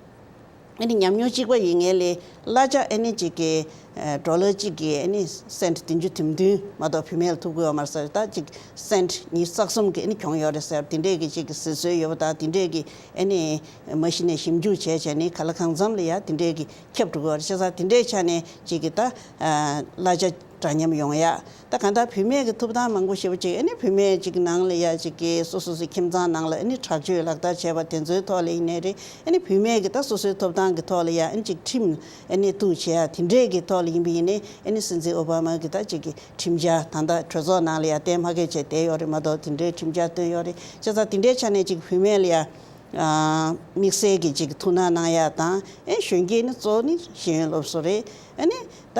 ཨ་ནི་ཉམས་མྱོང་གཅིག་པ་ཡིན་ངེས་ལས་གླ་ཆ་ཨ་ནི་གཅིག་གི་ཨ་ཌོ་ལར་གཅིག་གི་ཨ་ནི་སེན་ཊི་བདུན་ཅུ་དོན་བདུན་མ་གཏོགས་བུད་མེད་ལ་ཐོབ་ཀྱི་ཡོད་མ་རེད་ཟེར། ད་གཅིག་སེན་ཊི་ཉི་ཤུ་རྩ་གསུམ་གི་ཨ་ནི་གྱོང་ཡོད་རེད་ཟེར། དེ་འདྲས་ཀྱི་གཅིག་གི་ཟེར་སྲོལ་ཡོད་པ་དང་དེ་འདྲས་ཀྱི་ཨ་ནི་མ་གཞི་ནས་ཞིབ་འཇུག་བྱས་བྱས་ནས་ག་ལ་གང་འཚམ་ལ་ཡ་དེ་འདྲས་ཀྱི་ཁྱབ་འགྲོ་གི་ཡོད་རེད། བྱས་ཙང་དེ་འདྲས་ཆ་ནས་གཅིག་གི་ད་ཨ་གླ་ཆ་ འདྲ་མཉམ་ཡོང་ཡ། ད་གང་ལྟར་བུད་མེད་ཀྱི་ཐོབ་ཐང་མང་པོ་ཞེ་པོ་ཅིག་ཨ་ནི་བུད་མེད་ཅིག་ནང་ལ་ཡ་ཅིག་གི་སོ་སོ་སོའི་ཁྱིམ་ཚང་ནང་ལ་ཨ་ནི་དྲག་སྤྱོད་ལག་བསྟར་བྱས་པ་དེ་ཚོའི་ཐོག་ལ་ཡིན་ནའི་རེད། ཨ་ནི་བུད་མེད་ཀྱི་ད་སོ་སོའི་ཐོབ་ཐང་གི་ཐོག་ལ་ཡ་ཨ་ནི་ཅིག་ཁྲིམས་ཨ་ནི་གཏུག་བྱེད་ཡ་དེ་འདྲས་ཀྱི་ཐོག་ལ་ཡིན་པ་ཡིན་ནའི་ཨ་ནི་སྲིད་འཛིན་ཨོ་བྷ་མ་གི་ད་ཅིག་གི་ཁྲིམས་འཆར་ད་ལྟ་གྲོས་ཚོགས་ནང་ལ་ཡ་གཏན་ཕབ་སྐྱེལ་བྱས་བསྡད་ཡོད་རེད་མ་གཏོགས་དེ་འདྲའི་ཁྲིམས་འཆར་བཏོན་ཡོད་རེད། བྱས་ཙང་དེ་འདྲའི་ཆ་ནས་ཅིག་བུད་མེད་ལ་ཡ། དམིགས་བསལ་གྱི་ཅིག་ཐུགས་སྣང་གནང་ཡ་དང་ཨེ་གཞོན་སྐྱེས་ནི་གཙོ་བོ་ནི་ཤེས་ཡོན་སློབ་གསོ་རེད། ཨ་ནི་ད་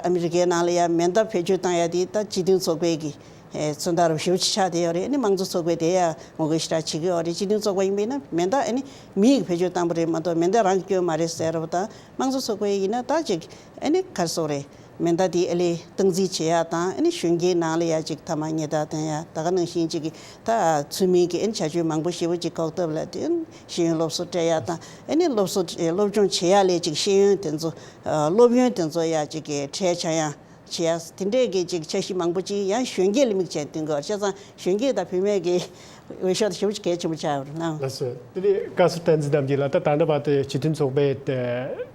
ཨ་མི་རི་ཀའི་ནང་ལ་ཡ་མེ་མདའ་བེད་སྤྱོད་བཏང་ཡ་དེ་ད་སྤྱི་མཐུན་ཚོགས་པའི་གི་ཨེ་མཚོན་རྟགས་རུ་ཞེ་པོ་ཅིག་ཆགས་བསྡད་ཡོད་རེད། ཨ་ནི་དམངས་གཙོ་ཚོགས་པས་དེ་ཡ་ངོ་རྒོལ་ཞེ་དྲག་བྱེད་ཀྱི་ཡོད་རེད། སྤྱི་མཐུན་ཚོགས་པ་ཡིན་པས་ན་མེ་མདའ་ཨ་ནི་མི་ཡིས་བེད་སྤྱོད་བཏང་པ་རེད་མ་གཏོགས་མེ་མདའ་རང་གིས་བསྐྱོན་མ་རེད་ཟེར་བ་དང་དམངས་གཙོ་ཚོགས་པའི་ཡིན་ན་ད་ཅིག་ཨ་ནི་ག་རེ་ཟེར་དགོས་རེད། མེ་མདའ་དེ་ཨ་ལས་སྟངས་འཛིན་བྱེད་ཡ་དང་ཨ་ནི་གཞོན་སྐྱེས་ནང་ལ་ཡ་ཅིག་ཐ་མག་ཉལ་ཐ་འཐེན་ཡ་ད་ག་ནང་བཞིན་ཅིག་གི་ད་ཚུལ་མིན་གྱི་ཨ་ནི་བྱ་སྤྱོད་མང་པོ་ཞེ་པོ་ཅིག་འགོག་ཐབས་ལ་དེ་ཤེས་ཡོན་སློབ་གསོ་སྤྲད་ཡ་དང་ཨ་ནི་སློབ་གསོ་སློབ་སྦྱོང་བྱེད་ཡ་ལས་ཅིག་ཤེས་ཡོན་དེ་ཚོ་སློབ་ཡོན་དེ་ཚོ་ཡ་ཅིག་གི་ཁྲལ་ཆག་ཡ་བྱེད་ཡ་དེ་འདྲས་ཀྱི་ཅིག་འཆར་གཞི་མང་པོ་ཅིག་ཡང་གཞོན་སྐྱེས་ལ་དམིགས་བྱས་བཏོན་དགོས་བྱས་ཙང་གཞོན་སྐྱེས་དང་བུད་མེད་ཀྱི་འོས་ཤོག་དེ་ཞེ་པོ་ཅིག་གལ་ཆེན་པོ་ཆགས་ཡོད་རེད་ལགས། ལགས་སོ། དེ་ནས་བཀའ་ཟུར་བསྟན་འཛིན་རྣམ་རྒྱལ་ལགས། ད་ད་ལྟ་བར་དུ་སྤྱི་མཐུན་ཚོགས་པའི་ཨ་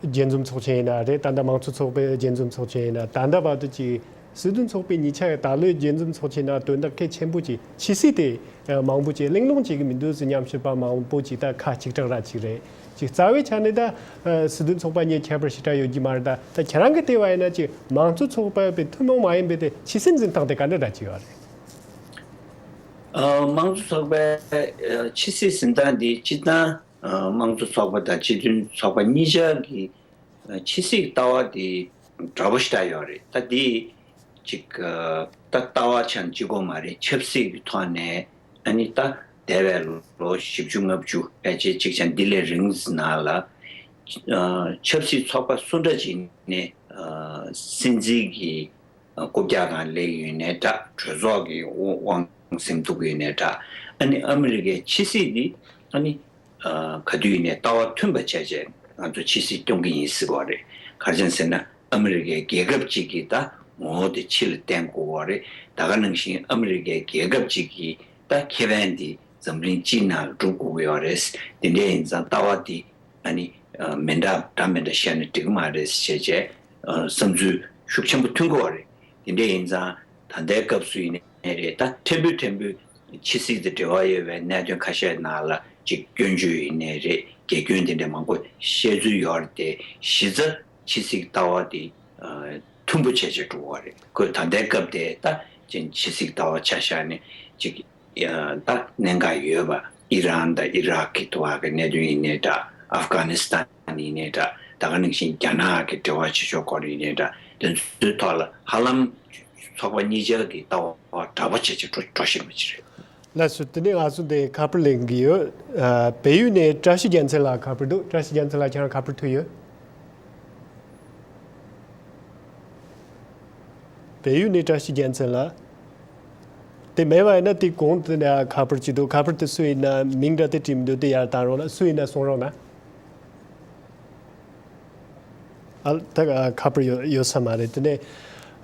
རྒྱས་འཛོམས་ཚོགས་ཆེན་ཡིན་ན་རེད། ད་ལྟ་དམངས་གཙོ་ཚོགས་པའི་རྒྱས་འཛོམས་ཚོགས་ཆེན་ཡིན་ན་ད་ལྟ་བར་དུ་ཅིག་སྲིད་དོན་ཚོགས་པའི་གཉིས་ཆ་ཡི་ད་ལོའི་རྒྱས་འཛོམས་ཚོགས་ཆེན་ནང་དོན་དག་གལ་ཆེན་པོ་ཅིག་ཆབ་སྲིད་དེ་ཨ་མང་པོ་ཅིག་གླེང་སློང་བྱེད་ཀྱི་མི་འདུག་ཟེར། ཉམས་ཞིབ་པ་མང་པོ་ཅིག་ད་ཁ་གཅིག་གྲགས་ར་ཅིག་རེད། ཅིག་རྩ་བའི་ཆ་ནས་ད་ཨ་སྲིད་དོན་ཚོགས་པ་གཉིས་ཁྱད་པར་ཞེ་དྲག་ཡོད་ཀྱི་མ་རེད། ད་ད་ཁྱེད་རང་གིས་བལྟས་པ་ཡིན་ན་ཅིག་དམངས་གཙོ་ཚོགས་པ་པའི་ཐུན་མོང་མ་ཡིན་པའི་དེ་ཕྱི་སྲིད་འཛིན་སྟངས་དེ་ག་འདྲ་འདྲ་ཅིག་ཡོད་རེད། ཨ་དམངས་གཙོ་ཚོགས་པའི་ཨ་ཕྱི་སྲིད་འཛིན་སྟངས་འདི་སྤྱིར་བཏང་ཨ་དམངས་གཙོ་ཚོགས་པ་དང་སྤྱི་མཐུན་ཚོགས་པ་གཉིས་ཆར་གྱི་ཨ་ཕྱི་སྲིད་ཀྱི་ལྟ་བ་དེ་འདྲ་པོ་ཞེ་དྲག་ཡོད་རེད། ད་འདི་ཅིག་ཨ་ད་ལྟ་བ་ཆ་ནས་གཅིག་པོ་མ་རེད། ཆབ་སྲིད་ཀྱི་ཐོག་ནས་ཨ་ནི་ད་འདས་པའི་ལོ་བཞི་བཅུ་ལྔ་བཅུ་ཕལ་ཆེར་ཅིག་ཆ་འདི་ལས་རིང་ནང་ལ་ཨ་ཆབ་སྲིད་ཚོགས་པ་སུ་འདྲ་ཅིག་ནས་ཨ་སྲིད་འཛིན་གྱི་རྐུབ་བཀྱག་སྒང་སླེབས་ཡོད་ནའི་འདྲ། གྲོས་ཚོགས་ཀྱི་དབང་འཛིན་ཐུབ་ཡོད་ནའི་འདྲ། ཨ་ནི་ཨ་མི་རི་ཀའི་ཕྱི་སྲིད་འདི་ཨ་ནི་ཨ་ག་དུས་ཡིན་ནའི་ལྟ་བ་མཐུན་པ་བྱས་བྱས་ང་ཚོ་ཕྱི་སྲིད་སྐྱོང་གི་ཡིན་ཟེར་བ་རེད། ག་རེ་བྱས་ཟེར་ན་ཨ་མི་རི་ཀའི་རྒྱལ་ཁབ་ཅིག་གི་ད་ངོ་བོ་དེ་ཕྱི་ལ་བསྟན་དགོས་པ་རེད། ད་ག་ནང་བཞིན་ཨ་མི་རི་ཀའི་རྒྱལ་ཁབ་ཅིག་གི་ད་ཁེ་ཕན་དེ་འཛམ་གླིང་སྤྱིའི་ནང་ལ་སྒྲུབ་དགོས་ཀྱི་ཡོད་རེད། དེ་འདྲ་ཡིན་ཙང་ལྟ་བ་དེ་ཨ་ནི་ཨ་མི་འདྲ་འདྲ་མི་འདྲ་བཤད་ན་འགྲིག་གི་མ་རེད་ཟེར་བྱས་བྱས་ཨ་བསམ་ཚུལ་ཤུགས་ཆེན་པོ་མཐུན་གྱི་ཡོད་རེད། དེ་འདྲ་ཡིན་ཙང་ད་ལྟའི་སྐབས་སུ་ཡིན་ནའི་རེད། ད་ཕྲན་བུ་ཕྲན་བུ་ཕྱི་སྲིད་དང་འབྲེལ་བ་ཡོད་པའི་གནད་དོན་ཁ་ཤས་ནང་ལ་ཅིག་སྐྱོན་བརྗོད་ཡིན་ནའི་རེད། འགལ་སྐྱོན་དེ་འདྲ་མང་པོ་བཤད་ཚུལ་ཡོད་རེད་དེ། གཞི་རྩ་ཕྱི་སྲིད་ལྟ་བ་དེ་ཨ་མཐུན་པོ་བྱས་བྱས་འགྲོ་བ་རེད། ཁོས་ད་ལྟའི་སྐབས་དེ་ད་ཅིག་ཕྱི་སྲིད་ལྟ་བ་ཆ་བཞག་ནས་ཅིག་ཡ་ད་གནད་འགག་ཡོད་པ་ཨི་རན་དང་ཨི་རག་གི་ཐོག་གི་གནད་དོན་ཡིན་ནའི་འདྲ། ཨབ་གྷ་ནི་སི་ཐན་ཡིན་ནའི་འདྲ། ད་ག་ནང་བཞིན་རྒྱ་ནག་གི་འབྲེལ་བ་བྱེད་ཕྱོགས་སྐོར་ཡིན་ནའི་འདྲ། དེ་ཚོའི་ཐོག་ལ་ཧ་ལམ་ཚོགས་པ་གཉིས་ཆར་གྱི་ལྟ་བ་འདྲ་པོ་བྱས་བྱས་འགྲོ་འགྲོ་བཞིན་པ་ཅིག་རེད། ལགས་སོ། དེ་ནས་ང་ཚོ་འདི་ཁ་པར་ལེན་གྱི་ཡོད། ཨ་བལ་ཡུལ་ནས་བཀྲ་ཤིས་རྒྱལ་མཚན་ལགས་ཁ་པར་འདུག་བཀྲ་ཤིས་རྒྱལ་མཚན་ལགས་ཁྱེད་རང་ཁ་པར་ཐུག་ཡོད། བལ་ཡུལ་ནས་བཀྲ་ཤིས་རྒྱལ་མཚན་ལགས། དེ་མེད་པ་ཡིན་ན་དེ་གོང་དེ་ནས་ཁ་པར་ཅིག་འདུག་ཁ་པར་དེ་སུ་ཡིན་ན་མིང་འདྲ་དེ་བྲིས་མི་འདུག་དེ་ཡར་བཏང་རོགས་གནང་། སུ་ཡིན་ན་གསུང་རོགས་གནང་། ཨ་ད་ཁ་པར་ཡོད་ཡོད་ས་མ་རེད། དེ་ནས་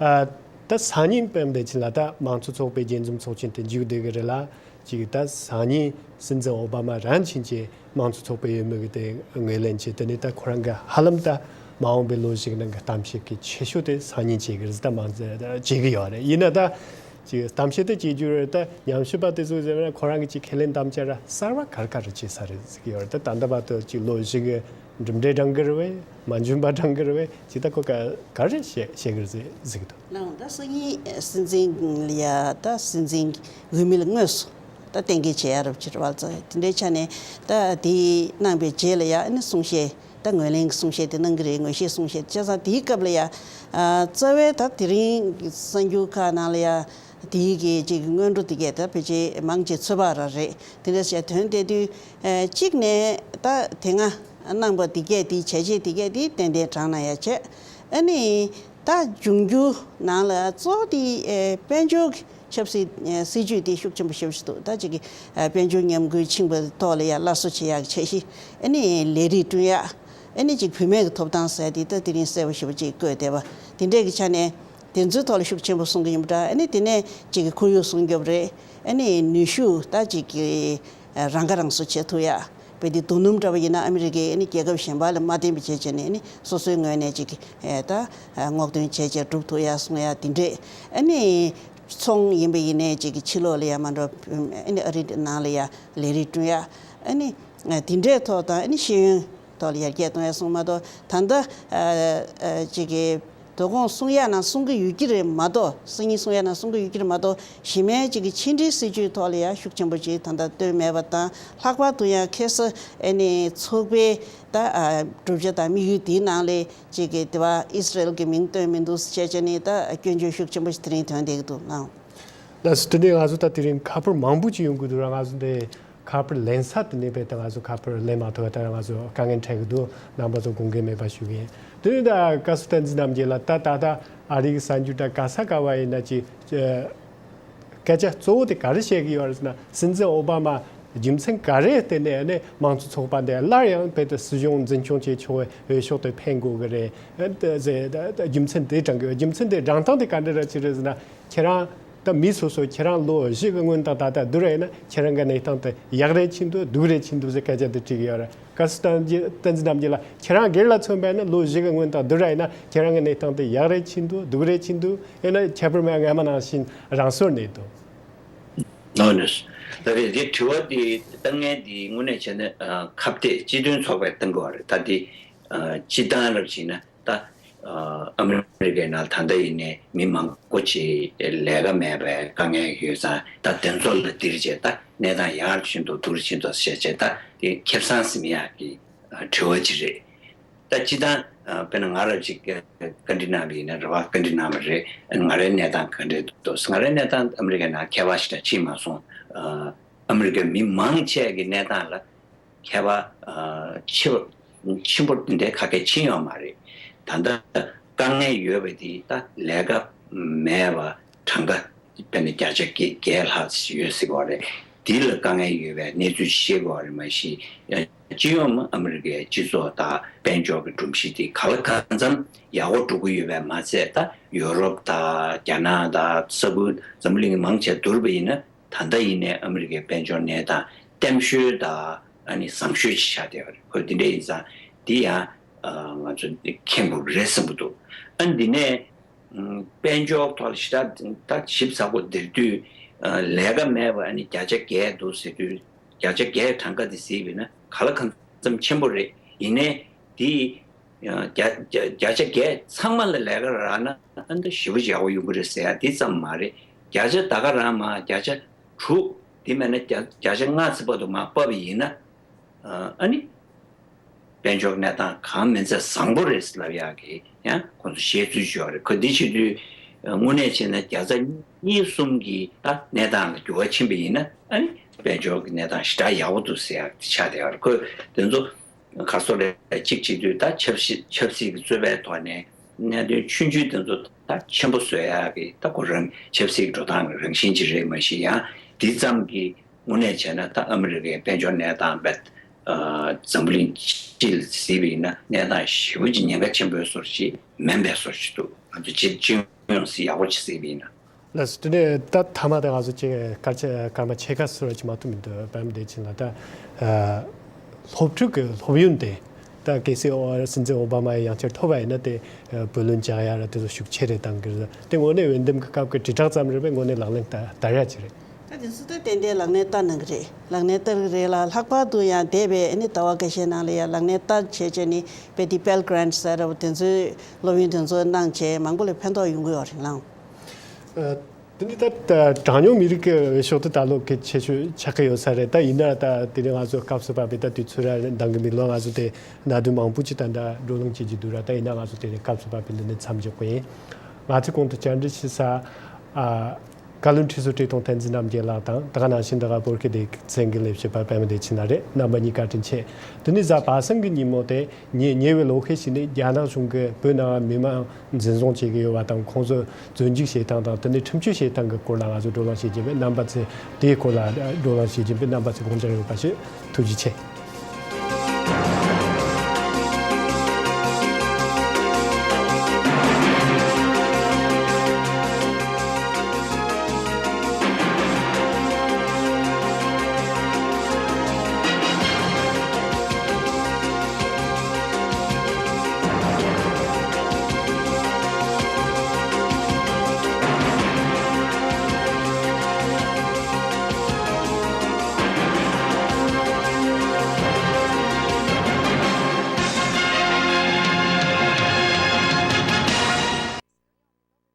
ཨ་ད་སང་ཉིན་དཔེ་འདི་ཕྱིན་ལ་ད་དམངས་གཙོ་ཚོགས་པའི་རྒྱས་འཛོམས་ཚོགས་ཆེན་དེ་མཇུག་བསྡུ་གི་རེད་ལ། ཅིག་ད་སང་ཉིན་སྲིད་འཛིན་ཨོ་བྷ་མ་རང་ཕྱིན་ཆད་དམངས་གཙོ་ཚོགས་པའི་འོས་མི་གི་དེ་ངོས་ལེན་བྱས། དེ་ནས་ད་ཁོ་རང་གི་ཧ་ལམ་ད་མ་འོངས་པའི་ལོ་ཞིག་ནང་གི་གཏམ་བཤད་ཀྱི་ཆེ་ཤོས་དེ་སང་ཉིན་བྱེད་ཀྱི་རེད། ད་མང་ཙམ་བྱེད་ཀྱི་ཡོད་རེད། ཡིན་ན་ད་ཅིག་གཏམ་བཤད་དེ་བྱེད་རྒྱུ་རེད། ད་ཉམས་ཞིབ་པ་དེ་ཚོ་ཟེར་ན་ཁོ་རང་གི་ཅིག་ཁས་ལེན་དམ་བཅའ་ར་གསར་བ་ག་རེ་ག་རེ་བྱེད་ས་རེད་ཟེར་གྱི་ཡོད་རེད། ད་ད་ལྟ་བར་དུ་ཅིག་ལོ་བཞི་གི་གྲུབ་འབྲས་འགྲང་གི་རེད་བས། མ་འཇོན་པ་འགྲང་གི་རེད་བས། ཅིག་ད་ཁོ་ག་ག་རེ་བཤད་བཤད་གི་རེད་ཟེར་ཟེར་གི་འདུག་ལགས། ད་སང་ཉིན་སྲིད་འཛིན་ལ་ཡ་ད་སྲིད་འཛིན་འོས་མི་ལ་དངོས་སུ་ད་གཏན་འཁེལ་བྱེད་ཡ་རབ་ཕྱིར་བ་ཚ་དེ་འདྲའི་ཆ་ནས་ད་དེ་གནང་པའི་རྗེས་ལ་ཡ་ཨ་ནི་གསུང་བཤད་ད་ངོས་ལེན་གྱི་གསུང་བཤད་དེ་གནང་གི་རེད། ངོས་བཞེས་གསུང་བཤད། བྱས་ཙང་དེའི་སྐབས་ལ་ཡ་ཨ་རྩ་བའི་ད་དེ་རིང་གསར་འགྱུར་ཁག་ནང་ལ་ཡ་དེའི་གི་ཅིག་སྔོན་འགྲོ་དེ་གས་ད་ཕལ་ཆེར་མང་ཆེ་ཚོད་དཔག་ར་རེད། དེ་འདྲ་བྱས་དོན་དེ་དུས་ཨ་གཅིག་ནས་ད་དེ་སྔ་གནང་པ་དེ་གས་དེའི་བྱས་རྗེས་དེ་གས་དེ་ཏན་ཏན་དྲངས་གནང་ཡ་བྱས། ཨ་ནི། ད་འབྱུང་འགྱུར་ནང་ལ་གཙོ་བོ་དེ་ཨེ་དཔལ་འབྱོར་གྱི་ཆབ་སྲིད་ཨེ་སྲིད་ཇུས་དེ་ཤུགས་ཆེན་པོ་ཞེ་པོ་ཞིག་འདུག་ད་ཅིག་གི་ཨེ་དཔལ་འབྱོར་ཉམས་རྒུད་ཕྱིན་པའི་ཐོག་ལ་ཡ་སླར་གསོ་བྱེད་ཡག་གི་འཆར་གཞི། ཨ་ནི་ལས་རིགས་བསྐྲུན་ཡག་ཨ་ནི་ཅིག་བུད་མེད་ཀྱི་ཐོབ་ཐང་ཟེར་དེ་ད་དེ་རིང་གསལ་པོ་ཞེ་པོ་ཅིག་བཀོད་བསྡད་པ་དེ་འདྲས་ཀྱི་ཆ་ནས་དེ་ཚོའི་ཐོག་ལ་ཤུགས་ཆེན་པོ་གསུང་གི་ཡིན་པ་འདྲ། ཨ་ནི་དེ་ནས་ཅིག་གི་ཁོར་ཡུག་སྲུང་སྐྱོབ་རེད། ཨ་ནི་ནུས་ཤུགས་ད་ཅིག་གི་ཨེ་རང་ཁ་རང་གསོ་བྱེད་ཐུབ་ཡག་བས་དེ་རྡོ་སྣུམ་འདྲ་བ་ཡིན་ན་ཨ་མི་རི་ཀས་ཨ་ནི་རྒྱལ་ཁབ་གཞན་པ་ལ་མ་བརྟེན་པ་བྱས་བྱས་ནས་ཨ་ནི་སོ་སོའི་ངོས་ནས་ཅིག་ཨེ་ད་སྔོག་འདོན་བྱས་བྱས་སྒྲུབ་ཐུབ་ཡ་སོང་ཡ་དེ་འདྲས། ཨ་ནི་ཚོང་ཡིན་པ་ཡིན་ནའི་ཅིག་གི་ཕྱི་ལོགས་ལ་ཡ་མ་འགྲོ། ཨ་ནི་ཨ་རི་ནང་ལ་ཡ་ལས་རིགས་བསྐྲུན་ཡ། ཨ་ནི་དེ་འདྲས་ཐོག་དང་ཨ་ནི་ཤེས་ཡོན་ཐོག་ལ་ཡར་རྒྱས་གཏོང་ཡ་སོང་མ་གཏོགས། ད་ལྟ་ཅིག་གི་དོ་དགོང་གསུང་ཡ་ན་གསུང་གི་ཡོད་ཀྱི་རེད་མ་གཏོགས། སང་ཉིན་གསུང་ཡ་ན་གསུང་གི་ཡོད་ཀྱི་རེད་མ་གཏོགས། གཞི་མའི་ཅིག་གི་ཕྱི་འབྲེལ་སྲིད་ཇུས་ཐོག་ལ་ཡ་ཤུགས་ཆེན་པོ་ཅིག་ད་ལྟ་བཏོན་མེད་པ་དང་། ལྷག་པར་དུ་ཡང་ཁ་སང་ཨ་ནི་ཚོགས་པའི་ད་གྲུབ་ཆ་དང་དམིགས་ཡུལ་དེའི་ནང་ལས་ཅིག་གི་དེ་བ་ཨི་སི་རེལ་གྱི་མིང་བཏོན་མི་འདུག་ཟེར་བྱས་བྱས་ནས་ད་སྐྱོན་བརྗོད་ཤུགས་ཆེན་པོ་ཞིག་དེ་རིང་ཐོན་བསྡད་ཀྱི་འདུག་ལགས། ལགས་སོ། དེ་ནས་ང་ཚོ་ད་དེ་རིང་ཁ་པར་མང་པོ་ཅིག་ཡོང་གི་འདུག་ར། ང་ཚོ་འདི་ཁ་པར་ལེན་ས་དེ་ནས་རྦད་དེ་ང་ཚོ་ཁ་པར་ལེན་མ་ཐུབ་པ་ད་ང་ཚོ་དཀའ་ངལ་འཕྲད་ཀྱི་འདུག་རྣམ་པ་ཚོ་དགོངས་འགལ་མེད་པ་ཞུ་གི་ཡིན། དེ་ནས་ད་བཀའ་ཟུར་བསྟན་འཛིན་རྣམ་རྒྱལ་ལགས། ད་ད་ད་ཨ་རི་གི་གསར་འགྱུར་ད་ག་ས་ག་བ་ཡིན་ན་ཅིག་སྐད་ཆ་གཙོ་བོ་དེ་ག་རེ་བཤད་ཀྱི་ཡོད་རེད་ཟེར་ན། སྲིད་འཛིན་ཨོ་བྷ་མ་རྒྱུ་མཚན་ག་རེ་བརྟེན་ནས་ནས་དམངས་གཙོ་ཚོགས་པ་འདི་སླར་ཡང་རྦད་དེ་སྲིད་གཞུང་འཛིན་སྐྱོང་བྱེད་ཆོག་པའི་འོས་ཤོག་དེ་འཕེན་དགོས་ཀྱི་རེད། ཨ་ད་ཟེར་ད་ད་རྒྱུ་མཚན་དེ་དྲངས་ཀྱི་ཡོད། རྒྱུ་མཚན་དེ་དྲངས་སྟངས་དེ་ག་འདྲ་ར་ཅིག་རེད་ཟེར་ན། ཁྱེད་རང་ད་མི་སོ་སོ་ཁྱེད་རང་ལོ་བཞི་གི་སྔོན་དང་ད་ལྟ་བསྡུར་བ་ཡིན་ན་ཁྱེད་རང་གི་གནས་སྟངས་དེ་ཡག་རེད་ཕྱིན་འདུག་སྡུག་རེད་ཕྱིན་འདུག་ཟེར་སྐད་ཆ་དེ་དྲིས་ཀྱི་ཡོད་རེད། བཀའ་ཟུར་བསྟན་འཛིན་རྣམ་རྒྱལ་ལགས། ཁྱེད་རང་སྒེར་ལ་མཚོན་པ་ཡིན་ན་ལོ་བཞི་གི་སྔོན་དང་བསྡུར་བ་ཡིན་ན་ཁྱེད་རང་གི་གནས་སྟངས་དེ་ཡག་རེད་ཕྱིན་འདུག་སྡུག་རེད་ཕྱིན་འདུག་ཡིན་ན་ཁྱད་པར་མེད། སྔ་མ་ནང་བཞིན་རང་སོར་གནས་འདུག་ལགས་ནས། ད་རེས་འདི་དྲི་བ་འདི་བཏང་མཁན་འདི་དངོས་གནས་བྱས་ན་ཨ་ཁ་གཏད་སྤྱི་མཐུན་ཚོགས་པས་བཏང་དགོས་པ་རེད། ད་འདི་ཨ་སྤྱི་བཏང་རབ་བྱས་ན་ད་ཨ་ཨ་མི་རི་ཀའི་ནང་ད་ལྟ་ཡིན་ནའི་མི་མང་པོ་ཅིག་ལས་ཀ་མེད་པའི་དཀའ་ངལ་ཡོད་ཙང་། ད་དེ་ཚོ་ལ་འདིར་བྱས་ད་གནས་སྟངས་ཡག་ཕྱིན་འདུག་སྡུག་ཕྱིན་འདུག་ཟེར་བྱས་ད་འདི་ཁེ་བཟང་ཟིན་ཡག་གི་ཨ་དྲི་བ་ཅིག་རེད། ད་སྤྱི་བཏང་ཨ་དཔེར་ན་ང་རང་ཅིག་བཀའ་འདྲི་གནང་བ་ཡིན་ན་རེད་བ། བཀའ་འདྲི་གནང་བ་རེད། ཨ་ང་རའི་གནས་སྟངས་ག་འདྲ་འདུག་ང་རའི་གནས་སྟངས་ཨ་མི་རི་ཀའི་ནང་ཁྱད་པར་ཞིག་ད་ཕྱིན་མ་སོང་། ཨ་ཨ་མི་རི་ཀའི་མི་མང་ཆེ་གི་གནས་སྟངས་ལ་ཁྱད་པར་ཨ་ཆེ་བ་ཆེན་པོ་འདི་འདྲའི་ཁ་སྐད་ཕྱིན་ཡོད་མ་རེད། ད་ལྟ་དཀའ་ངལ་ཡོད་པ་དེ་ད་ལས་ཀ་མེད་པ་གྲངས་ཀ་དཔེར་ན་བརྒྱ་ཆ་བརྒྱད་ལྷག་ཡོད་སྲིད་པ་རེད། དེ་ལ་དཀའ་ངལ་ཡོད་པའི་གནས་ཚུལ་ཤེས་དགོས་པ་རེད། མ་གཞི་སྤྱི་ཡོངས་ཨ་མི་རི་ཀའི་སྤྱི་ཚོགས་དང་དཔལ་འབྱོར་གྱི་སྒྲོམ་གཞི་དེ་ག་ལ་གང་འཚམ་ཡག་པོ་འགྲོ་གི་ཡོད་པས་མ་ཚད། ད་ཡོ་རོབ་དང་རྒྱ་ནག་དང་ས་ཁུལ་འཛམ་བུ་གླིང་གི་མང་ཆེ་བསྡུར་བ་ཡིན་ན་ད་ལྟ་ཡིན་ནའི་ཨ་མི་རི་ཀའི་དཔལ་འབྱོར་གནས་སྟངས་བརྟན་ཤོས་དང་ཨ་ནི་བཟང་ཤོས་ཅིག་ཆགས་བསྡད་པ་རེད། ཁོ་དེ་འདྲ་ཡིན་ཙང་འདི་ཡང་ཨ་ང་ཚོ་མཁྱེན་དགོས་ཀྱི་རེད་བསམ་གྱི་འདུག་ཨ་འདི་ནས་དཔལ་འབྱོར་ཐོག་ལ་ཞེ་དྲག་ད་ཞིབ་ཚགས་པོ་འདིར་དུས་ལས་ཀ་མེད་པ་ཨ་ནི་བརྒྱ་ཆ་བརྒྱད་འདུག་ཟེར་དུས། བརྒྱ་ཆ་བརྒྱད་གྲངས་ཀ་འདི་གཟིགས་པ་ཡིན་ན་ག་ལ་གང་འཚམ་ཆེན་པོ་རེད། ཡིན་ནའི་འདི་བརྒྱ་བརྒྱ་བརྒྱ་ཆ་བརྒྱད་ཚང་མ་ལ་ལས་ཀ་རག་ན་ཨ་འདི་ཞེ་པོ་ཡག་པོ་ཡོང་གི་རེད་ཟེར་ཡ་འདི་ཙམ་མ་རེད། བརྒྱ་ཆ་ད་ག་རང་མ་བརྒྱ་ཆ་དྲུག་འདི་མེད་ན་བརྒྱ་བརྒྱ་ཆ་ལྔ་ཙམ་བར་དུ་མར་ཕབ་པ་ཡིན་ན། ཨ་ནི་དཔལ་འབྱོར་གནས་སྟངས་གང་མིན་ཚད་བཟང་པོ་རེད་ལབ་ཡག་གི་ཡང་ཁོང་ཚོ་བཤད་ཚུལ་ཅིག་ཡོད་རེད། ཁོ་འདི་བྱེད་དུས་དངོས་གནས་བྱས་ན་བརྒྱ་ཆ་གཉིས་གསུམ་གྱི་ད་གནས་སྟངས་ལ་འགྱུར་བ་ཕྱིན་པ་ཡིན་ན་ཨ་ནི་དཔལ་འབྱོར་གྱི་གནས་སྟངས་ཞེ་དྲག་ཡག་པོ་འདུག་ཟེར་ཡག་དེ་ཆགས་བསྡད་ཡོད་རེད། ཁོས་དེ་ཚོ་ག་སོ་རེད། གཅིག་བྱེད་དུས་ད་ཆབ་སྲིད་ཆབ་སྲིད་ཀྱི་རྩོད་པའི་ཐོག་ནས་གནད་དོན་ཆུང་ཆུང་དེ་ཚོ་ད་ཆེན་པོ་བཟོ་ཡག་གི་ད་ཁོ་རང་ཆབ་སྲིད་འགྲོ་སྟངས་ཀྱི་རང་བཞིན་ཅིག་རེད། མ་གཞི་ཡང་འདི་ཙམ་གྱི་དངོས་གནས་བྱས་ན་ད་ཨ་མི་རི་ཀའི་དཔལ་འབྱོར་གནས་སྟངས་རྦད་འཛམ་བུ་གླིང་སྤྱི་ལ་གཟིགས་པ་ཡིན་ན་གནས་སྟངས་ཞེ་པོ་ཅིག་ཉེན་ཁ་ཆེན་པོའི་བཟོ་ཞིག་མིན་པའི་བཟོ་ཞིག་འདུག་ང་ཚོ་སྤྱི་སྤྱི་ཡོངས་སུ་ཡག་པོ་ཅིག་གཟིགས་པ་ཡིན་ན། ལགས་སོ། དེ་ནས་ད་མཐའ་མ་དེ་ང་ཚོ་ཅིག་སྐར་ཆ་སྐར་མ་ཕྱེད་ཀ་ཟེར་བ་ཅིག་མ་གཏོགས་མི་འདུག་བན་བདེ་ཆེན་ལགས། ད་སློབ་ཕྲུག་གི་སློབ་ཡོན་དེ་ད་གལ་སྲིད་ཨོ་སྲིད་འཛིན་ཨོ་བྷ་མ་ཡང་བསྐྱར་ཐོབ་པ་ཡིན་ན་དེ་བུ་ལོན་རྒྱག་ཡ་ར་དེ་ཚོ་ཤུགས་ཆེ་རེ་བཏང་གི་རེད། དེ་དངོས་གནས་འོས་འདེམས་ཀྱི་སྐབས་ཀྱི་དྲིལ་བསྒྲགས་ཙམ་རེད་པས། དངོས་གནས་ལག་ལེན་བསྟར་བསྟར་ཡ་ཅིག་རེད། ད་དེ་ཚོ་ད་ཏན་ཏན་ལག་ལེན་བསྟར་གནང་གི་རེད། ལག་ལེན་བསྟར་གི་རེད་ལ། ལྷག་པར་དུ་ཡང་འདས་པའི་ཨ་ནི་ཟླ་བ་འགའ་ཤས་ནང་ལ་ཡང་ལག་ལེན་བསྟར་བྱས་བྱས་ནས་དཔེ་དེ་པེལ་གྷ་རན་ཊི་ཟེར་བ་དེ་ཚོའི་སློབ་ཡོན་དེ་ཚོ་གནང་བྱས་མང་པོ་ལ་ཕན་ཐོགས་ཡོང་གི་ཡོད་རེད་ལགས། ཨ། དེ་ནི་ད་ད་གྲངས་ཉུང་མི་རིགས་ཀྱི་འོས་ཤོག་དེ་ད་ལོ་གལ་ཆེ་ཤོས་ཆགས་ཀྱི་ཡོད་ས་རེད། ད་ཡིན་ན་ད་དེ་ནི་ང་ཚོ་སྐབས་སུ་བབས་པའི་ད་དུས་ཚོད་ར་འདང་གི་མི་ལོ་ང་ཚོ་དེ་གནད་དོན་མང་པོ་ཅིག་ད་ད་བགྲོ་གླེང་བྱེད་ཀྱི་འདུག་ར། ད་ཡིན་ན་ང་ཚོ་དེ་རིང་སྐབས་སུ་བབས་པའི་འདི་ནས་མཚམས་འཇོག་གི་ཡིན། ང་ཚོས་གོང་དུ་བཅར་འདྲི་ཞུ་ས། ཨ། བཀའ་བློན་ཁྲི་ཟུར་བཀྲས་མཐོང་བསྟན་འཛིན་རྣམ་རྒྱལ་ལགས་དང་། ད་ག་ནང་བཞིན་ད་ག་བོད་སྐད་སྡེ་ཚན་གྱི་ལས་བྱེད་པ་པད་མ་བདེ་ཆེན་ལགས་རེད། རྣམ་པ་གཉིས་ཀ་བཀའ་དྲིན་ཆེ། དེ་ནས་གཟའ་པ་སངས་ཀྱི་ཉིན་མོ་དེ་ཉེ་ཉེ་བའི་ལོ་ཤས་ཤིག་ནས་རྒྱ་ནག་གཞུང་གིས་བོད་ནང་མི་མང་འཛིན་བཟུང་བྱེད་ཀྱི་ཡོད་པ་དང་། ཁོང་ཚོ་བཙོན་འཇུག་བྱེད་སྟངས་དང་། དེ་ནས་ཁྲིམས་གཅོད་བྱེད་སྟངས་ཀྱི་སྐོར་ལ་ང་ཚོས་བགྲོ་གླེང་བྱེད་ཀྱིན་པས། རྣམ་པ་ཚོས་དེའི་སྐོར་ལ་བགྲོ་གླེང་བྱེད་ཀྱིན་པས། རྣམ་པ་ཚོས་དགོངས་འཇགས་ཡོད་པ་ཞུ། ཐུགས་རྗེ་ཆེ།